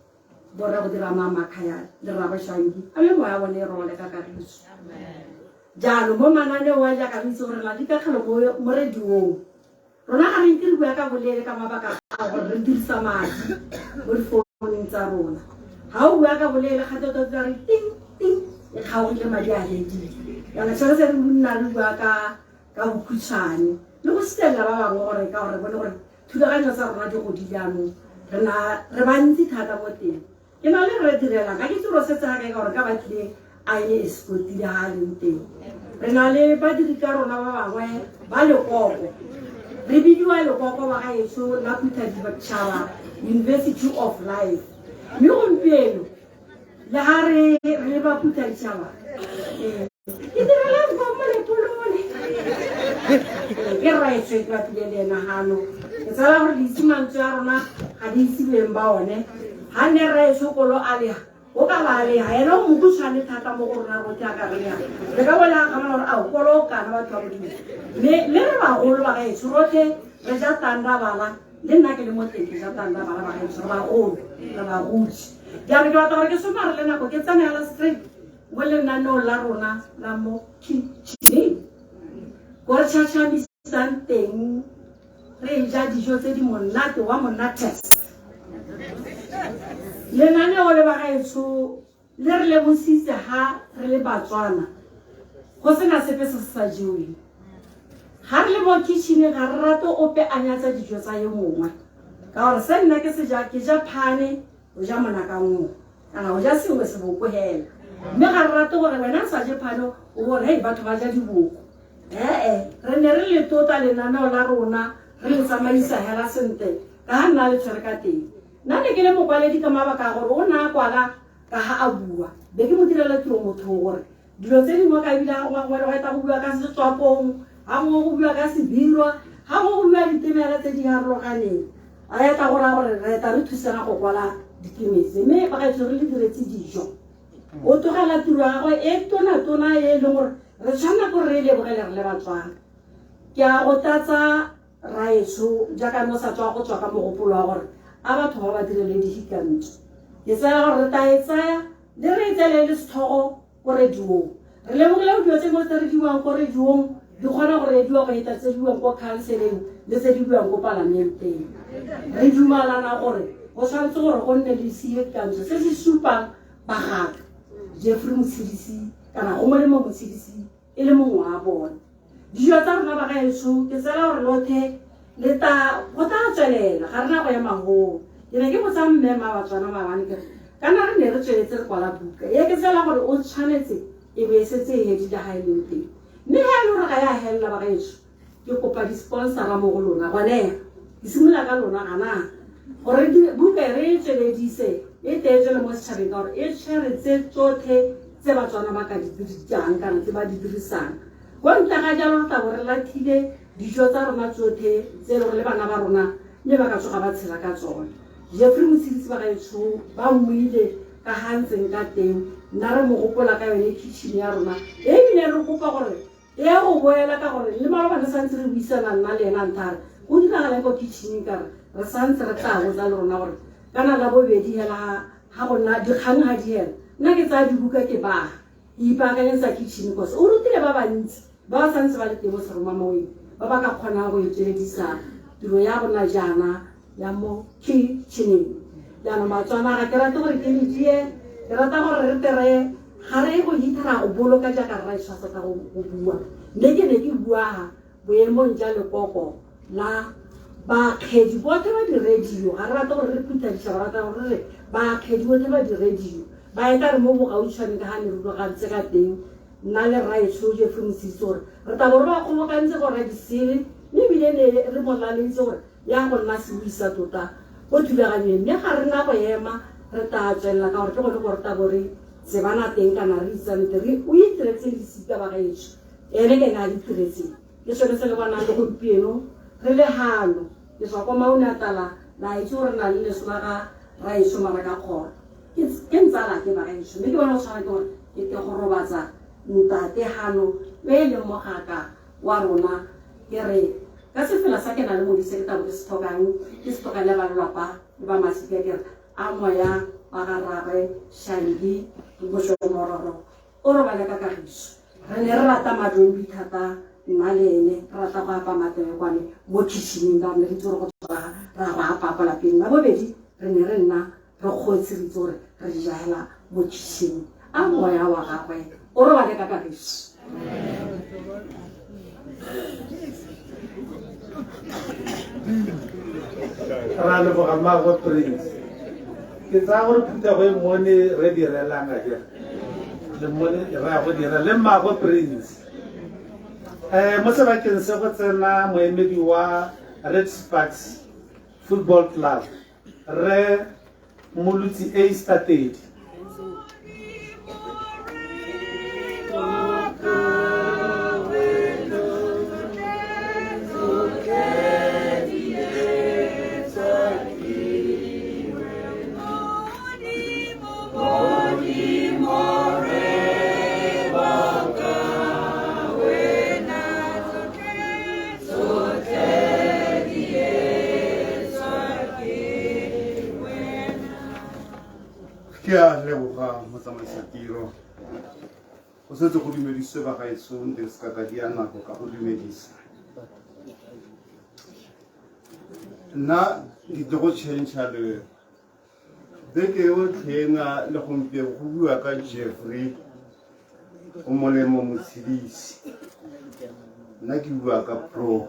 borre go dira mamakhaya le rabashangi a me moya bone e role ka kagiso. Jaanong mo mananeo a jaaka re itse gore na dikakgelo mo radiong rona ga re nke re bua ka boleele ka mabaka a gore re dirisa madi mo difounung tsa rona. Ga o bua ka boleele gape tota re ting ting e kgaogile madi a hedile. Jaanong tshwanetse re nna re bua ka ka bokhutshwane le go sitelela ba bangwe gore ka gore bone gore thulaganyo tsa rona di godile jaanong re na re bantsi thata mo teng. Ke na le re direlang ga ke itse gore o setse ga kae ka gore ka batlile a e escotile ga a leng teng. Re na le badiri ka rona ba bangwe ba lekoko, re bidiwa lekoko ba gaetsho la Phuthaditšhaba University of Life. Mme gompieno le ga re re ba Phuthaditšhaba ke direlang kwa molepolole ke rraetsho ke batlile le ena gano. Ke tsala gore di itse mantswe a rona ga di itse beng ba one. Ga nne rraetsho kolo a leha o ka ba leha ena o mokhutswane thata mo go rona rotlhe a ka re leha re ka bole ga gamana gore a kolo o kana batho ba modimo. Mme re bagolo ba gaetsho rotlhe re ja tanda bala le nna ke le mo teng ke ja tanda bala ba gaetsho re bagolo re bagodi. Jaanong ke batla gore ke somare le nako ke tsene hela straight mo lenaneong la rona la mo kitchening ko re tšhatšhamisang teng re ja dijo tse di monate wa monates. Lenaneo le bagaetsho le re lemositse ha re le Batswana go sena sepe se se sa jeweng. Ga re le mo kitchening ga re rate ope a nyatsa dijo tsa yo mongwe ka gore se nna ke se ja ke ja phane o ja monakangwe kana o ja sengwe seboko hela. Mme ga re rate gore wena o sa je phane o gore hei batho ba ja diboko. Ee re ne re le tota lenaneo la rona re le tsamaisa hela sentle ka ga nna le tshwere ka teng. Nna ne ke le mokwaledi ka mabaka a gore o ne a kwala ka ga a bua be ke mo direla tiro motho gore dilo tse dingwe ka ebile ga gongwe go eta go bua ka setswapong ga gongwe go bua ka sebirwa ga gongwe go bua ditemela tse di harologaneng a eta go raya gore re eta re thusana go kwala diteme tse. Mme bagaetsho re le diretse dijo o tlogela tiro ya gagwe e tona-tona e leng gore re tshwanela gore re e lebogele re le Batswana. Ke a go tlatsa raetsho jaaka no sa tswa go tswa ka mogopolo wa gore a batho ba ba direle dihikantswe. Ke tsaya gore re tla e tsaya le re e tsele le setlhogo ko radiong. Re lemogile dilo tse mo tse re diwang ko radiong di kgona go rediwa go eta tse di buang ko counseling le tse di buang ko palamenteng. Re dumalana gore go tshwanetse gore go nne le sehikantswe se se supang bagaka Jeffrey Motshidisi kana go molemo Motshidisi e le mongwe wa bone. Dijo tsa rona bagaetsho ke tsela gore lothe le ta go tla tswelela ga rena go ema hoo. Ke ne ke botsa mme mma Batswana maabane ke re kana re ne re tsweletse re kwala buka e ke tsela gore o tshwanetse e be e setse e hedile ga e leng teng. Mme ga e le gore ga ya helela bagaetsho ke kopa di-sponsora mo go lona gone ke simolola ka lona gana gore buka e re e tsweledise e tle e tswele mo setšhabeng ka gore e tshwere tse tsotlhe tse Batswana ba ka di dirisang kana tse ba di dirisang. Ko ntle ga jalo re tla bo re lathile dijo tsa rona tsotlhe tse e le gore le bana ba rona mme ba ka tsoga ba tshela ka tsone. Jeffrey Motshidisi ba gaetsho ba mmuile ka ga ntseng ka teng nna re mo gopola ka yone kitchen ya rona e ebile re kopa gore e ya go boela ka gore le maloba re santse re buisana nna le ena nthare go diragalang ko kitchening ka re re santse re tla botsa le rona gore kana la bobedi hela ga go nna dikgang ga di hela nna ke tsaya dibuka ke baga ke ipaakanyetsa kitchen cause o rutile ba bantsi ba ba santse ba le teng mo seromamoweng ba ba ka kgonang go e tsweledisa tiro ya rona jaana ya mo kitchening. Jaanong Batswana ga ke rate gore ke le die, ke rata gore re tere ga re go hithara go boloka jaaka rra e tshwasa go bua. Mme ke ne ke bua boemong ja lekoko la bakgedi botlhe ba di-radio. Ga re rate gore re phutha ditšhaba, rata gore re bakgedi botlhe ba di-radio ba eta re mo bogautshwaneng ka ga ne rulagantse ka teng nna le rraetsho Jeffrey Motshidisi gore re tla bo re ba kgobokantse go rra disele mme ebile ne re mo laleditse gore ya go nna sebui sa tota ko thulaganyong. Mme ga re na go ema re tla tswelela ka gore ke gone gore tla bo re tsebana teng kana re itsane teng. O itiretse lesika bagaetsho. Ene ke ene a di tiretseng. Ke sone se le bonang le gompieno re le hano. Ke tswa kwa Maunatlala, la itse gore re na le leso la ga rraetsho Marakakgoro. Ke ke ntsalake bagaetsho, mme ke bona go tshwana ke gore ke tle go robatsa ntate hano yo e leng mogaka wa rona. Ke re ka sefela sa ke na le modise ke tla bo ke se tlhokang, ke se tlhokang le ba lelwapa le ba masika, ke re a moya wa ga rraagwe Shangi Mošomororo o robale ka kagiso. Re ne re rata madombi thata nna le ene, re rata go apa matebekwane mo kitcheneng ka gonne re itse gore go tswa ra go apa ko lapeng. La bobedi re ne re nna re kgotse re itse gore re di jahela mo kitcheneng. A moya wa gagwe o robale ka kagiso. Ra leboga mmaagwe Prince. Ke tsaya gore phuthego e mmone re direlang a kere. Le mmone re ya go dira le mmaagwe Prince. Mo sebakeng se go tsena moemedi wa Red Sparks Football Club, Rre Mmolotsi A. Statedi. Ke a leboga motsamaisa tiro. Go setse go dumedisitswe bagaetsho, nte se ka ka dia nako ka go dumedisa. Nna ke tle go change le beke yotlhe ena le gompieno go bua ka Jeffrey o molemo motshedisi. Nna ke bua ka pro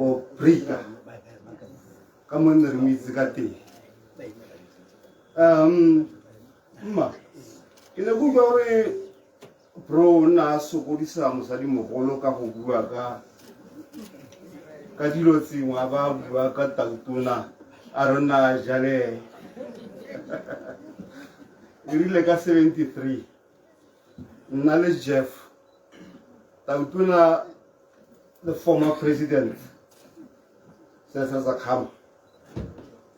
o Brika ka mo nne re mo itse ka teng. Mma ke ne ke utlwa gore bro o nna a sokodisa mosadimogolo ka go bua ka ka dilo tsengwe, a ba bua ka tautona a re nna a jale. E rile ka 73 nna le Jeff tautona, the former president Sir Khama,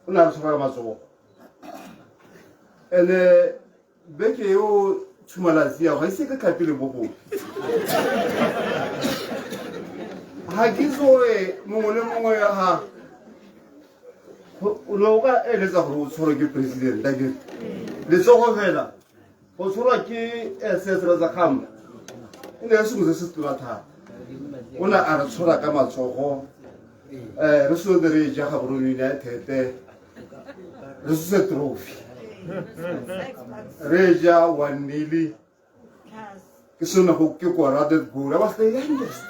o ne a re tshwara ka matsogo. Ene beke eo tshumalatsi ya ga ise ke tlhape lebogo, ga ke itse gore mongwe le mongwe ga o ne o ka eletsa gore o tshwarwe ke president akere letsogo fela go tshwarwa ke sesera tsa kgamba e ne e sengwe se se tona thata. O ne a re tshwara ka matsogo, re sone re ja Gaborone United, re suse trophy, re ja one nil, ke sone go ke kora that goal. I was the youngest,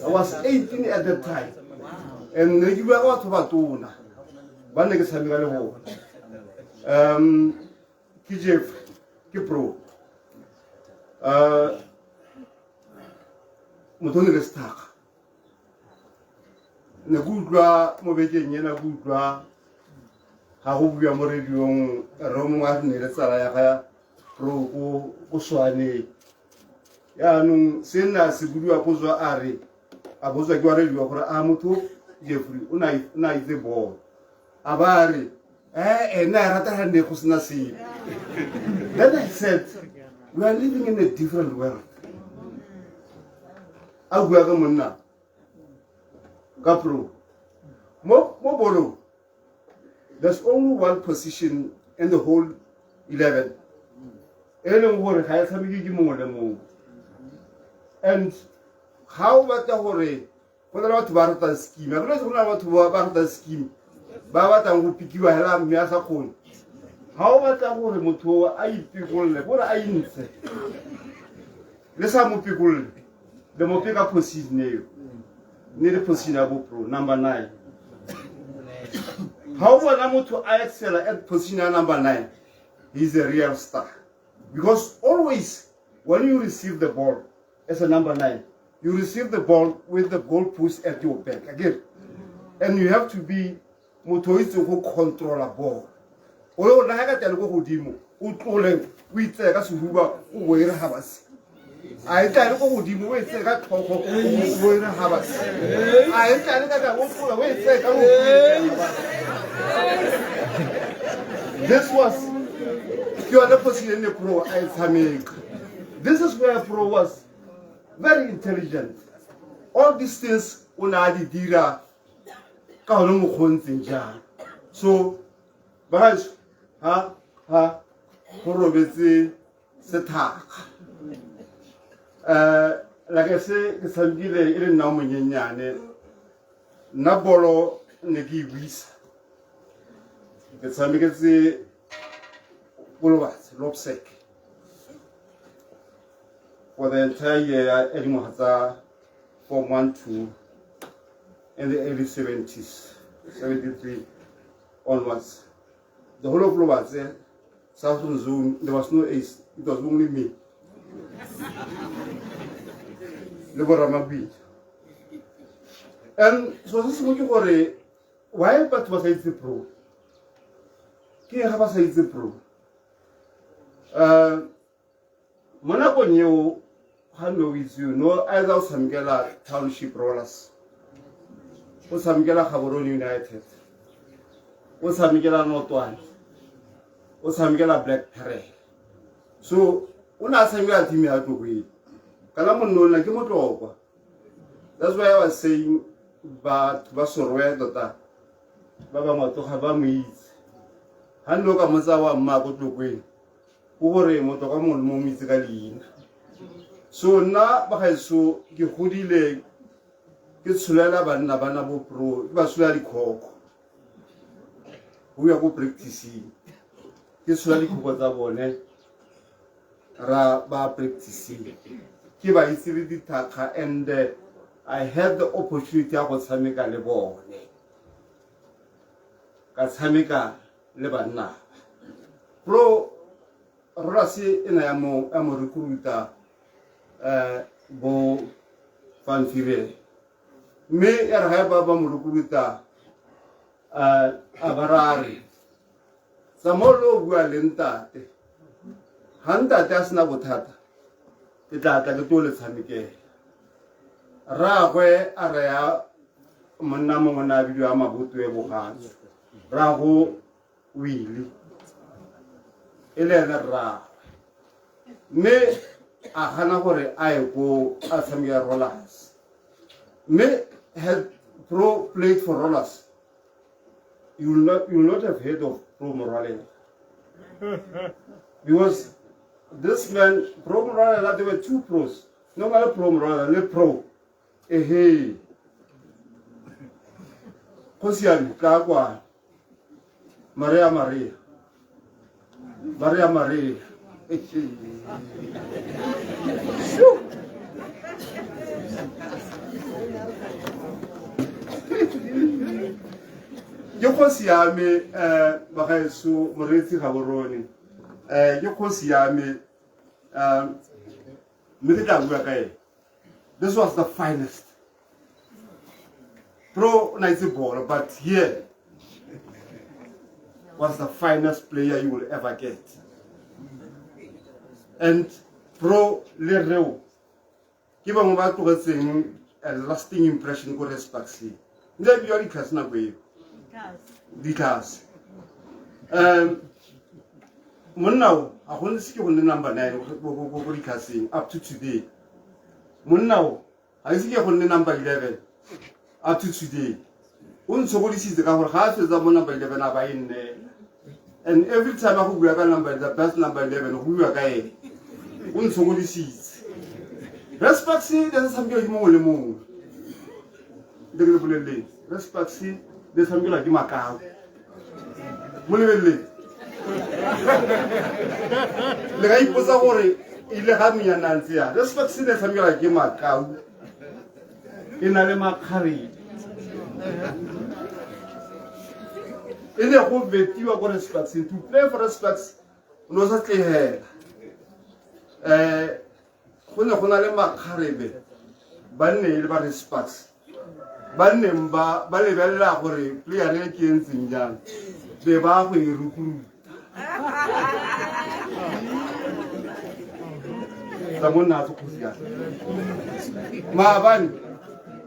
I was 18 at that time, and ne ke bua ka batho ba tona ba ne ke tshameka le bona. Ke Jeff, ke pro motho o ne le sethakga. Ne ke utlwa mo bekeng ena, ke utlwa ga go bua mo radiong, rre mongwe a re ne le tsala ya ga pro ko Swaneng. Yaanong se nna se budiwa go tswa a re a botswa ke wa radio gore a motho Jeffrey o ne a itse bolo, a ba a re ene a rata ga ne go sena sepe. Then I said, we are living in a different world. A bua ka monna ka pro mo bolong, there's only one position in the whole 11 e leng gore ga e tshameke ke mongwe le mongwe. And ga o batla gore go na le batho ba ratang scheme, a go na le batho ba ratang scheme ba batlang go pikiwa hela mme a sa kgone. Ga o batla gore motho a ipekolole, gore a intshe le sa mo pekolole, le mo peka position eo ne le position ya bo pro number 9. Ga o bona motho a excela at position ya number 9, he's a real star, because always when you receive the ball as a number 9, you receive the ball with the goal post at your back again, and you have to be motho o itse go controla ball. O le gore ga ka tla le ko godimo, o tlole o itseye ka sehuba, o bo e re ga base. A e tla le ko godimo o e tseye ka tlhogo o e re habas. A e tla le ka ka o tlola o e tseye ka This was ke yone position e pro a e tshameka. This is where pro was very intelligent. All these things o ne a di dira ka gone mokgwa o ntseng jang. So bagaetsho ha ha go robetse sethakga um like I say ke tshamekile e le nna o monyenyane nna bolo ne ke e buisa ke tshameketse Kolobatse Lopsec for the entire year ya dingwaga tsa form 1 2 in the early 70s 73 onwards the whole of Lobatse Southern Zone, there was no ace. It was only me. Le boramabile. And so se sengwe ke gore why batho ba sa itse pro? Ke ga ba sa itse pro. Mo nakong eo ga no itse no either o tshamekela Township Rollers, o tshamekela Gaborone United, o tshamekela Notwane, o tshamekela Black Pearl. So o ne a tshamekela team ya Tlokweng. Kana monno nna ke Motlokwa. That's why I was saying batho ba Serowe tota ba bangwe tloga ba mo itse. Ga nne o ka motsa wa mma ko Tlokweng, ko gore Motlokwa mongwe le mongwe mo itse ka leina. So nna bagaetsho ke godile ke tsholela banna bana bo pro, ke ba tsholela dikhokho. Go ya ko practicing. Ke tshola dikhokho tsa bone ra ba practicing. Ke ba itse le dithakga and I had the opportunity ya go tshameka le bone. Ka tshameka le banna. Pro Rollers e na ya mo ya mo recruita bo Fanfire. Mme ya re ga ba ba mo recruita a ba ra re tsamao lo bua le ntate. Ga ntate a sena bothata ke tla tla ke tlo le tshamekela. Rraagwe a raya monna mongwe na a bidiwa Mabotoe Bogatso. Rraago o ile e le ene rraagwe mme a gana gore a ye ko a tshameka Rollers. Mme had Pro played for Rollers, you will not have heard of Pro Morwalela. Because this man, Pro Morwalela, there were two pros. No matter Pro Morwalela, le Pro. Ehe. Kgosi ya me, tla kwa. Maria Maria. Maria Maria. Ke kgosi ya me bagaetsho moreetsi Gaborone. Ke kgosi ya me mme ke tla bua ka ene. This was the finest. Pro na itse bolo, but here was the finest player you will ever get. And Pro le reo ke bangwe ba tlogetseng a lasting impression ko Respaxi. Ntse bidiwa ditlhase nako eo. Ditlhase. Monna o ga go ntse ke go nne number 9 ko ditlhaseng up to today. Monna o ga ise ke go nne number 11 up to today. O ntshokodisitse ka gore ga a fetsa mo number 11 a ba e nnela. And every time a go bua ka number, the best number 11, go bua ka ene. O ntshokodisitse. Respaxi le se tshamekelwa ke mongwe le mongwe. Nte ke le boleleng. Respaxi le tshamekelwa ke Makau. Mo lebeleleng. Le ka ipotsa gore ile ga menyana ntse ya. Respaxi le tshamekelwa ke Makau. E na le makgarebe. E ne go betiwa ko Respaxi. To play for Respax o ne o sa tlegela. Go ne go na le makgarebe ba nne e le ba Respax ba nneng ba lebelela gore player e ke e ntseng jang be ba go e recruita. Tsa monna a tse kgosi yana. Maabane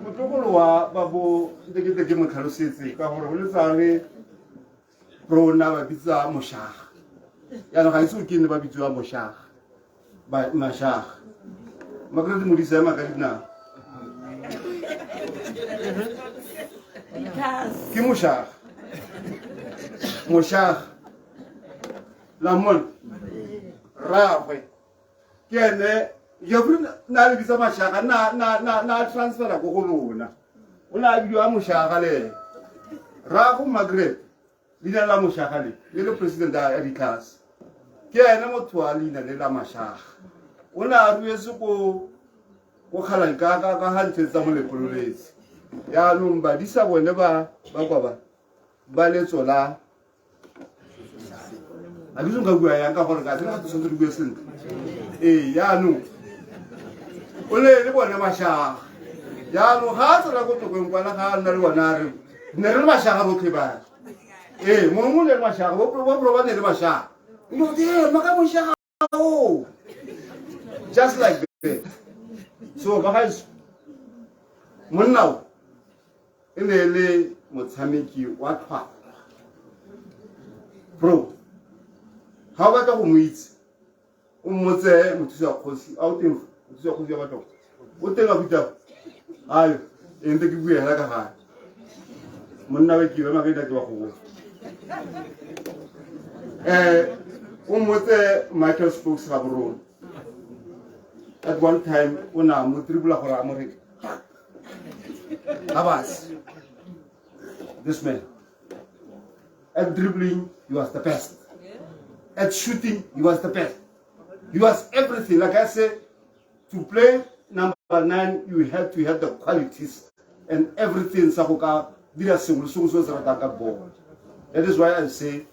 motlogolo wa ba bo ntse ke tle ke mo tlhalosetse ka gore go letsare rona ba bitsa moshaga. Jaanong ga ise o ke ne ba bitsiwa moshaga. Ba mashaga. Makrete Modise ema ka dinao. Ke moshaga. Moshaga. La mmona? Rraagwe ke ene Jeffrey na le bitsa mashaga na na na na transfera ko go lona. O ne a bidiwa moshaga le ene. Rrago Margaret leina la moshaga le le le president ya ditlhase. Ke ene motho wa leina le la mashaga. O ne a ruetse ko ko kgalang ka ka ka ga ntlheng tsa molepololetse. Yaanong badisa bone ba ba kwa ba ba letso la a ke nka bua yang ka gore ka tsela tshwanetse re bue sentle ee yaanong o le le bone mashaga jaanong ga a tsena ko tokong kwana ga a nna le bona a re ne re le mashaga botlhe ba ee mongwe o ne le mashaga bo ba ne le mashaga no ee maka moshaga o just like that. So ba gaetsho monna o e ne e le motshameki wa tlhwatlhwa. Bro, ga o batla go mo itse o mmotse mothusi wa kgosi a o teng mothusi wa kgosi ya batla o teng a butang ayo e ntse ke bue hela ka gae monna we ke ba ke wa go o mmotse Michael Spokes ga borona at one time o na mo tribula gore a mo re Habas this man at dribbling he was the best at shooting he was the best he was everything. Like I said, to play number 9 you have to have the qualities and everything sa go ka dira sengwe le sengwe se o se ratang ka ball. That is why I say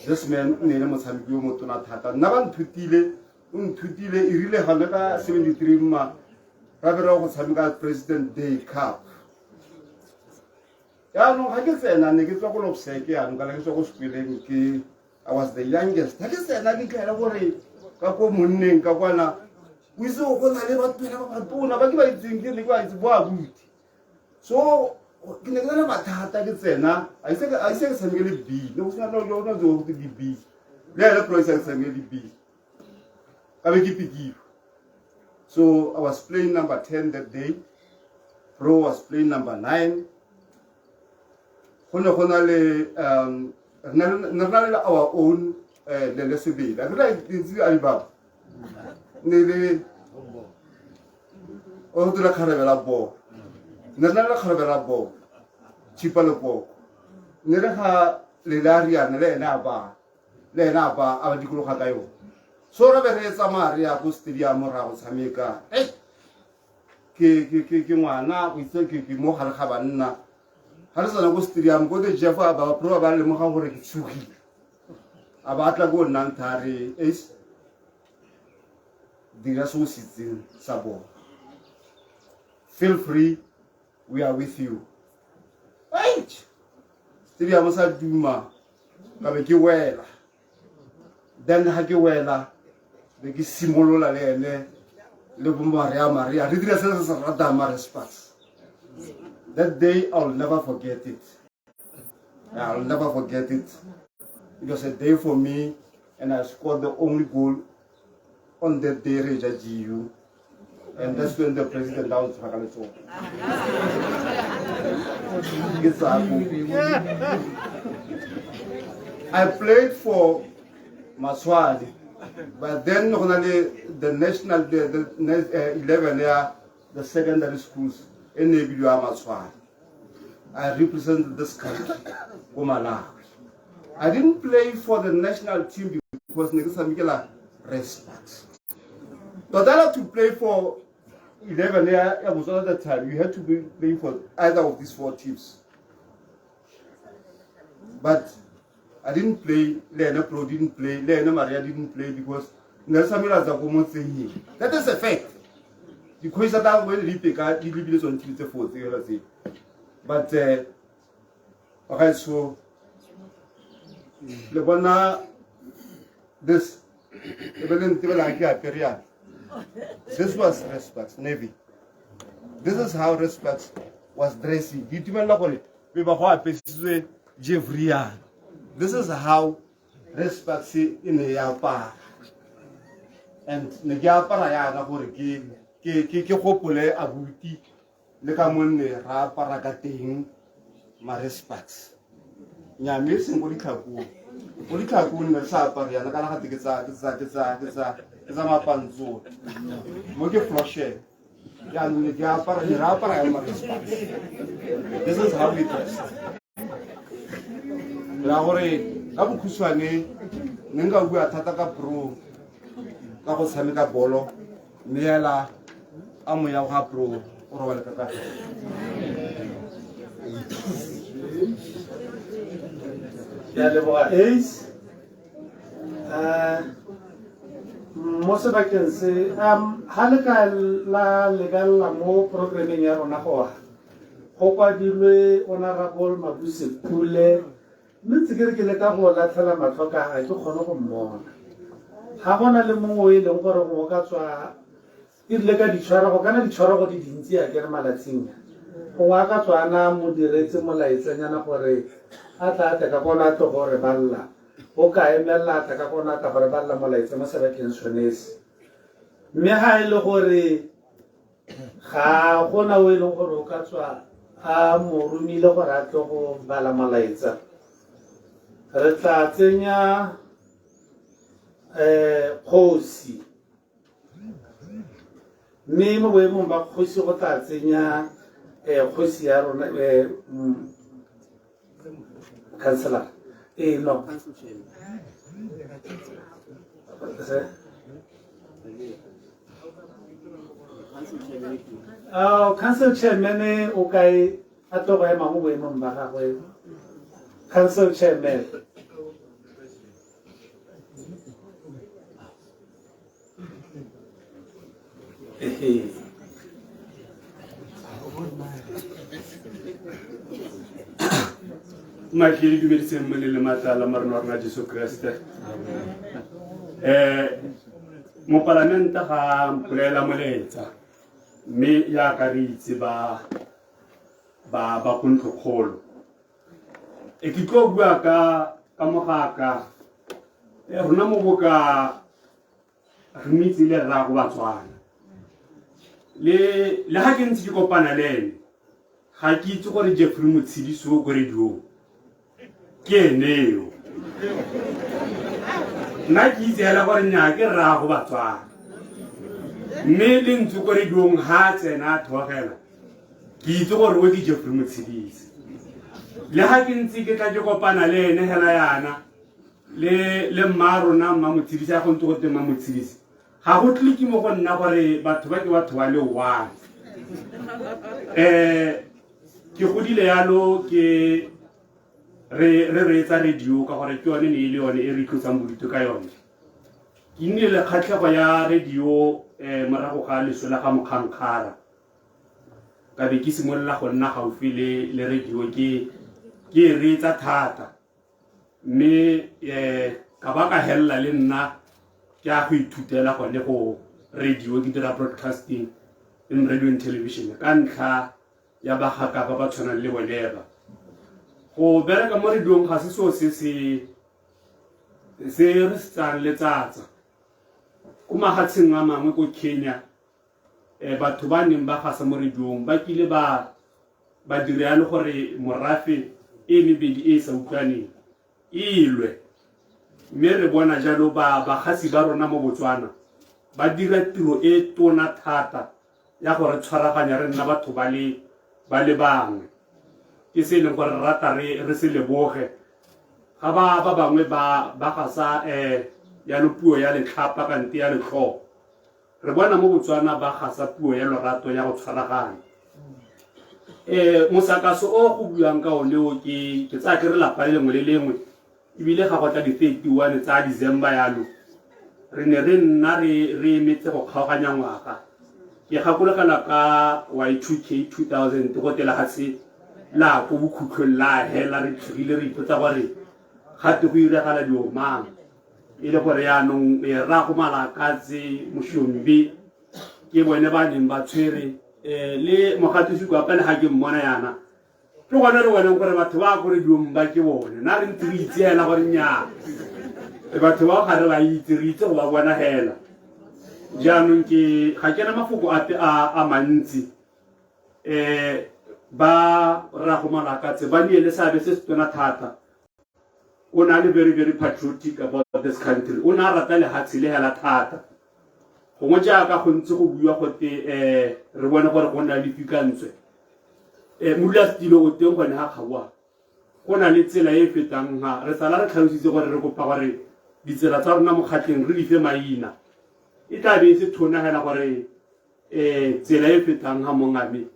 this man o ne e le motshameki yo motona thata. Nna ba nthutile, o nthutile e rile gone ka 73 mma ra be re go tshameka President Day Cup. Jaanong ga ke tsena ne ke tswa ko Lopseke jaanong kana ke tswa ko sekweleng ke I was the youngest. Ga ke tsena ke tlhela gore ka ko monneng ka kwana o itse go na le batho ba batona ba ke ba itseng ke ne ke ba itse bo abuti. So ke ne ke na le mathata ke tsena a ise ke tshameke le B ne go sena no no go di B le ene pro ise ke tshameke le B ka be ke pikilwe. So I was playing number 10 that day. Pro was playing number 9. Go ne go na le re ne re na le our own lele sebele. A ke la itse Alibaba. Ne le o dira kgarebe la bolo. Ne re na le kgarebe la bolo. Chipa lekoko. Ne re ga le la riana le ene a ba le ene a ba a ba dikologa ka yone. So re be re tsamaya re ya ko stadium ra go tshameka. Ke ke ke ke ngwana o itse ke ke mo gare ga banna. Ga re tsena ko stadium ko te Jeff a ba pro ba lemoga gore ke tshogile. A ba tla ko nna nthare ace dira se o se itseng sa bona. Feel free, we are with you. Eight! Stadium sa duma ka be ke wela. Then ha ke wela be ke simolola le ene le bo Maria Maria re dira se se se ratang mare Sparks. That day I'll never forget it. I'll never forget it. It was a day for me and I scored the only goal on that day re ja GU. And that's when the president down tshwara ka letsogo. Ke tsako. I played for Maswali, but then go na le the national the 11 ya the secondary schools e ne e bidiwa Maswali. I represented this country ko Malawi. I didn't play for the national team because ne ke tshamekela Respat. Tota to play for 11 ya ya Botswana at that time, you had to be playing for either of these 4 teams. But I didn't play, le ene Pro didn't play, le ene Maria didn't play because ne re tshamekela tsa ko motseng. That is a fact. Dikgosi tsa tsa di peka di lebile tsone team tse 4 tse fela tse. But bagaetsho le bona this e be le ntebela ke apere yana. This was Red Sparks Navy. This is how Red Sparks was dressing. Ke itumelela gore be ba go apesitswe Jeffrey yana. This is how Red Sparks e ne ya apara. And ne ke apara yana gore ke ke ke ke gopole abuti le ka monne ra apara ka teng ma-Red Sparks. Nya mme e seng ko ditlhakong. Ko ditlhakong ne re sa apare yana kana gate ke tsa ke tsa ke tsa ke tsa ke tsa mapantsolo. Mo ke floshen. Jaanong ne ke apara ne re apara yana ma-Red Sparks. This is how we dressed. La gore ka bokhutshwane ne nka bua thata ka pro ka go tshameka bolo mme hela a moya wa ga pro o robale ka kagiso. Ke a leboga Ace. Mo sebakeng se ha le ka la lebelela mo programmeng ya rona go go kwadilwe Honorable Mabuse Pule mme ntse ke re ke leka go latlhela matlho ka ga ke kgone go mmona. Ga gona le mongwe o e leng gore gongwe o ka tswa e rile ka ditshwarego kana ditshwarego di dintsi a kere malatsing a gongwe a ka tswa a na mo diretse molaetsanyana gore a tla a tle ka kono a tle go re balla o ka emelela a tla ka kono a tla go re balla molaetsa mo sebakeng sone se mme ga e le gore ga gona o e leng gore o ka tswa a mo romile gore a tle go bala molaetsa re tla tsenya um kgosi mme mo boemong ba kgosi go tla tsenya um kgosi ya rona um councillor ee no Oh, council chairman o kae a tlo go ema mo boemong ba gagwe council chairman Mike le dumediseng mo le le matlala marena wa rona Jesu Kriste. Mopalamente ga mpolela molaetsa mme jaaka re itse ba ba ba ko ntlokgolo. E ke tlo bua ka ka mogaka rona mo boka re mo itse le rrago Batswana. Le le ga ke ntse ke kopana le ene ga ke itse gore Jeffrey Motshidisi o ko radiong ke ene eo. Nna ke itse hela gore nnyaa ke rrago Batswana. Mme le ntse ko radiong ha a tsena a thogela ke itse gore o ke Jeffrey Motshidisi. Le ga ke ntse ke tla ke kopana le ene hela yana le le mma rona mma Motshidisi a go ntse go teng mma Motshidisi ga go tlike mo go nna gore batho ba ke batho ba le one. Ke godile yalo ke re re reetsa radio ka gore ke yone ne e le yone e re itlosang bodutu ka yone. Ke nnile le kgatlhego ya radio morago ga leso la ga Mokgankgara. Ka be ke simolola go nna gaufi le le radio ke ke e reetsa thata. Mme ka ba ka helela le nna ke a go ithutela gone go radio ke dira broadcasting in radio and television ka ntlha ya bagaka ba ba tshwanang le bone ba. Go bereka mo radiong ga se seo se se se re se tsayang letsatsa. Ko mafatsheng a mangwe ko Kenya batho ba neng ba gasa mo radiong ba kile ba ba dira yalo gore morafe e mebedi e e sa utlwaneng e lwe. Mme re bona jalo ba bagasi ba rona mo Botswana ba dira tiro e tona thata ya gore tshwaraganya re nna batho ba le ba le bangwe. Ke se e leng gore re rata re re se leboge ga ba ba bangwe ba ba gasa yalo puo ya letlhapa kante ya letlhogo. Re bona mo Botswana ba gasa puo ya lorato ya go tshwaragana. Mosakaso o go buang ka one o ke ke tsaya ke re lapa le lengwe le lengwe ebile ga go tla di 31 tsa December yalo re ne re nna re re emetse go kgaoganya ngwaga. Ke gakologela ka Y2K 2000 go tela ga se la ko bokhutlhong la hela re tshogile re ipotsa gore gate go iragala dio mang e le gore yaanong rrago Malakatse Moshombi Ke bone ba neng ba tshwere le mogatisi kwa pele ga ke mmona yana. Ke gone re boneng gore batho ba ko radiong ba ke bone. Na re ntse re itse hela gore nnyaa. Batho ba ga re ba itse, re itse go ba bona hela. Jaanong ke ga ke na mafoko ape a mantsi. Ba rrago Malakatse ba nne le seabe se se tona thata. O ne a le very very patriotic about this country. O ne a rata lehatshe le hela thata. Gongwe jaaka go ntse go buiwa gote re bone gore go nna le fikantswe. Modulasetilo o teng gone ga kgaboa. Go na le tsela e e fetang ga re sala re tlhalositse gore re kopa gore ditsela tsa rona mo Kgatleng re di fe maina. E tla be e se thona hela gore tsela e fetang ga mongame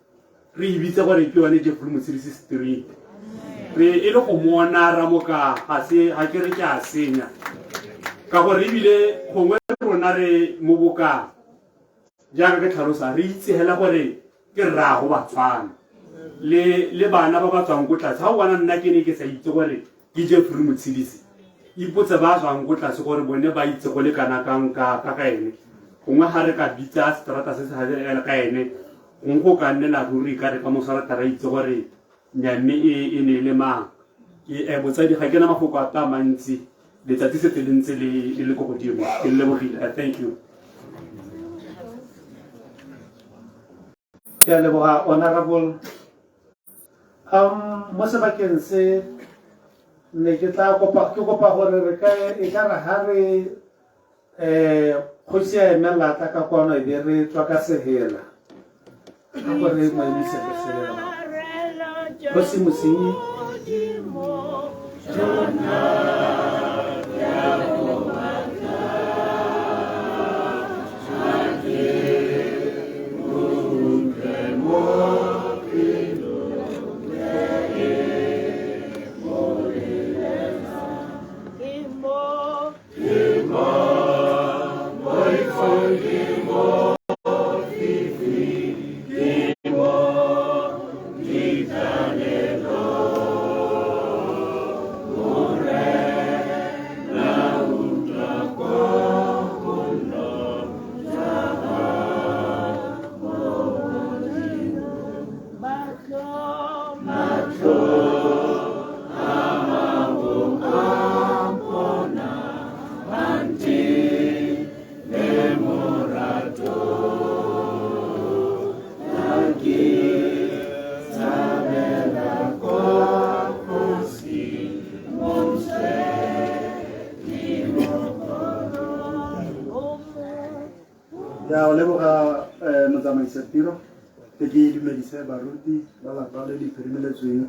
re e bitse gore ke yone Jeffrey Motshedisi Street. Re e le go mona ramoka ga se ga ke re ke a senya. Ka gore ebile gongwe rona re mo boka jaaka ke tlhalosa re itse hela gore ke rraago Batswana le bana ba ba tswang ko tlase. Ga o bona nna ke ne ke sa itse gore ke Jeffrey Motshedisi, ipotse ba tswang ko tlase gore bone ba itse go le kana kang ka ka ene. Gongwe ga re ka bitsa seterata se se ka ene, gongwe go ka nnela ruri ka re ka moso re tla re itse gore nyamme e ne e le mang. Ke botsadi ga ke na mafoko ape a mantsi, letsatsi setse le ntse le le ko godimo. Ke lebogile, thank you. Ke a leboga honorable. Mo sebakeng se ne ke tla kopa, ke kopa gore re ka e ka re ha re kgosi a emelela tla ka kwano e be re tswa ka sehela. Ka gore mo emise ka sehela. Kgosi Mosenyi. Ya o leboga motsamaisa tiro ke ke dumedise baruti ba lapa le le phirimeletsweng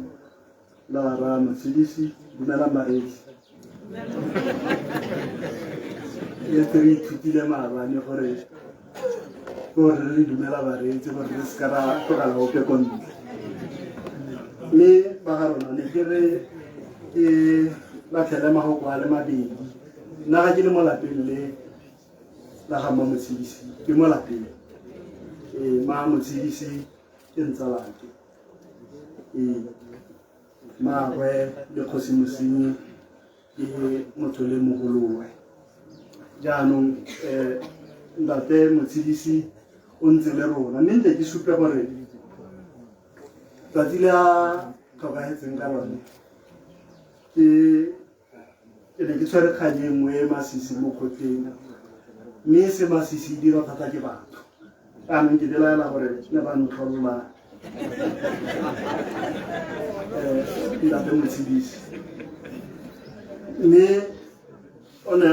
la ra Motshedisi. Dumelang bareetsi. E tse re ithutile maabane gore gore re dumela bareetsi gore re seka ra tlogela ope ko ntle. Mme ba ga rona ne ke re ke latlhele magoko a le mabedi. Nna ga ke le mo lapeng le la ga Mmamotshedisi, ke mo lapeng. Mmamotshedisi ke ntsalake. Mmaagwe le kgosi Mosenyi ke motho le mogolowe. Jaanong ntate Motshedisi o ntse le rona, mme ntle ke supe gore tsatsi le a tlhokagetseng ka lone ke ne ke tshwere kgang e nngwe e masisi mo kgotleng, mme se masisi e dirwa thata ke batho. Jaanong ke belaela gore ne ba ntlholola ntate Motshedisi, mme o ne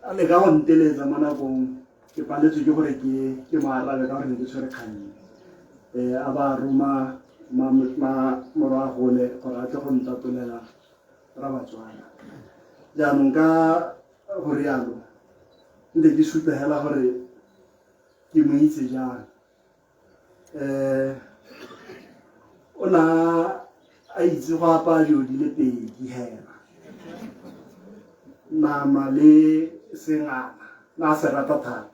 a leka go nteletsa mo nakong ke paletswe ke gore ke mo arabe ka gore ne ke tshwere kgang e. A ba roma morwa gole gore a tle go ntatolela ra Batswana. Jaanong ka go rialo nte ke supe hela gore ke mo itse jang. O na a itse go apaya dilo di le pedi hela, nama le sengana, na se rata thata.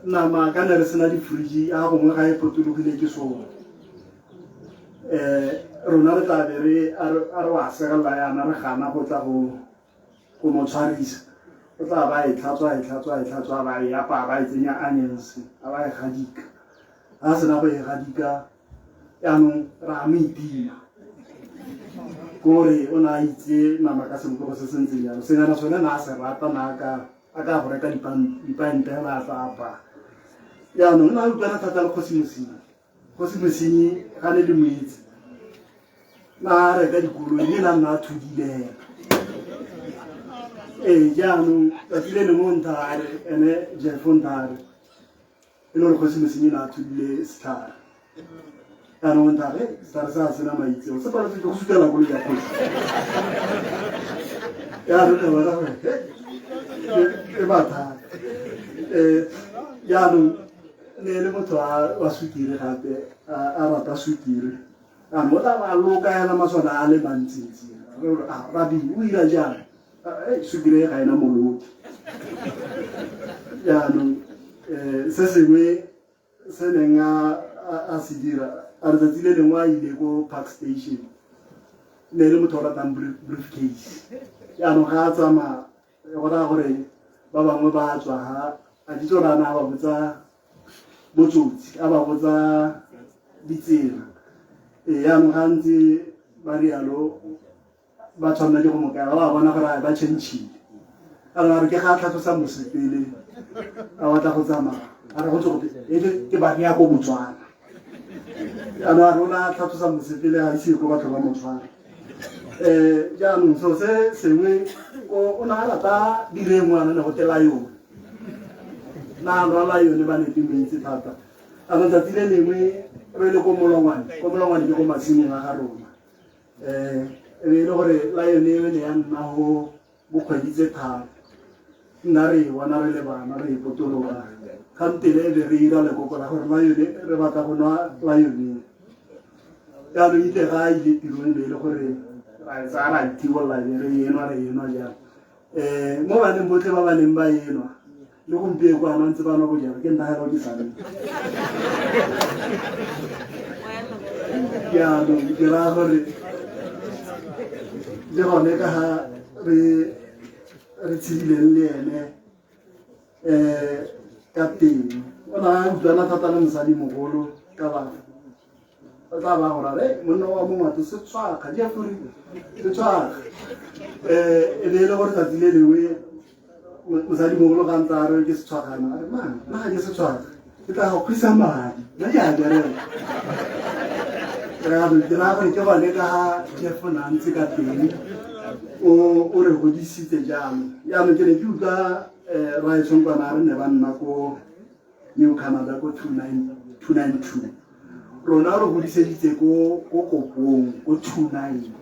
Nama ka ne re sena di-fridge, a gongwe ga e potologile ke sone. Rona re tla be re a re wa segelela yana re gana go tla go mo tshwarisa. O tla ba e tlhatswa, e tlhatswa, e tlhatswa, ba e apaya, ba e tsenya onions, a ba e gadika. A sena go e gadika, jaanong ra mo itima. Kore o ne a itse nama ka sebopego se se ntseng jalo. Sengana sone ne a se rata, ne a ka a ka go reka dipante hela a tla apaya. Jaanong o ne a utlwana thata le Kgosi Mosenyi. Kgosi Mosenyi ga ne le mo itse, na reka dikoloi mme na nna a thudile hela. Ee, jaanong tsatsi le lengwe o ntha a re, ene Jeff o ntha a re, e le gore Kgosi Mosenyi ne a thudile setlhare. Jaanong o ntha a re, setlhare se a sena maitseo, se paletswe ke go sutela koloi ya kgosi. Jaanong ka bona gore, e mathata. Jaanong ne e le motho wa sukiri gape, a rata sukiri. A mo tla ba loka hela maswana a le mantsintsi. Rabi, o ira jang? Sukiri e ga ena moloki. Jaanong se sengwe se neng a se dira, a re tsatsi le lengwe a ile ko Park Station, ne e le motho o ratang briefcase. Jaanong ga a tsamaya, go raya gore ba bangwe ba tswa ha, a kitse gore a na a ba botsa botsotsi, a ba botsa ditsela. Jaanong ga ntse ba rialo, ba tshwanela ke go mo kaela, ba bona gore ba change-ile. A re ke ga a tlhatlhosa mosepele, a batla go tsamaya, a re go ntse gote, e ke ba ya ko Botswana. Jaanong a re o ne a tlhatlhosa mosepele, a ise ko batho ba mo tshwara. Jaanong selo se sengwe, o ne a rata direngwana ne go te lion. Na a nwa lion ba ne ke mo itse thata. A re tsatsi le lengwe re le ko Molongwane, ko Molongwane ke ko masimong a ga rona. E be e le gore lion eo ne ya nna go bokgwedi tse tharo. Nna re e bona re le bana re e potologa. Kgantele e be re ira lekoko la gore lion re batla go nwa lion. Jaanong itse ga a ile tirong e be e le gore ra e tsaya ra e thibolola e be re enwa re enwa jalo. Mo baneng botlhe ba ba neng ba enwa le gompieno kwana ntse ba nwa bojalwa, ke nna hela ke sa nwe. Jaanong ke raya gore le gone ka ga re tshedileng le ene ka teng, o ne a utlwana thata le mosadimogolo ka batho. O tla ba gore re monna wa mongwato se tshwakga, Jeffrey se tshwakga. E be e le gore tsatsi le lengwe mosadimogolo ga ntse a re ke setshwagana, a re mang, nna ga ke setshwakga, ke tla go kgwisa madi, nna ke a bereka. Ke raya gore ke gone ka ga Jeff o ne a ntse ka teng, o re godisitse jalo. Jaanong ke ne ke utlwa Rraetsho Nkwana a re ne ba nna ko New Canada ko 292. Rona re godiseditse ko Kopong ko 29.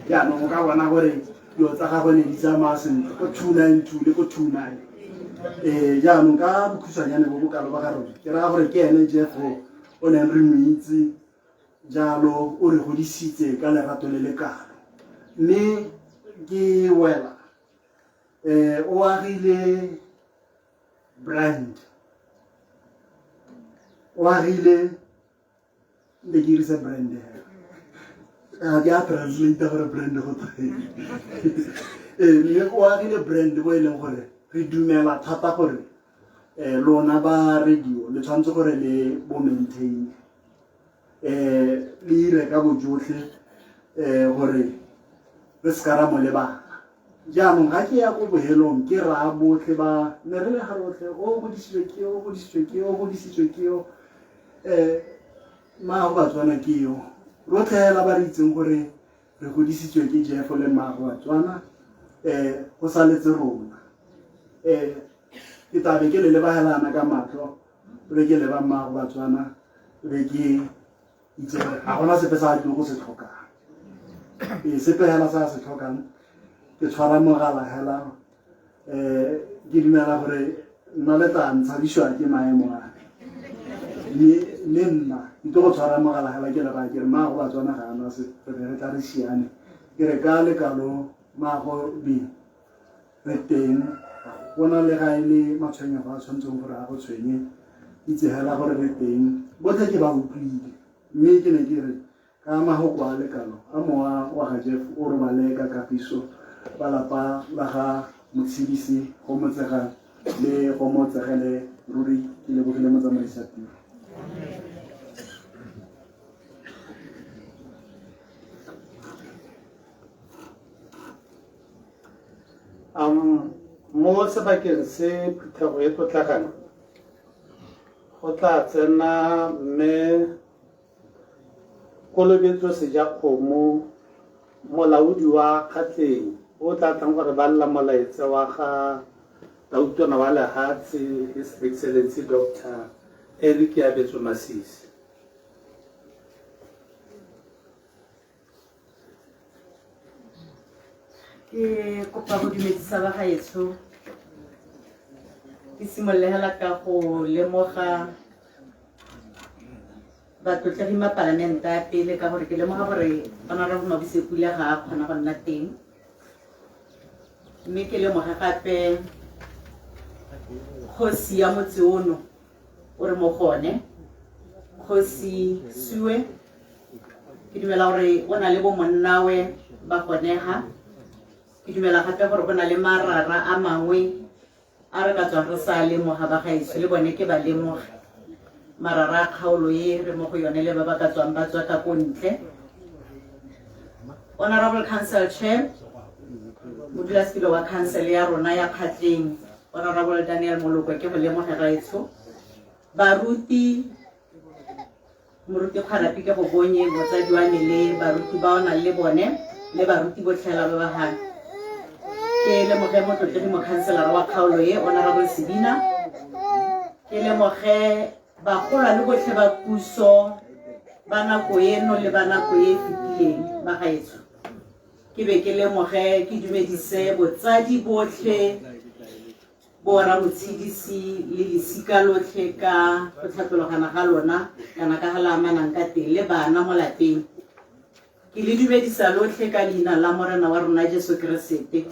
Jaanong o ka bona gore dilo tsa gagwe ne di tsamaya sentle ko 292 le ko 29. Jaanong ka bokhutshwanyane bo bokalo ba ga rona, ke raya gore ke ene Jeff o neng re mo itse jalo, o re godisitse ka lerato le le kalo. Mme ke wela, o agile brand, o agile, nte ke dirise brand hela, ga ke a translate gore brand go tweng. Mme o agile brand bo e leng gore re dumela thata gore lona ba radio le tshwanetse gore le bo maintain, le ire ka bojotlhe gore re seka ra mo lebala. Jaanong ga ke ya ko bohelong ke raya botlhe ba ne re le ga rotlhe, o godisitswe ke yo, o godisitswe ke yo, o godisitswe ke yo, maago Batswana ke yo. Rotlhe hela ba re itseng gore re godisitswe ke Jeff le maago Batswana, go saletse rona. Ke tla be ke le lebagelana ka matlho, be ke leba mmaago Batswana, be ke itse gore ga gona sepe sa a tlileng go se tlhokang. Sepe hela se a se tlhokang, ke tshwara mogala hela, ke dumela gore nna le tla ntshabisiwa ke maemo a me, mme nna ke tlo go tshwara mogala hela ke le raya ke re maago Batswana ga ana se, re be re tla re siame. Ke re ka lekalo maago be re teng, go na le ga e le matshwenyego a tshwanetseng gore a go tshwenye, itse hela gore re teng, botlhe ke ba utlwile. Mme ke ne ke re ka mahoko a lekalo a mowa wa ga Jeff o robale ka kagiso, ba lapa la ga Motshedisi go motsega le go motsegele ruri ke lebogile motsamaisa tiro. Mo sebakeng se phuthego e tlotlegang go tla tsena mme Kolobetso Sejakgomo, molaodi wa Kgatleng, o tla tlang gore ba lla molaetsa wa ga Tautona wa lehatshe His Excellency Dr. Eric Keabetswe Masisi. Ke kopa go dumedisa ba gaetsho, ke simolole hela ka go lemoga batlotlegi mapalamente a pele, ka gore ke lemoga gore Honorable Mabuse Pule ga a kgona go nna teng, mme ke lemoge gape kgosi ya motse ono o re mo gone, Kgosi Sue. Ke dumela gore o na le bo monnawe ba gonega. Ke dumela gape gore go na le marara a mangwe a re ka tswang re sa lemoga ba gaetsho, le bone ke ba lemoge marara a kgaolo e re mo go yone le ba ba ka tswang ba tswa ka ko ntle. Honorable Council Chair, modulasetilo wa council ya rona ya Kgatleng, Honorable Daniel Molokwe, ke go lemoge gaetsho. Baruti, Moruti Kgwarapi ke go bonye, motsadi wa me le baruti ba o nang le bone le baruti botlhela ba ba gane. Ke lemoge motlotlegi mokhanselara wa kgaolo e, Honorable Sebina. Ke lemoge bagolwane botlhe ba puso ba nako eno le ba nako e e fetileng ba gaetsho. Ke be ke lemoge ke dumedise botsadi botlhe bo Ramotshedisi le lesika lotlhe ka go tlhatlologana ga lona kana ka ga la amanang ka teng le bana mo lapeng. Ke le dumedisa lotlhe ka leina la Morena wa rona Jesu Keresete.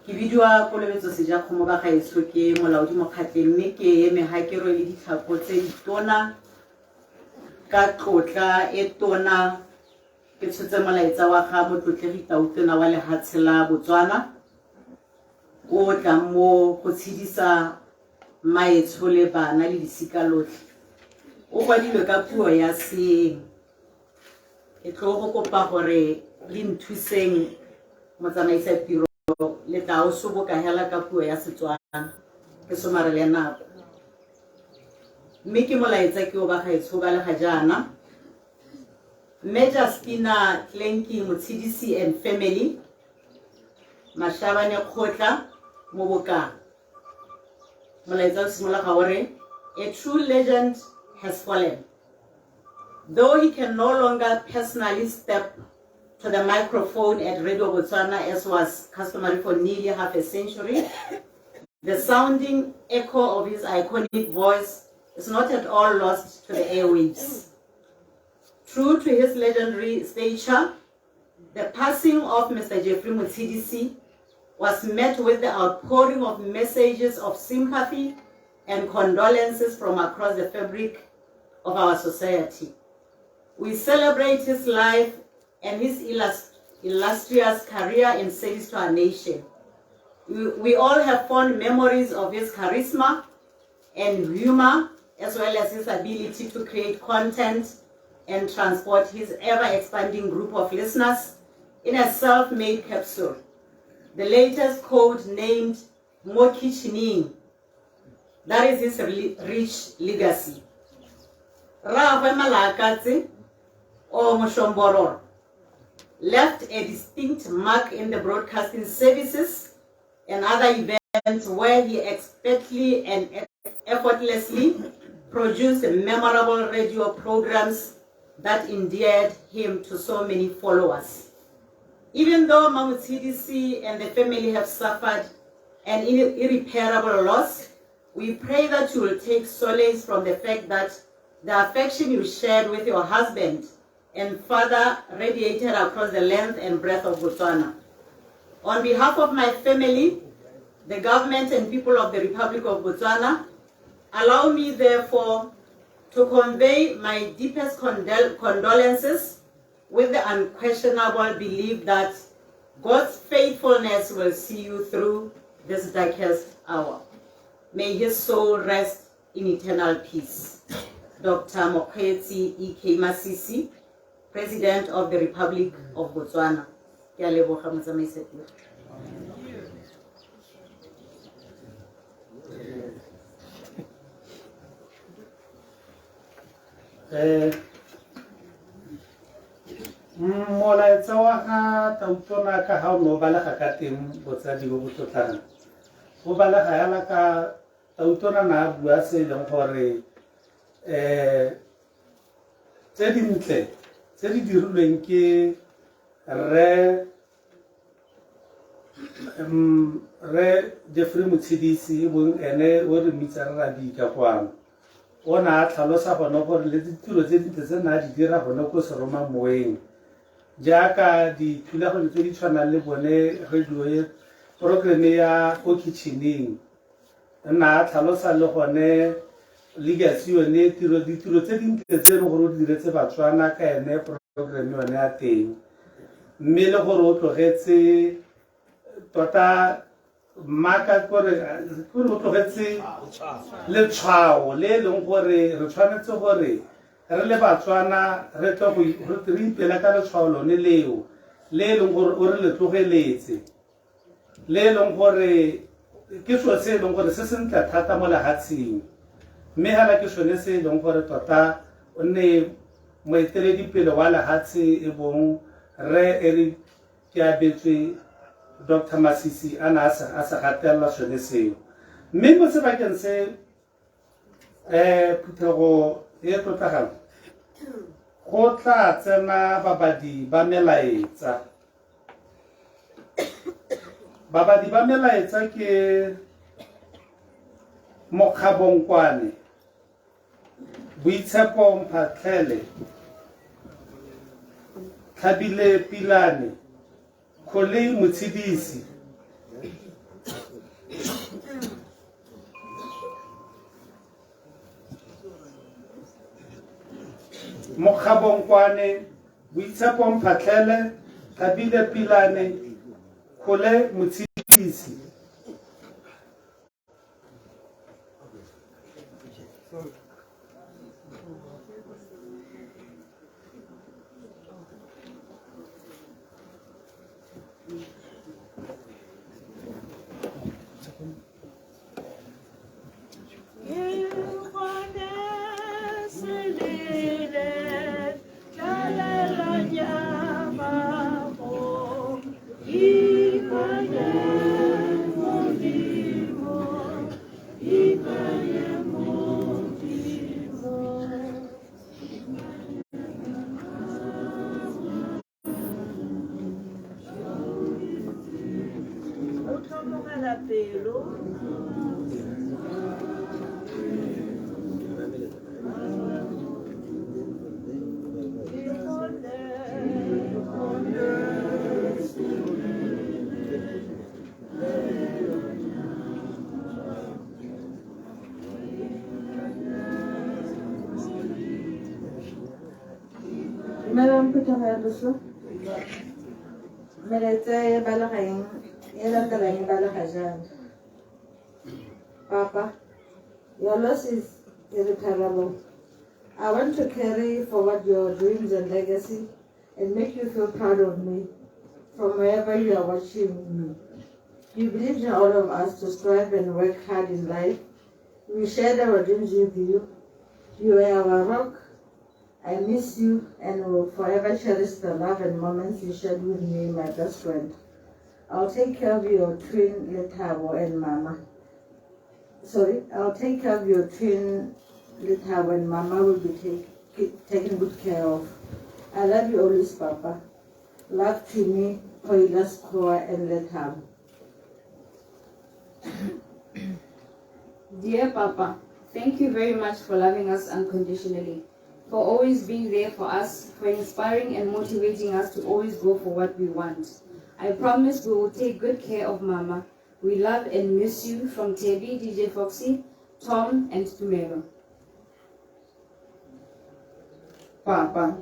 Ke bidiwa Kolobetso Sejakgomo ba gaetsho, ke molaodi mokgatleng, mme ke eme ga ke rwele ditlhako tse ditona ka tlotla e tona, ke tshotse molaetsa wa ga motlotlegi Tautona wa lehatshe la Botswana o tlang mo go tshedisa maetsho le bana le lesika lotlhe. O kwadilwe ka puo ya seeng. Ke tlo go kopa gore le nthuseng motsamaisa tiro, le tla o soboka hela ka puo ya Setswana ke somarele nako. Mme ke molaetsa ke o ba gaetsho ba le ga jaana. Mme Justina Klenki Motshedisi and family, Mashabane Kgotla mo Bokang. Molaetsa o simologa o re, A true legend has fallen. Though he can no longer personally step to the microphone at Radio Botswana as was customary for nearly half a century, the sounding echo of his iconic voice is not at all lost to the airwaves. True to his legendary stature, the passing of Mr. Jeffrey Motshidisi was met with the outpouring of messages of sympathy and condolences from across the fabric of our society. We celebrate his life and his illustrious career in service to our nation. We all have fond memories of his charisma and humor, as well as his ability to create content and transport his ever-expanding group of listeners in a self-made capsule. The latest code named Mokichining. That is his rich legacy. Ragwe Malakatse or Moshombororo left a distinct mark in the broadcasting services and other events where he expertly and effortlessly produced memorable radio programs that endeared him to so many followers. Even though Mamutsidisi and the family have suffered an irreparable loss, we pray that you will take solace from the fact that the affection you shared with your husband and father radiated across the length and breadth of Botswana. On behalf of my family, the government and people of the Republic of Botswana, allow me therefore to convey my deepest condolences with the unquestionable belief that God's faithfulness will see you through this darkest hour. May his soul rest in eternal peace. Dr. Mokgweetsi E.K. Masisi, President of the Republic of Botswana. Ke a leboga motsamaisa tiro. Molaetsa wa ga Tautona ka ga o ne o balega ka teng botsadi bo bo tlotlang o balega yala ka Tautona na a bua se e leng gore tse dintle tse di dirilweng ke rre Jeffrey Motshedisi e bong ene o re mmitsa re Rabika kwano. O ne a tlhalosa gone gore le ditiro tse dintle tse ne a di dira gone ko Seromamoeng jaaka dithulaganyo tse di tshwanang le bone radio e programme ya ko kitchening nna a tlhalosa le gone legacy yone tiro ditiro tse dintle tse e leng gore o di diretse Batswana ka ene programme yone ya teng mme le gore o tlogetse tota mmaka kore o tlogetse letshwao le e leng gore re tshwanetse gore re le Batswana re tle go re ipela ka letshwao lone leo le e leng gore o re le tlogeletse le e leng gore ke selo se e leng gore se sentle thata mo lehatsheng mme hela ke sone se e leng gore tota o nne moeteledipele wa lehatshe e bong rre Eric Keabetswe Dr. Masisi a ne a se gatelela sone seo mme mo sebakeng se phuthego e tlotlegang go tla tsena babadi ba melaetsa. Babadi ba melaetsa ke Mokgabonkwane, Boitshepo Mphatlhele, Tlhabile Pilane, Kgole Motshedisi, Mokgabonkwane, Boitshepo Mphatlhele, Tlhabile Pilane, Kgole Motshedisi. Dumelang phuthego ya loso. Melaetsa e balega eng e latelang e balega jang? Papa, your loss is irreparable. I want to carry forward your dreams and legacy and make you feel proud of me from wherever you are watching me. You believed in all of us to strive and work hard in life. We shared our dreams with you. You were our rock. I miss you and will forever cherish the love and moments you shared with me, my best friend. I'll take care of your twin Lethabo and Mama. Sorry, I'll take care of your twin Lethabo and Mama will be taken good care of. I love you always, Papa. Love to me, Koilas Koa and Lethabo. Dear Papa, thank you very much for loving us unconditionally, for always being there for us, for inspiring and motivating us to always go for what we want. I promise we will take good care of Mama. We love and miss you from Tebi, DJ Foxy, Tom, and Tumelo. Papa,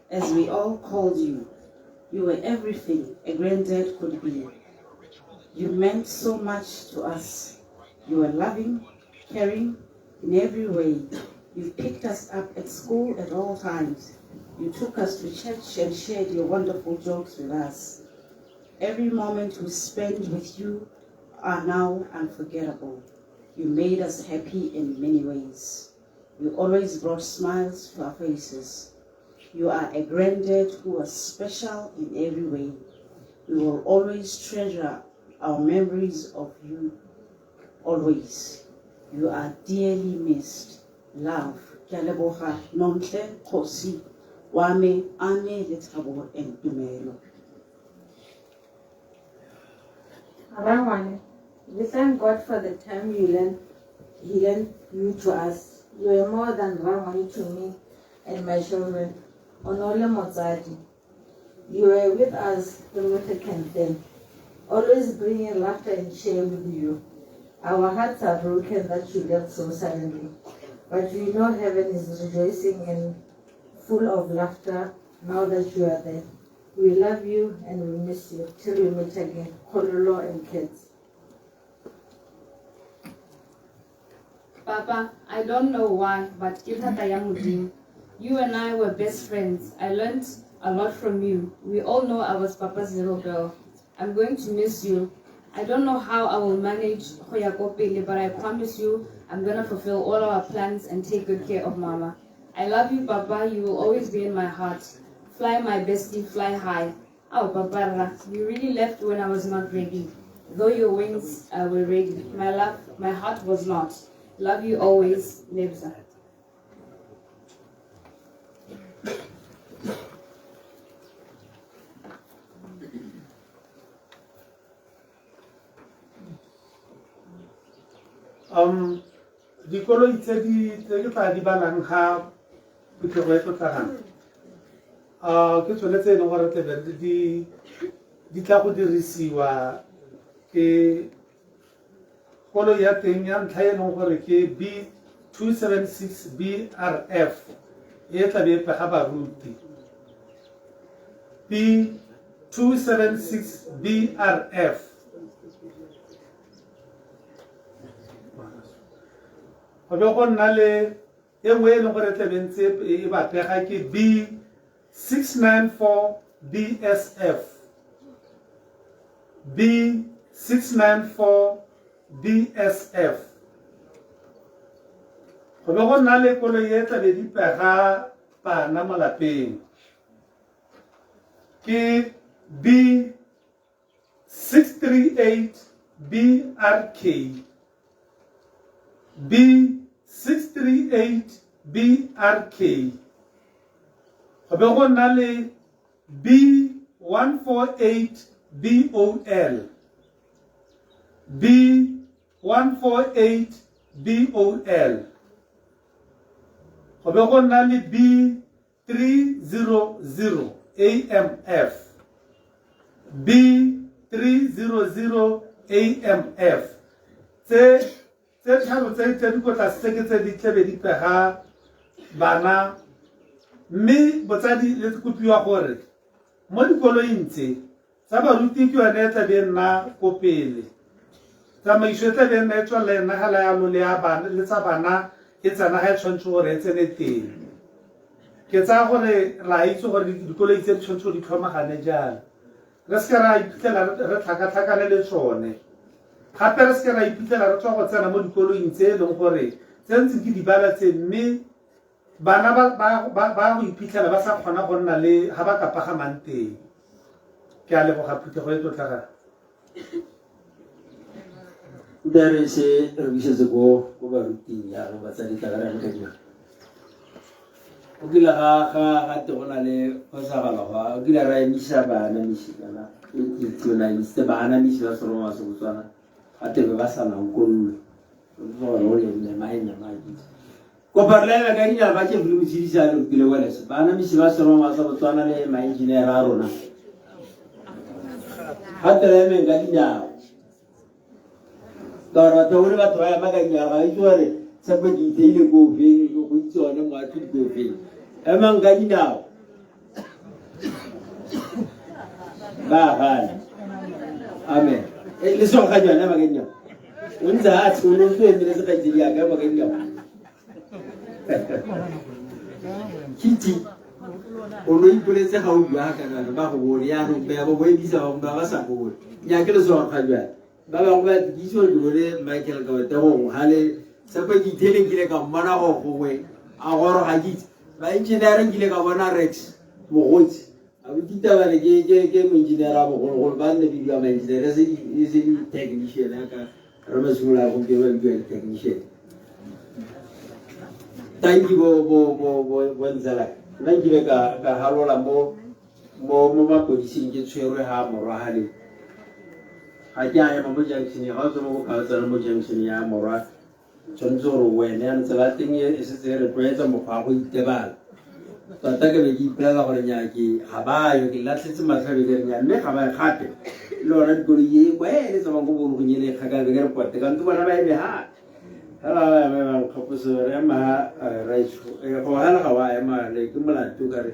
as we all called you, You were everything a granddad could be. You meant so much to us. You were loving, caring in every way. You picked us up at school at all times. You took us to church and shared your wonderful jokes with us. Every moment we spent with you are now unforgettable. You made us happy in many ways. You always brought smiles to our faces. You are a granddad who was special in every way. We will always treasure our memories of you, always. You are dearly missed. Love. Ke a leboga, Nontle, Kgosi, wa me, Ame, Lethabo, and Tumelo. Rangwane, we thank God for the time you lent, he lent you to us. You were more than Rangwane to me and my children. Onole Motsadi, you were with us through thick and thin, always bringing laughter and cheer with you. Our hearts are broken that you left so suddenly, but we know heaven is rejoicing and full of laughter now that you are there. We love you and we miss you. Till we meet again. Kololo and kids. Papa, I don't know why, but ke thata ya Modimo. You and I were best friends. I learned a lot from you. We all know I was Papa's little girl. I'm going to miss you. I don't know how I will manage go ya ko pele, but I promise you I'm going to fulfill all our plans and take good care of Mama. I love you, Papa. You will always be in my heart. Fly, my bestie, fly high. Oh, Papa, you really left when I was not ready. Though your wings were ready, my love, my heart was not. Love you always, Lebza. Dikoloi tse di tse ke tla di balang ga phuthego e tlotlagang ke tsone tse e leng gore tlebe di di tla go dirisiwa ke koloi ya teng ya ntlha e leng gore ke B 276 BRF e tla be e pega baruti B 276 BRF go be go nna le e nngwe e leng gore tlebe ntse e ba pega ke B 694 BSF B 694 BSF go be go nna le koloi e tlabe di pega bana mo lapeng ke B 638 BRK B 638 BRK go be go nna le B 148 BOL B 148 BOL go be go nna le B 300 AMF B 300 AMF tse tse tlhano tse tse di ko tlase tse ke tse di tlebe di pega bana mme botsadi le kopiwa gore mo dikoloing tse tsa baruti ke yone e tlabe e nna ko pele tsamaiso e tlabe e nna e tswelela e nna gala yalo le ya bana le tsa bana e tsena ga e tshwanetse gore e tsene teng ke tsaya gore ra itse gore dikoloi tse di tshwanetse gore di tlhomagane jang re seke ra iphitlhela re tlhakatlhakane le tsone gape re seke ra iphitlhela re tswa go tsena mo dikoloing tse e leng gore tse ntse ke dibala tse mme bana ba go iphitlhela ba sa kgona go nna le ga ba ka pagamang teng ke a leboga phuthego e tlotlegang nte re se re busetse ko ko baruting jaanong batsadi tla ka re amogediwa o kile ga ga ga te go na le phosagalo ga o kile ra emisa baanamisi kana ke na emisitse baanamisi ba seroma sa Botswana ga te be ba sa nankollwe gore o le nne mae nne mae kopa re laela ka dinao ba ke le motshedisa le rutile welles baanamisi ba seroma sa Botswana le maengineer a rona ga te re emeng ka dinao ka gore batho bone batho ba ema ka dinao ga itse gore tshepo ke itheile ko ofeng go itse one moatlhodi ko ofeng emang ka dinao Ba gana. Amen. Le song ga jone ba kenyo. O ntse a tsholo o emeletse kgaitsedi ya ka ba kenyo. Kitty o lo ipoletse ga o bua kana ba go bone yaanong ba bo emisa ba ba sa go bone. Nya ke le song ga jone. Ba bangwe ba ke itse gore ke bone Michael ka bata gongwe ga le sepe ke itheleng kile ka mmona go gongwe a goroga ke itse. Ba engineer nkile ka bona Rex Mogotsi. A botitabane ke ke ke moengineer a bogologolo ba nne bidiwa ma-engineer e se di e se di technician yaka re masimolola gompieno ba bidiwa di-technician. Thank you bo bo bo bo bo ntsala. Nna nkile ka ka halola mo mo mo mapodising ke tshwerwe ha morwa hale. Ga ke a ema mo junction ga o tswa mo bokao tsena mo junction ya morwa tshwanetse gore wene ya tsela teng e setse e re tlwaetsa mokgwa wa go itebala. Tota ke be ke ipolela gore nya ke ga bayo ke latlhetse matlho be ke re nya mme ga ba gape le ona dikoloi e kwa e le tsamayng ko bologong e le kgakala be ke re pote kante bona ba eme gape. Fela ba eme ba nkgopotse gore ema raitsho go gana ga wa ema le ke molato ka re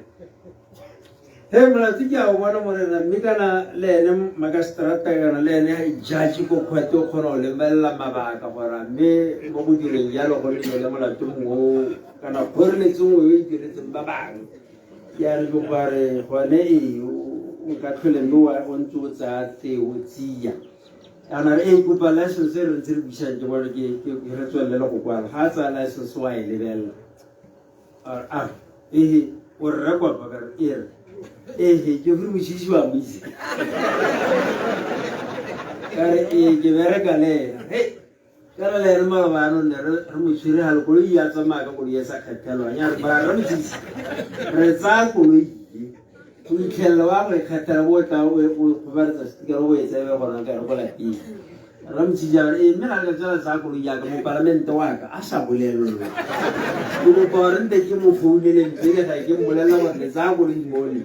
he molato ke a o bona morena mme kana le ene makaseterata kana le ene judge ko kgwete o kgona go lebelela mabaka gore mme mo go direng jalo go nne le molato mongwe o kana kgoreletso nngwe o e diretseng ba bangwe ke a re ke gore gone ee o ka tlhole mme o ntse o tsaya tee o tsia kana re e kopa license e re ntse re buisang ke bone ke re tswelele go kwala ga a tsaya license wa e lebelela a ehe o rre kopa ka re e re ehe ke gore mosisi wa moitse ka re ee ke bereka le ena he kana le ene maloba anong ne re mo tshwere gale koloi ya tsamaya ka koloi e sa kgethelwang ya re ba re mosisi re tsaya koloi e go itlhelela wa go e kgethela bo tla o kgobaretsa setikara o e tsebe gona ka re ko lapeng Ramotshidi a re ee mme ga le ka tswela tsaya koloi yaka mopalamente wa ka a sa bolelelwa ke kopa gore nte ke mo founeleng pele ga ke mmolelela gore le tsaya koloi mole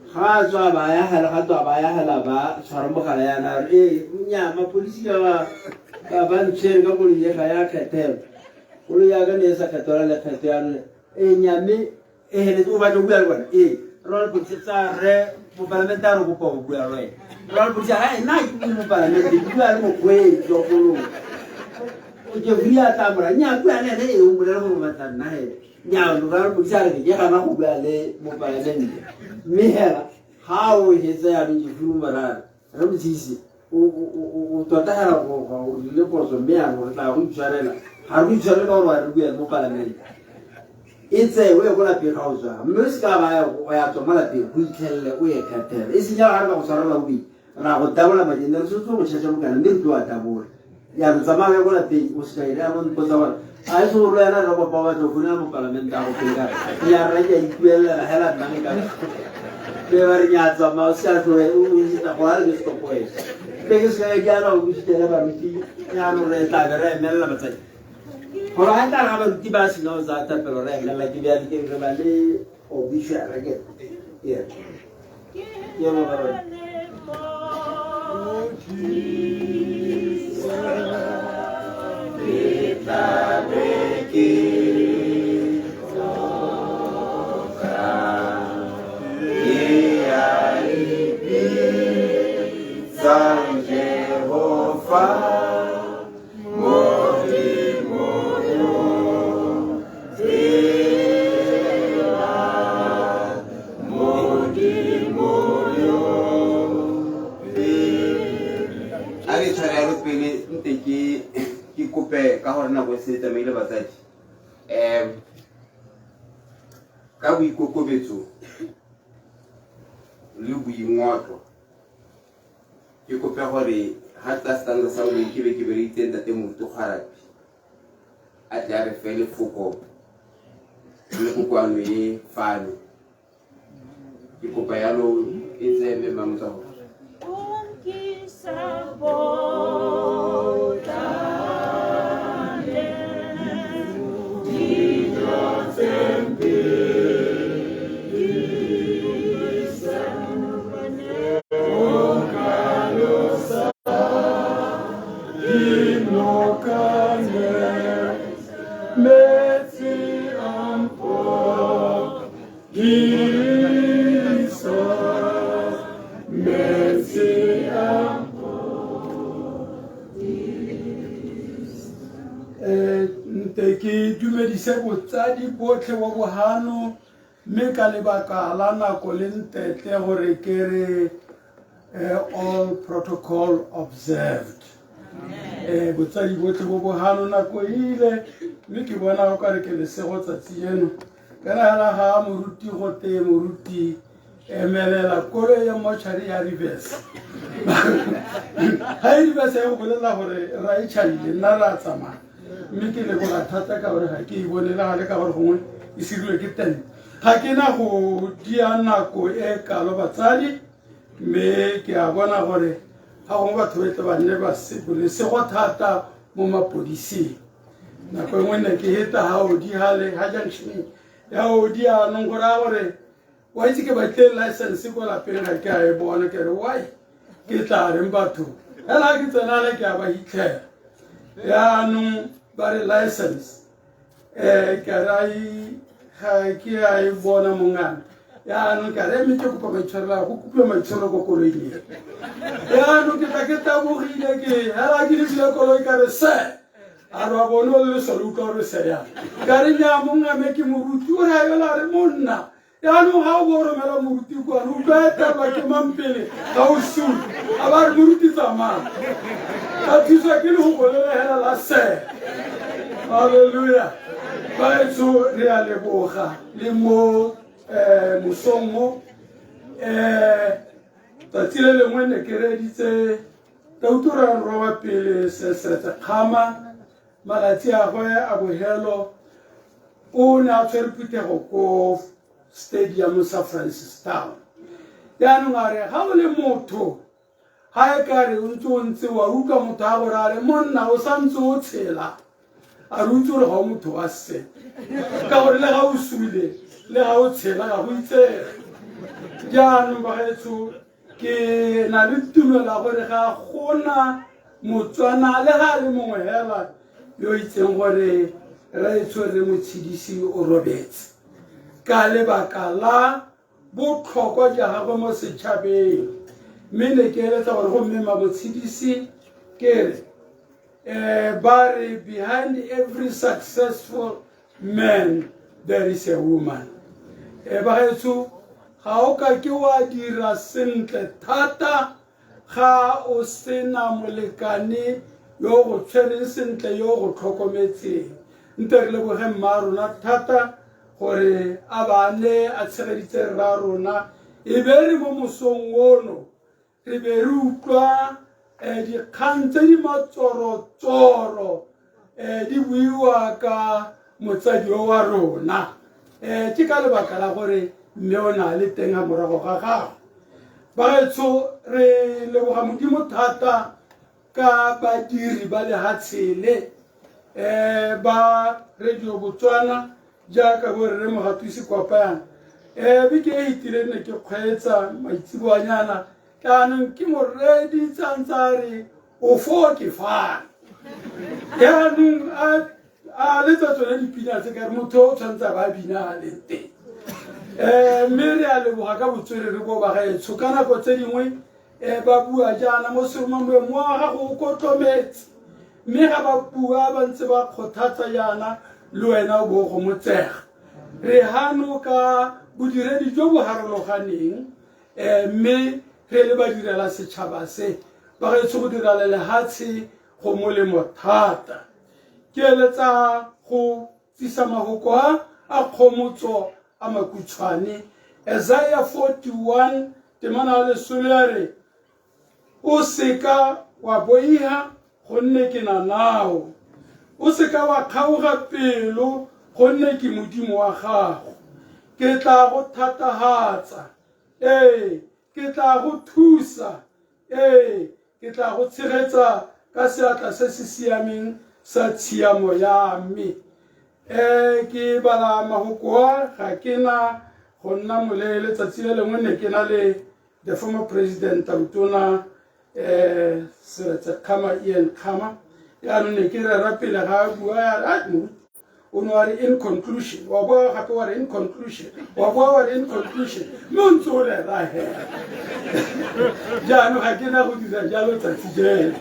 ga a tswa ba ya gela ga tswa ba ya gela ba tshwara mogala yana a re ee nnyaa mapodisi ba ba ba ntshwere ka koloi e ga ya kgethelwa koloi ya ka ne e sa kgethelwa lekgetho yanone ee nnyaa mme e o batla go bua le bona ee royal police tsa re mopalamente a re kopa go bua le wena royal police ga nna ke bue mopalamente ke bua le mokgweetsi wa koloi o ke bua a tla mora nya bua le ene ee o mmolela gore o batla nna he nya royal police a re ke gana go bua le mopalamente mme hela ga o hetsa yanong ke furu morare re motsise o tota hela go o dirile phoso mme yanong re tla go itshwarela ga re go itshwarele ka gore wa re bua mo palamente e tseye o ye ko lapeng ga o tswa mme o se ka ba o ya tswa mo lapeng go itlhelele o ye kgethele e seng jalo ga re ka go tshwarela o bile ra go tabola madi ne re tshwanetse go tšhatša bokana mme re tlo a tabola jaanong tsamaya ko lapeng o se ka ire yanong mpotsa gore a e se gore wena re kopa o batla go founela mopalamente a go feka ya rra ke a ipuelela hela nna nka be ba re nya tsamaya o se a tloe o itsa go a re ke stop wena be ke se ka ke ana go fitlhele baruti jaanong re tla be re emelela batsadi gore ga tla ga baruti ba sena go tsaya thapelo re emelela ke bjale ke re ba le obituary ke yeah ke mo ba re A re tshware yalo pele nte ke ke kope ka gore nako e se tsamaile batsadi ka boikokobetso le boingotlo ke kope gore ga tla stanza sa bobedi ke be ke bereditse ntate Moruti Kgwarapi a tle a re fe lefoko le kokoano e fano ke kopa yalo e tseye mme Mamotsago. dumedise botsadi botlhe bo bohano mme ka lebaka la nako le ntetle gore ke re all protocol observed. Botsadi botlhe bo bohano nako ile mme ke bona o kare ke lesego tsatsi eno. Kana hela ga moruti gote moruti emelela koloi ya motšhari ya reverse. Ga e reverse ya go bolelela gore ra e tšhaile nna ra tsamaya. Mme ke leboga thata ka gore ga ke e bone le gale ka gore gongwe e sirilwe ke tente. Ga ke na go dia nako e kalo batsadi mme ke a bona gore ga gongwe batho ba tle ba nne ba lesego thata mo mapodising. Nako e nngwe ne ke heta ga odi gale ga junction ya odi anong go raya gore wa itse ke batlile license ko lapeng ga ke a e bona ke re why ke tla reng batho hela ke tsena le ke a ba hitlhela yaanong ba re license ke rai ga ke a e bona mongana yaanong ke re mme ke kopa maitshwarelo go kopiwa maitshwarelo ko koloing e yaanong ke tla ke tabogile ke hela ke lebile koloi ka re se a re wa bone o le lesole utlwa gore se yang ka re nya mongame ke moruti o re a yola re monna yaanong ga o bo o romela moruti kwano utlwa etelwa ke mang pele ga o sule a ba re moruti tsamaya ka thuswa ke le go bolelegela la se halleluja baetsho re a leboga le mo mosong mo tsatsi le lengwe ne ke reditse tautora roba pele Seretse Khama malatsi a gwe a bohelo o ne a tshwere phuthego ko stadium sa Francistown. Yaanong a re ga o le motho ga e kare o ntse o ntse wa utlwa motho a gore a re monna o santse o tshela a re utse gore ga o motho wa se ka gore le ga o sule le ga o tshela ga go itsege. Jaanong bagaetsho ke na le tumelo ya gore ga gona Motswana le ga a le mongwe hela yo itseng gore raetsho re Motshidisi o robetse ka lebaka la botlhokwa jwa gagwe mo setšhabeng. Mme ne ke eletsa gore gomme Mabotshidisi ke re ba re behind every successful man there is a woman. Bagaetsho ga o ka ke wa dira sentle thata ga o sena molekane yo go tshwereng sentle yo go tlhokometseng. Nte re leboge mma rona thata gore a ba ne a tshegeditse rra rona e be re mo mosong ono re be re utlwa dikgang tse di matsorotsoro di buiwa ka motsadi o wa rona. Ke ka lebaka la gore mme o na le teng ga morago ga gagwe. Bagaetsho re leboga Modimo thata ka badiri ba lehatshe le ba Radio Botswana jaaka bo rre Mogatusi Kopang. Beke e itileng ne ke kgweetsa maitseboanyana jaanong ke moredi tsantsa a re o fo ke fano. Jaanong a letsa tsone dipina tse ka re motho o tshwanetse a ba bina a le teng. Mme re a leboga ka botswerere bo bagaetsho ka nako tse dingwe ba bua jaana mo seromamoweng mowa wa gago o kotlometse mme ga ba bua ba ntse ba kgothatsa jaana le wena o bo go motsega. Re hano ka bodiredi jo bo harologaneng mme re le badirela setšhaba se bagaetsho go direla lehatshe go molemo thata. Ke eletsa go tsisa mahoko a kgomotso a makutshwane. Isaiah 41 temana ya lesome ya re o seka wa boiha gonne ke na nao, o seka wa kgaoga pelo gonne ke Modimo wa gago, ke tla go thatahatsa, ee ke tla go thusa, ee ke tla go tshegetsa ka seatla se se siameng sa tshiamo ya me. Ke bala mahoko a ga ke na go nna moleele. Tsatsi le lengwe ne ke na le the former president Tautona Seretse Khama Ian Khama, yaanong ne ke rera pele ga a bua ya re moruti o ne wa re in conclusion, wa boa gape wa re in conclusion, wa boa wa re in conclusion, mme o ntse o rera hela. Jaanong ga ke na go dira jalo tsatsi jeno.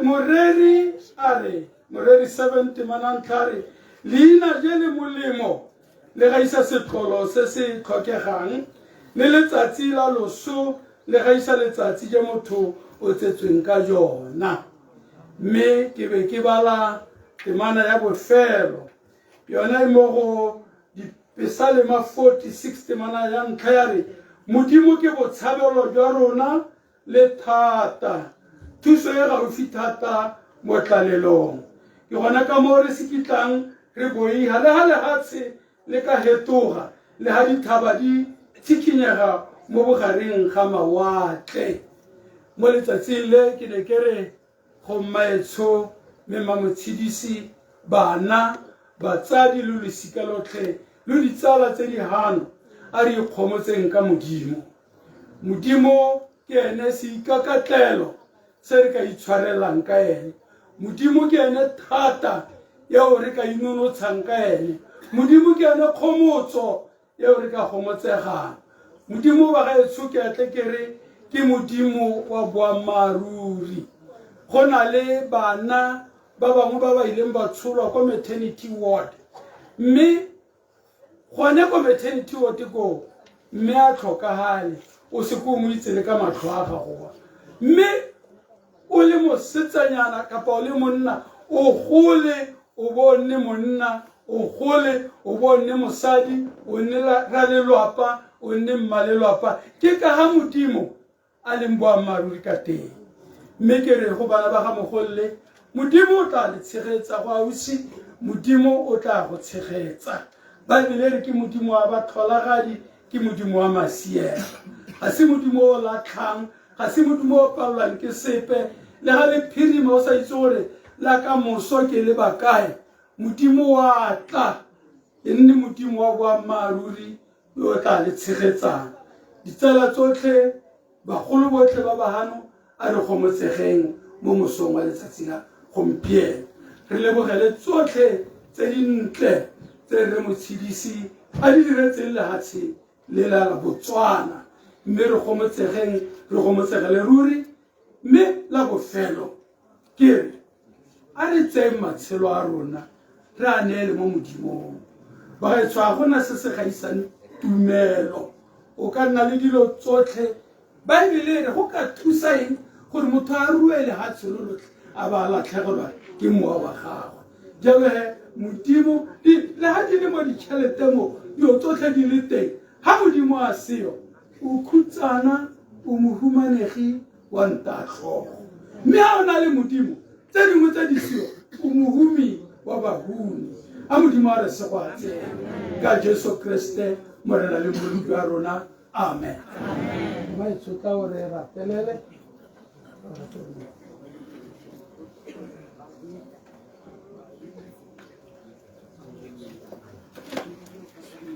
Moreri a re, Moreri 7 temana ntlha re Leina je le molemo le gaisa setlolo se se tlhokegang, le letsatsi la loso le gaisa letsatsi je motho o tsetsweng ka jona. Mme ke be ke bala temana ya bofelo, yona e mo go Dipesalema 46 temana ya ntlha ya re, Modimo ke botshabelo jwa rona le thata, thuso e gaufi thata mo tlalelong. Ke gona ka moo re se kitlang re boiha, le ha lehatshe le ka hetoga, le ha dithaba di tshikhinyega mo bogareng ga mawatle. Mo letsatsing le ke ne ke re go mmaetsho mme mmamotshedisi, bana, batsadi lo losika lotlhe lo ditsala tse di hano, a re ikgomotseng ka Modimo. Modimo ke ene seikakatlelo se re ka itshwarelang ka ene. Modimo ke ene thata eo re ka inonotshang ka ene. Modimo ke ene kgomotso eo re ka gomotsegang. Modimo wa gaetsho ke atle ke re ke Modimo wa boammaaruri. Go na le bana ba bangwe ba ba ileng ba tsholwa kwa maternity ward, mme gone ko maternity ward koo mme a tlhokagale, o se ko o mo itse le ka matlho a gago, mme o le mosetsanyana kapa o le monna, o gole o bo o nne monna, o gole o bo o nne mosadi, o nne ralelwapa, o nne mmalelwapa. Ke ka ga Modimo a leng boammaaruri ka teng. Mme ke re go bana ba ga mogolle, Modimo o tla le tshegetsa, go ausi, Modimo o tla go tshegetsa. Baebele re ke Modimo wa batlholagadi, ke Modimo wa masiela. Ga se Modimo o latlhang, ga se Modimo o palelwang ke sepe. Le ga le phirima o sa itse gore la ka moso ke le bakae, Modimo wa tla e nne Modimo wa boammaaruri yo o tla le tshegetsang. Ditsala tsotlhe, bagolo botlhe ba bahano, a re gomotsegeng mo mosong wa letsatsi la gompieno. Re lebogele tsotlhe tse dintle tse Rre Motshedisi a di diretseng lehatshe le la Botswana, mme re gomotsegeng, re gomotsegele ruri. Mme la bofelo ke re, a re tseyeng matshelo a rona re a neele mo Modimong. Bagaetsho, ga gona se se gaisang tumelo. O ka nna le dilo tsotlhe. Baebele e re go ka thusa eng gore motho a rue lehatshe lo lotlhe a ba a latlhegelwa ke mowa wa gagwe? Jalo he, Modimo, le ga di le mo ditšhelete mo, dilo tsotlhe di le teng, ga Modimo a seyo, o khutsana, o mohumanegi wa ntatlhogo. Mme ga o na le Modimo, tse dingwe tse di seo, o mohumi wa bahumi. A Modimo a re segwatse ka Jesu Kriste, Morena le Mmoloki wa rona. Amen. Maetsho, tla o re rapelele.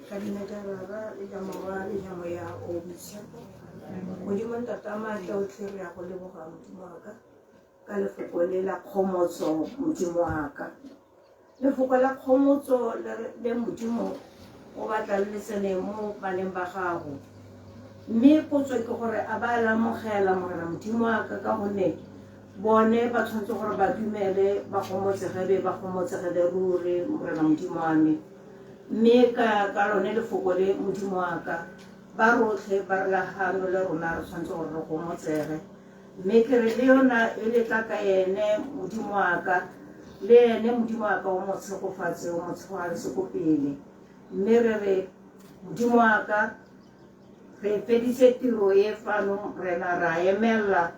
Ka leina ja Rara le ja Morwa le ja Moya o Boitshepo. Modimo Ntata maatla otlhe, re ya go leboga Modimo wa ka ka lefoko le la kgomotso. Modimo wa ka, lefoko la kgomotso le Modimo o batla le tsene mo baneng ba gago, mme potso ke gore a ba lamogela, Morena Modimo wa ka, ka gonne bone ba tshwanetse gore ba dumele, ba gomotsege be ba gomotsegele ruri, Morena Modimo wa me. Mme ka lone lefoko le, Modimo wa ka, ba rotlhe ba re lagano le rona re tshwanetse gore re gomotsege. Mme ke re le yona e letla ka ene, Modimo wa ka, le ene Modimo wa ka o mo tshegofatse, o mo tshegofatse ko pele. Mme re re, Modimo wa ka, re feditse tiro e fano, rena ra emelela,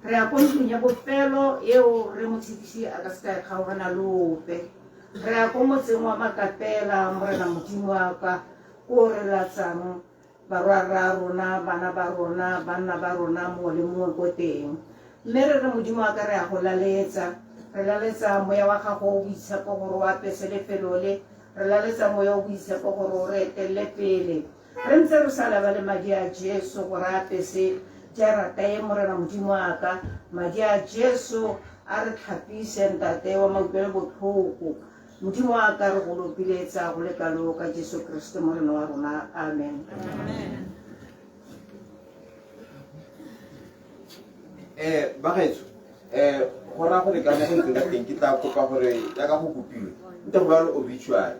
re ya ko ntlong ya bofelo eo re Motshedisi a ka se ka e kgaogana le ope. Re ya ko motseng wa Makapela, Morena Modimo wa ka, ko re latsang barwarra rona, bana ba rona, banna ba rona, mongwe le mongwe ko teng. Mme re re, Modimo wa ka, re a go laletsa. Re laletsa moya wa gago o boitshepo gore o apese lefelo le. Re laletsa moya o boitshepo gore o re etelele pele. Re ntse re sa lebale madi a Jesu gore a apese jarata e, Morena Modimo wa ka. Madi a Jesu a re tlhapise, Ntate wa mautlwelo botlhoko. Modimo wa ka, re go lopiletsa go le kalo ka Jesu Kriste Morena wa rona. Amen. Bagaetsho, Go raya gore ka mo go ntseng ka teng ke tla kopa gore jaaka go kopilwe nte go bale obituary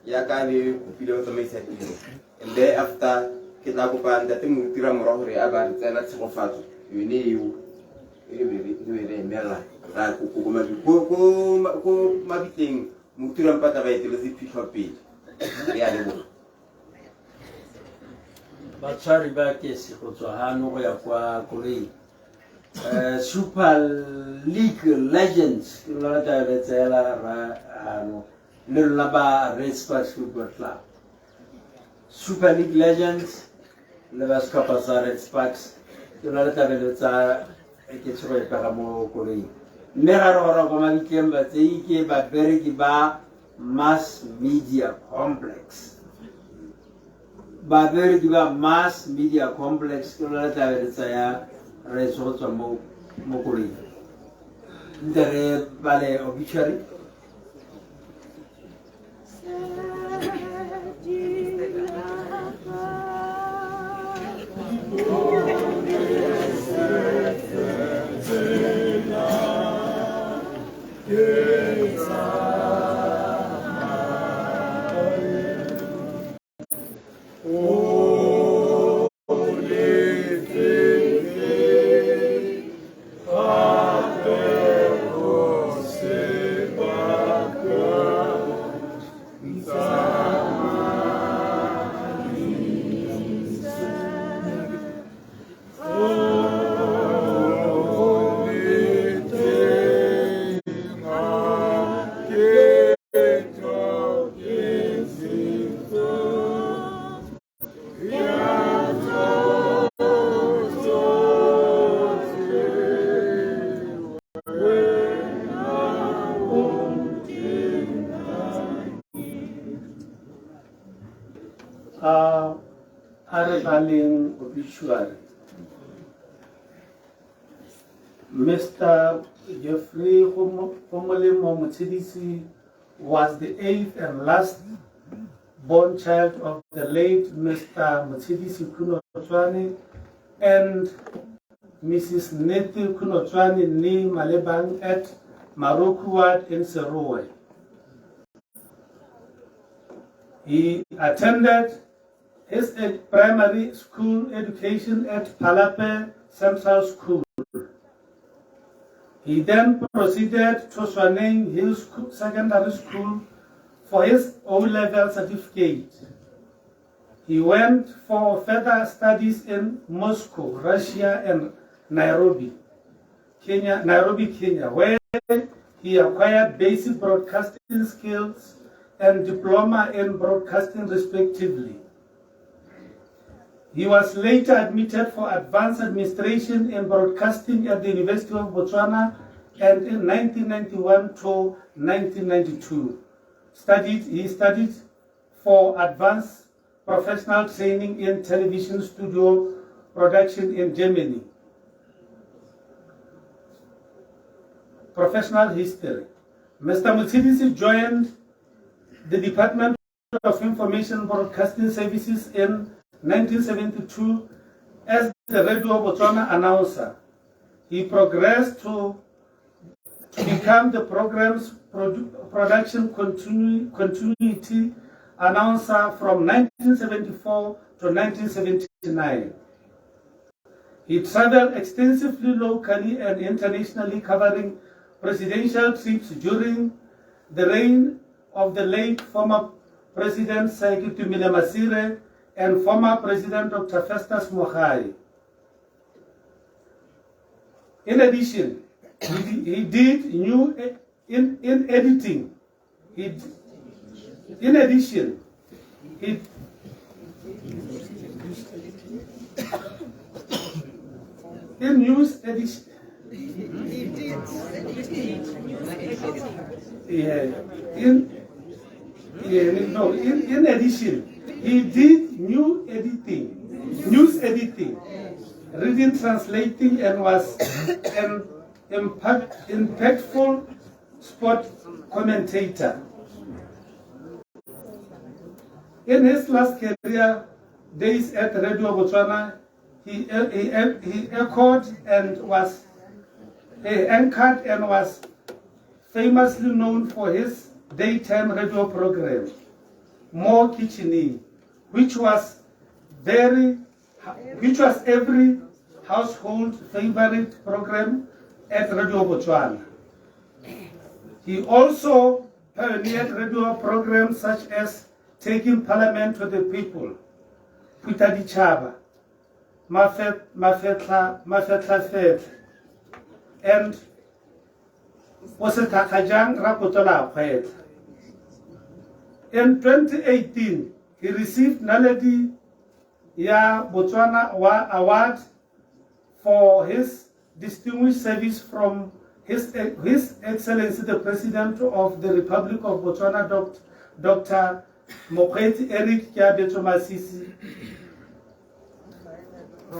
yaka le kopile go tsamaisa tiro, and thereafter ke tla kopa ntate moruti Ramorwa gore a ba re tseela tshegofatso yone eo e re be re emelela ra ko mabitleng. Moruti Rampata ba eteletse phitlho pele. Re a leboga. Batshwari ba kese go tswa hano go ya kwa koloing, Super League Legends ke lona tla re tseela ra hano le lona ba Red Sparks Football Club. Super League Legends le ba setlhopha sa Red Sparks ke lona le tlabe le tsa ke tshego e pega mo koloing, mme ga re gora kwa mabitleng batsei ke babereki ba Mass Media Complex. Babereki ba Mass Media Complex ke lona le tlabe le tsaya re go tswa mo koloing nte re bale obituary. A re baleng obituary. Mr. Jeffrey Gomolemo Motshidisi was the eighth and last born child of the late Mr. Motshidisi Khunotswane and Mrs. Neti Khunotswane nee Malebang at Maroku Ward in Serowe. He attended his primary school education at Palape Central School. He then proceeded to Swaneng Hill Secondary School for his O-level certificate. He went for further studies in Moscow, Russia, and Nairobi, Kenya, where he acquired basic broadcasting skills and diploma in broadcasting respectively. He was later admitted for advanced administration in broadcasting at the University of Botswana, and in 1991 to 1992, he studied for advanced professional training in television studio production in Germany. Professional history. Mr. Motshidisi joined the Department of Information Broadcasting Services in 1972 as the Radio Botswana announcer. He progressed to become the program's production continuity announcer from 1974 to 1979. He traveled extensively locally and internationally, covering presidential trips during the reign of the late former President Sir Ketumile Masire and former President Dr. Festus Mogae. In addition, he did new in editing. In addition, he in news edition. In addition, he did new editing, news editing, reading, translating, and was an impactful sport commentator. In his last career days at Radio Botswana, he echoed and was Anchored and was famously known for his daytime radio program, Mo Kitchening, which was every household favorite program at Radio Botswana. He also pioneered radio programs such as Taking Parliament to the People, Phuthaditjhaba, Mafetlafetla, and O Sethakga Jang Rakoto La Kgwetla. In 2018, he received Naledi ya Botswana Award for his distinguished service from His Excellency the President of the Republic of Botswana, Dr. Mokgweetsi Eric Keabetswe Masisi.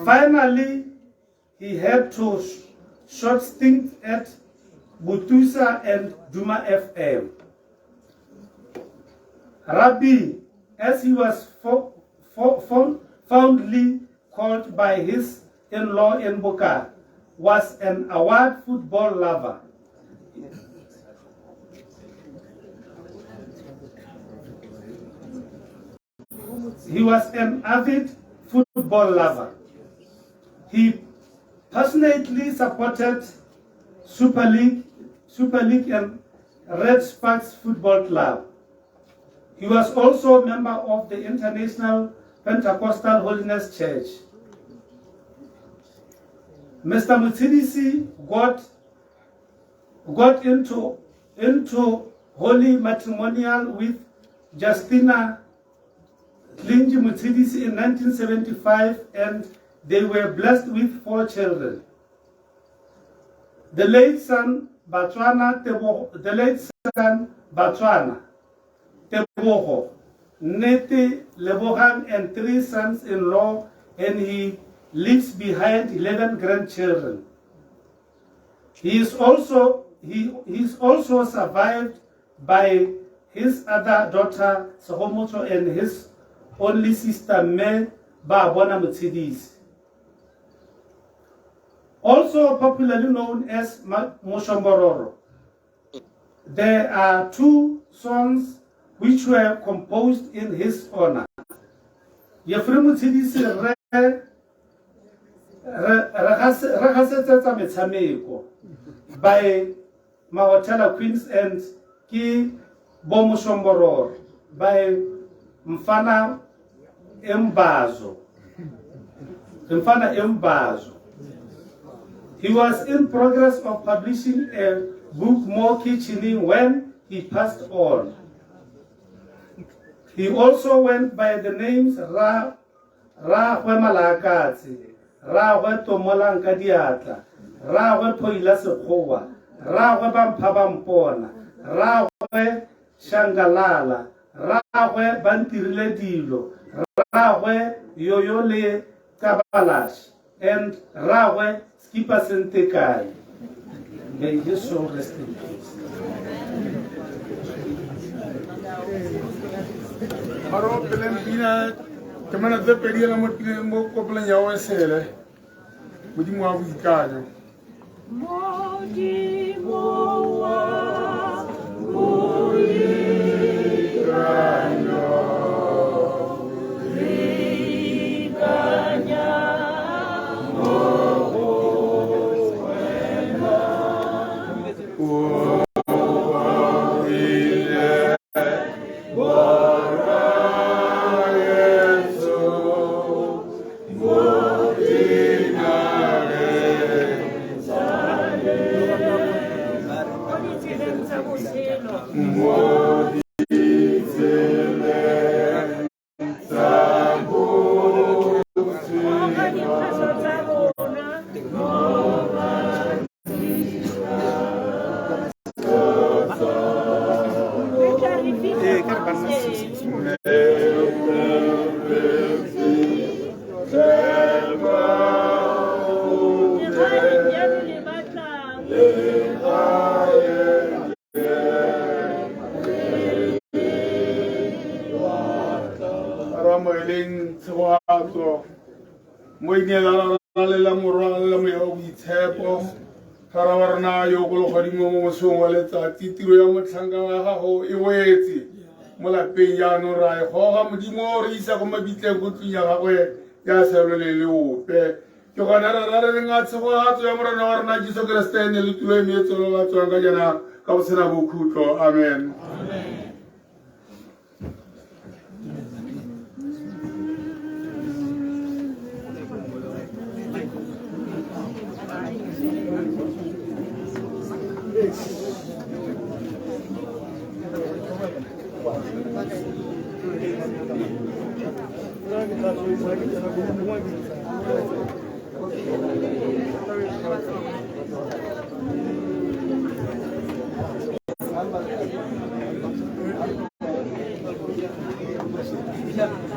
Finally, he had to short stint at Butusa and Duma FM. Rabbi, as he was fondly called by his in-law in Boka, was an award football lover. He was an avid football lover. He passionately supported Super League and Red Sparks Football Club. He was also a member of the International Pentecostal Holiness Church. Mr. Motshidisi got into holy matrimonial with Justina Klinji Motshidisi in 1975, and they were blessed with 4 children. The late son Batswana Tebogo, Nete Lebogang, and 3 sons-in-law, and he leaves behind 11 grandchildren. He is also survived by his other daughter Segomoto and his only sister Me Baabona Motshidisi, also popularly known as Moshombororo. There are 2 songs which were composed in his honor. Jeffrey Motshidisi Re Gasetsetsa Metshameko by Mahotella Queens and Ke Bo Moshombororo by Mfana Mbazo. He was in progress of publishing a book, Mo Kitchening, when he passed on. He also went by the names Ragwe Malakatsi, Ragwe Tomolanka Diatla, Ragwe Poila Sekgowa, Ragwe Bamphabampona, Ragwe Shangalala, Ragwe Bantirile Dilo, Ragwe Yoyole Kabalash, and Ragwe Skipper Sentekai. May his soul rest in peace. Aro peleng pina temana tse pedi ela mo pineng mo kopeleng ya Wesele. Modimo wa boikanyo. Modimo wa boikanyo, re ikanya mo go wena. O ile Rara wa rona yo ko legodimo mo mosong wa letsatsi tiro ya motlhanka wa gago e wetse mo lapeng jaanong ra e goga Modimo re isa ko mabitleng ko tlung ya gagwe ya selole le ope ke gona re ra re reng a tshegogatso ya Morena wa rona Jesu Keresete ne le tulo e meetsolo ba tswang ka jaana ka bosena bokhutlo. Amen. Yeah.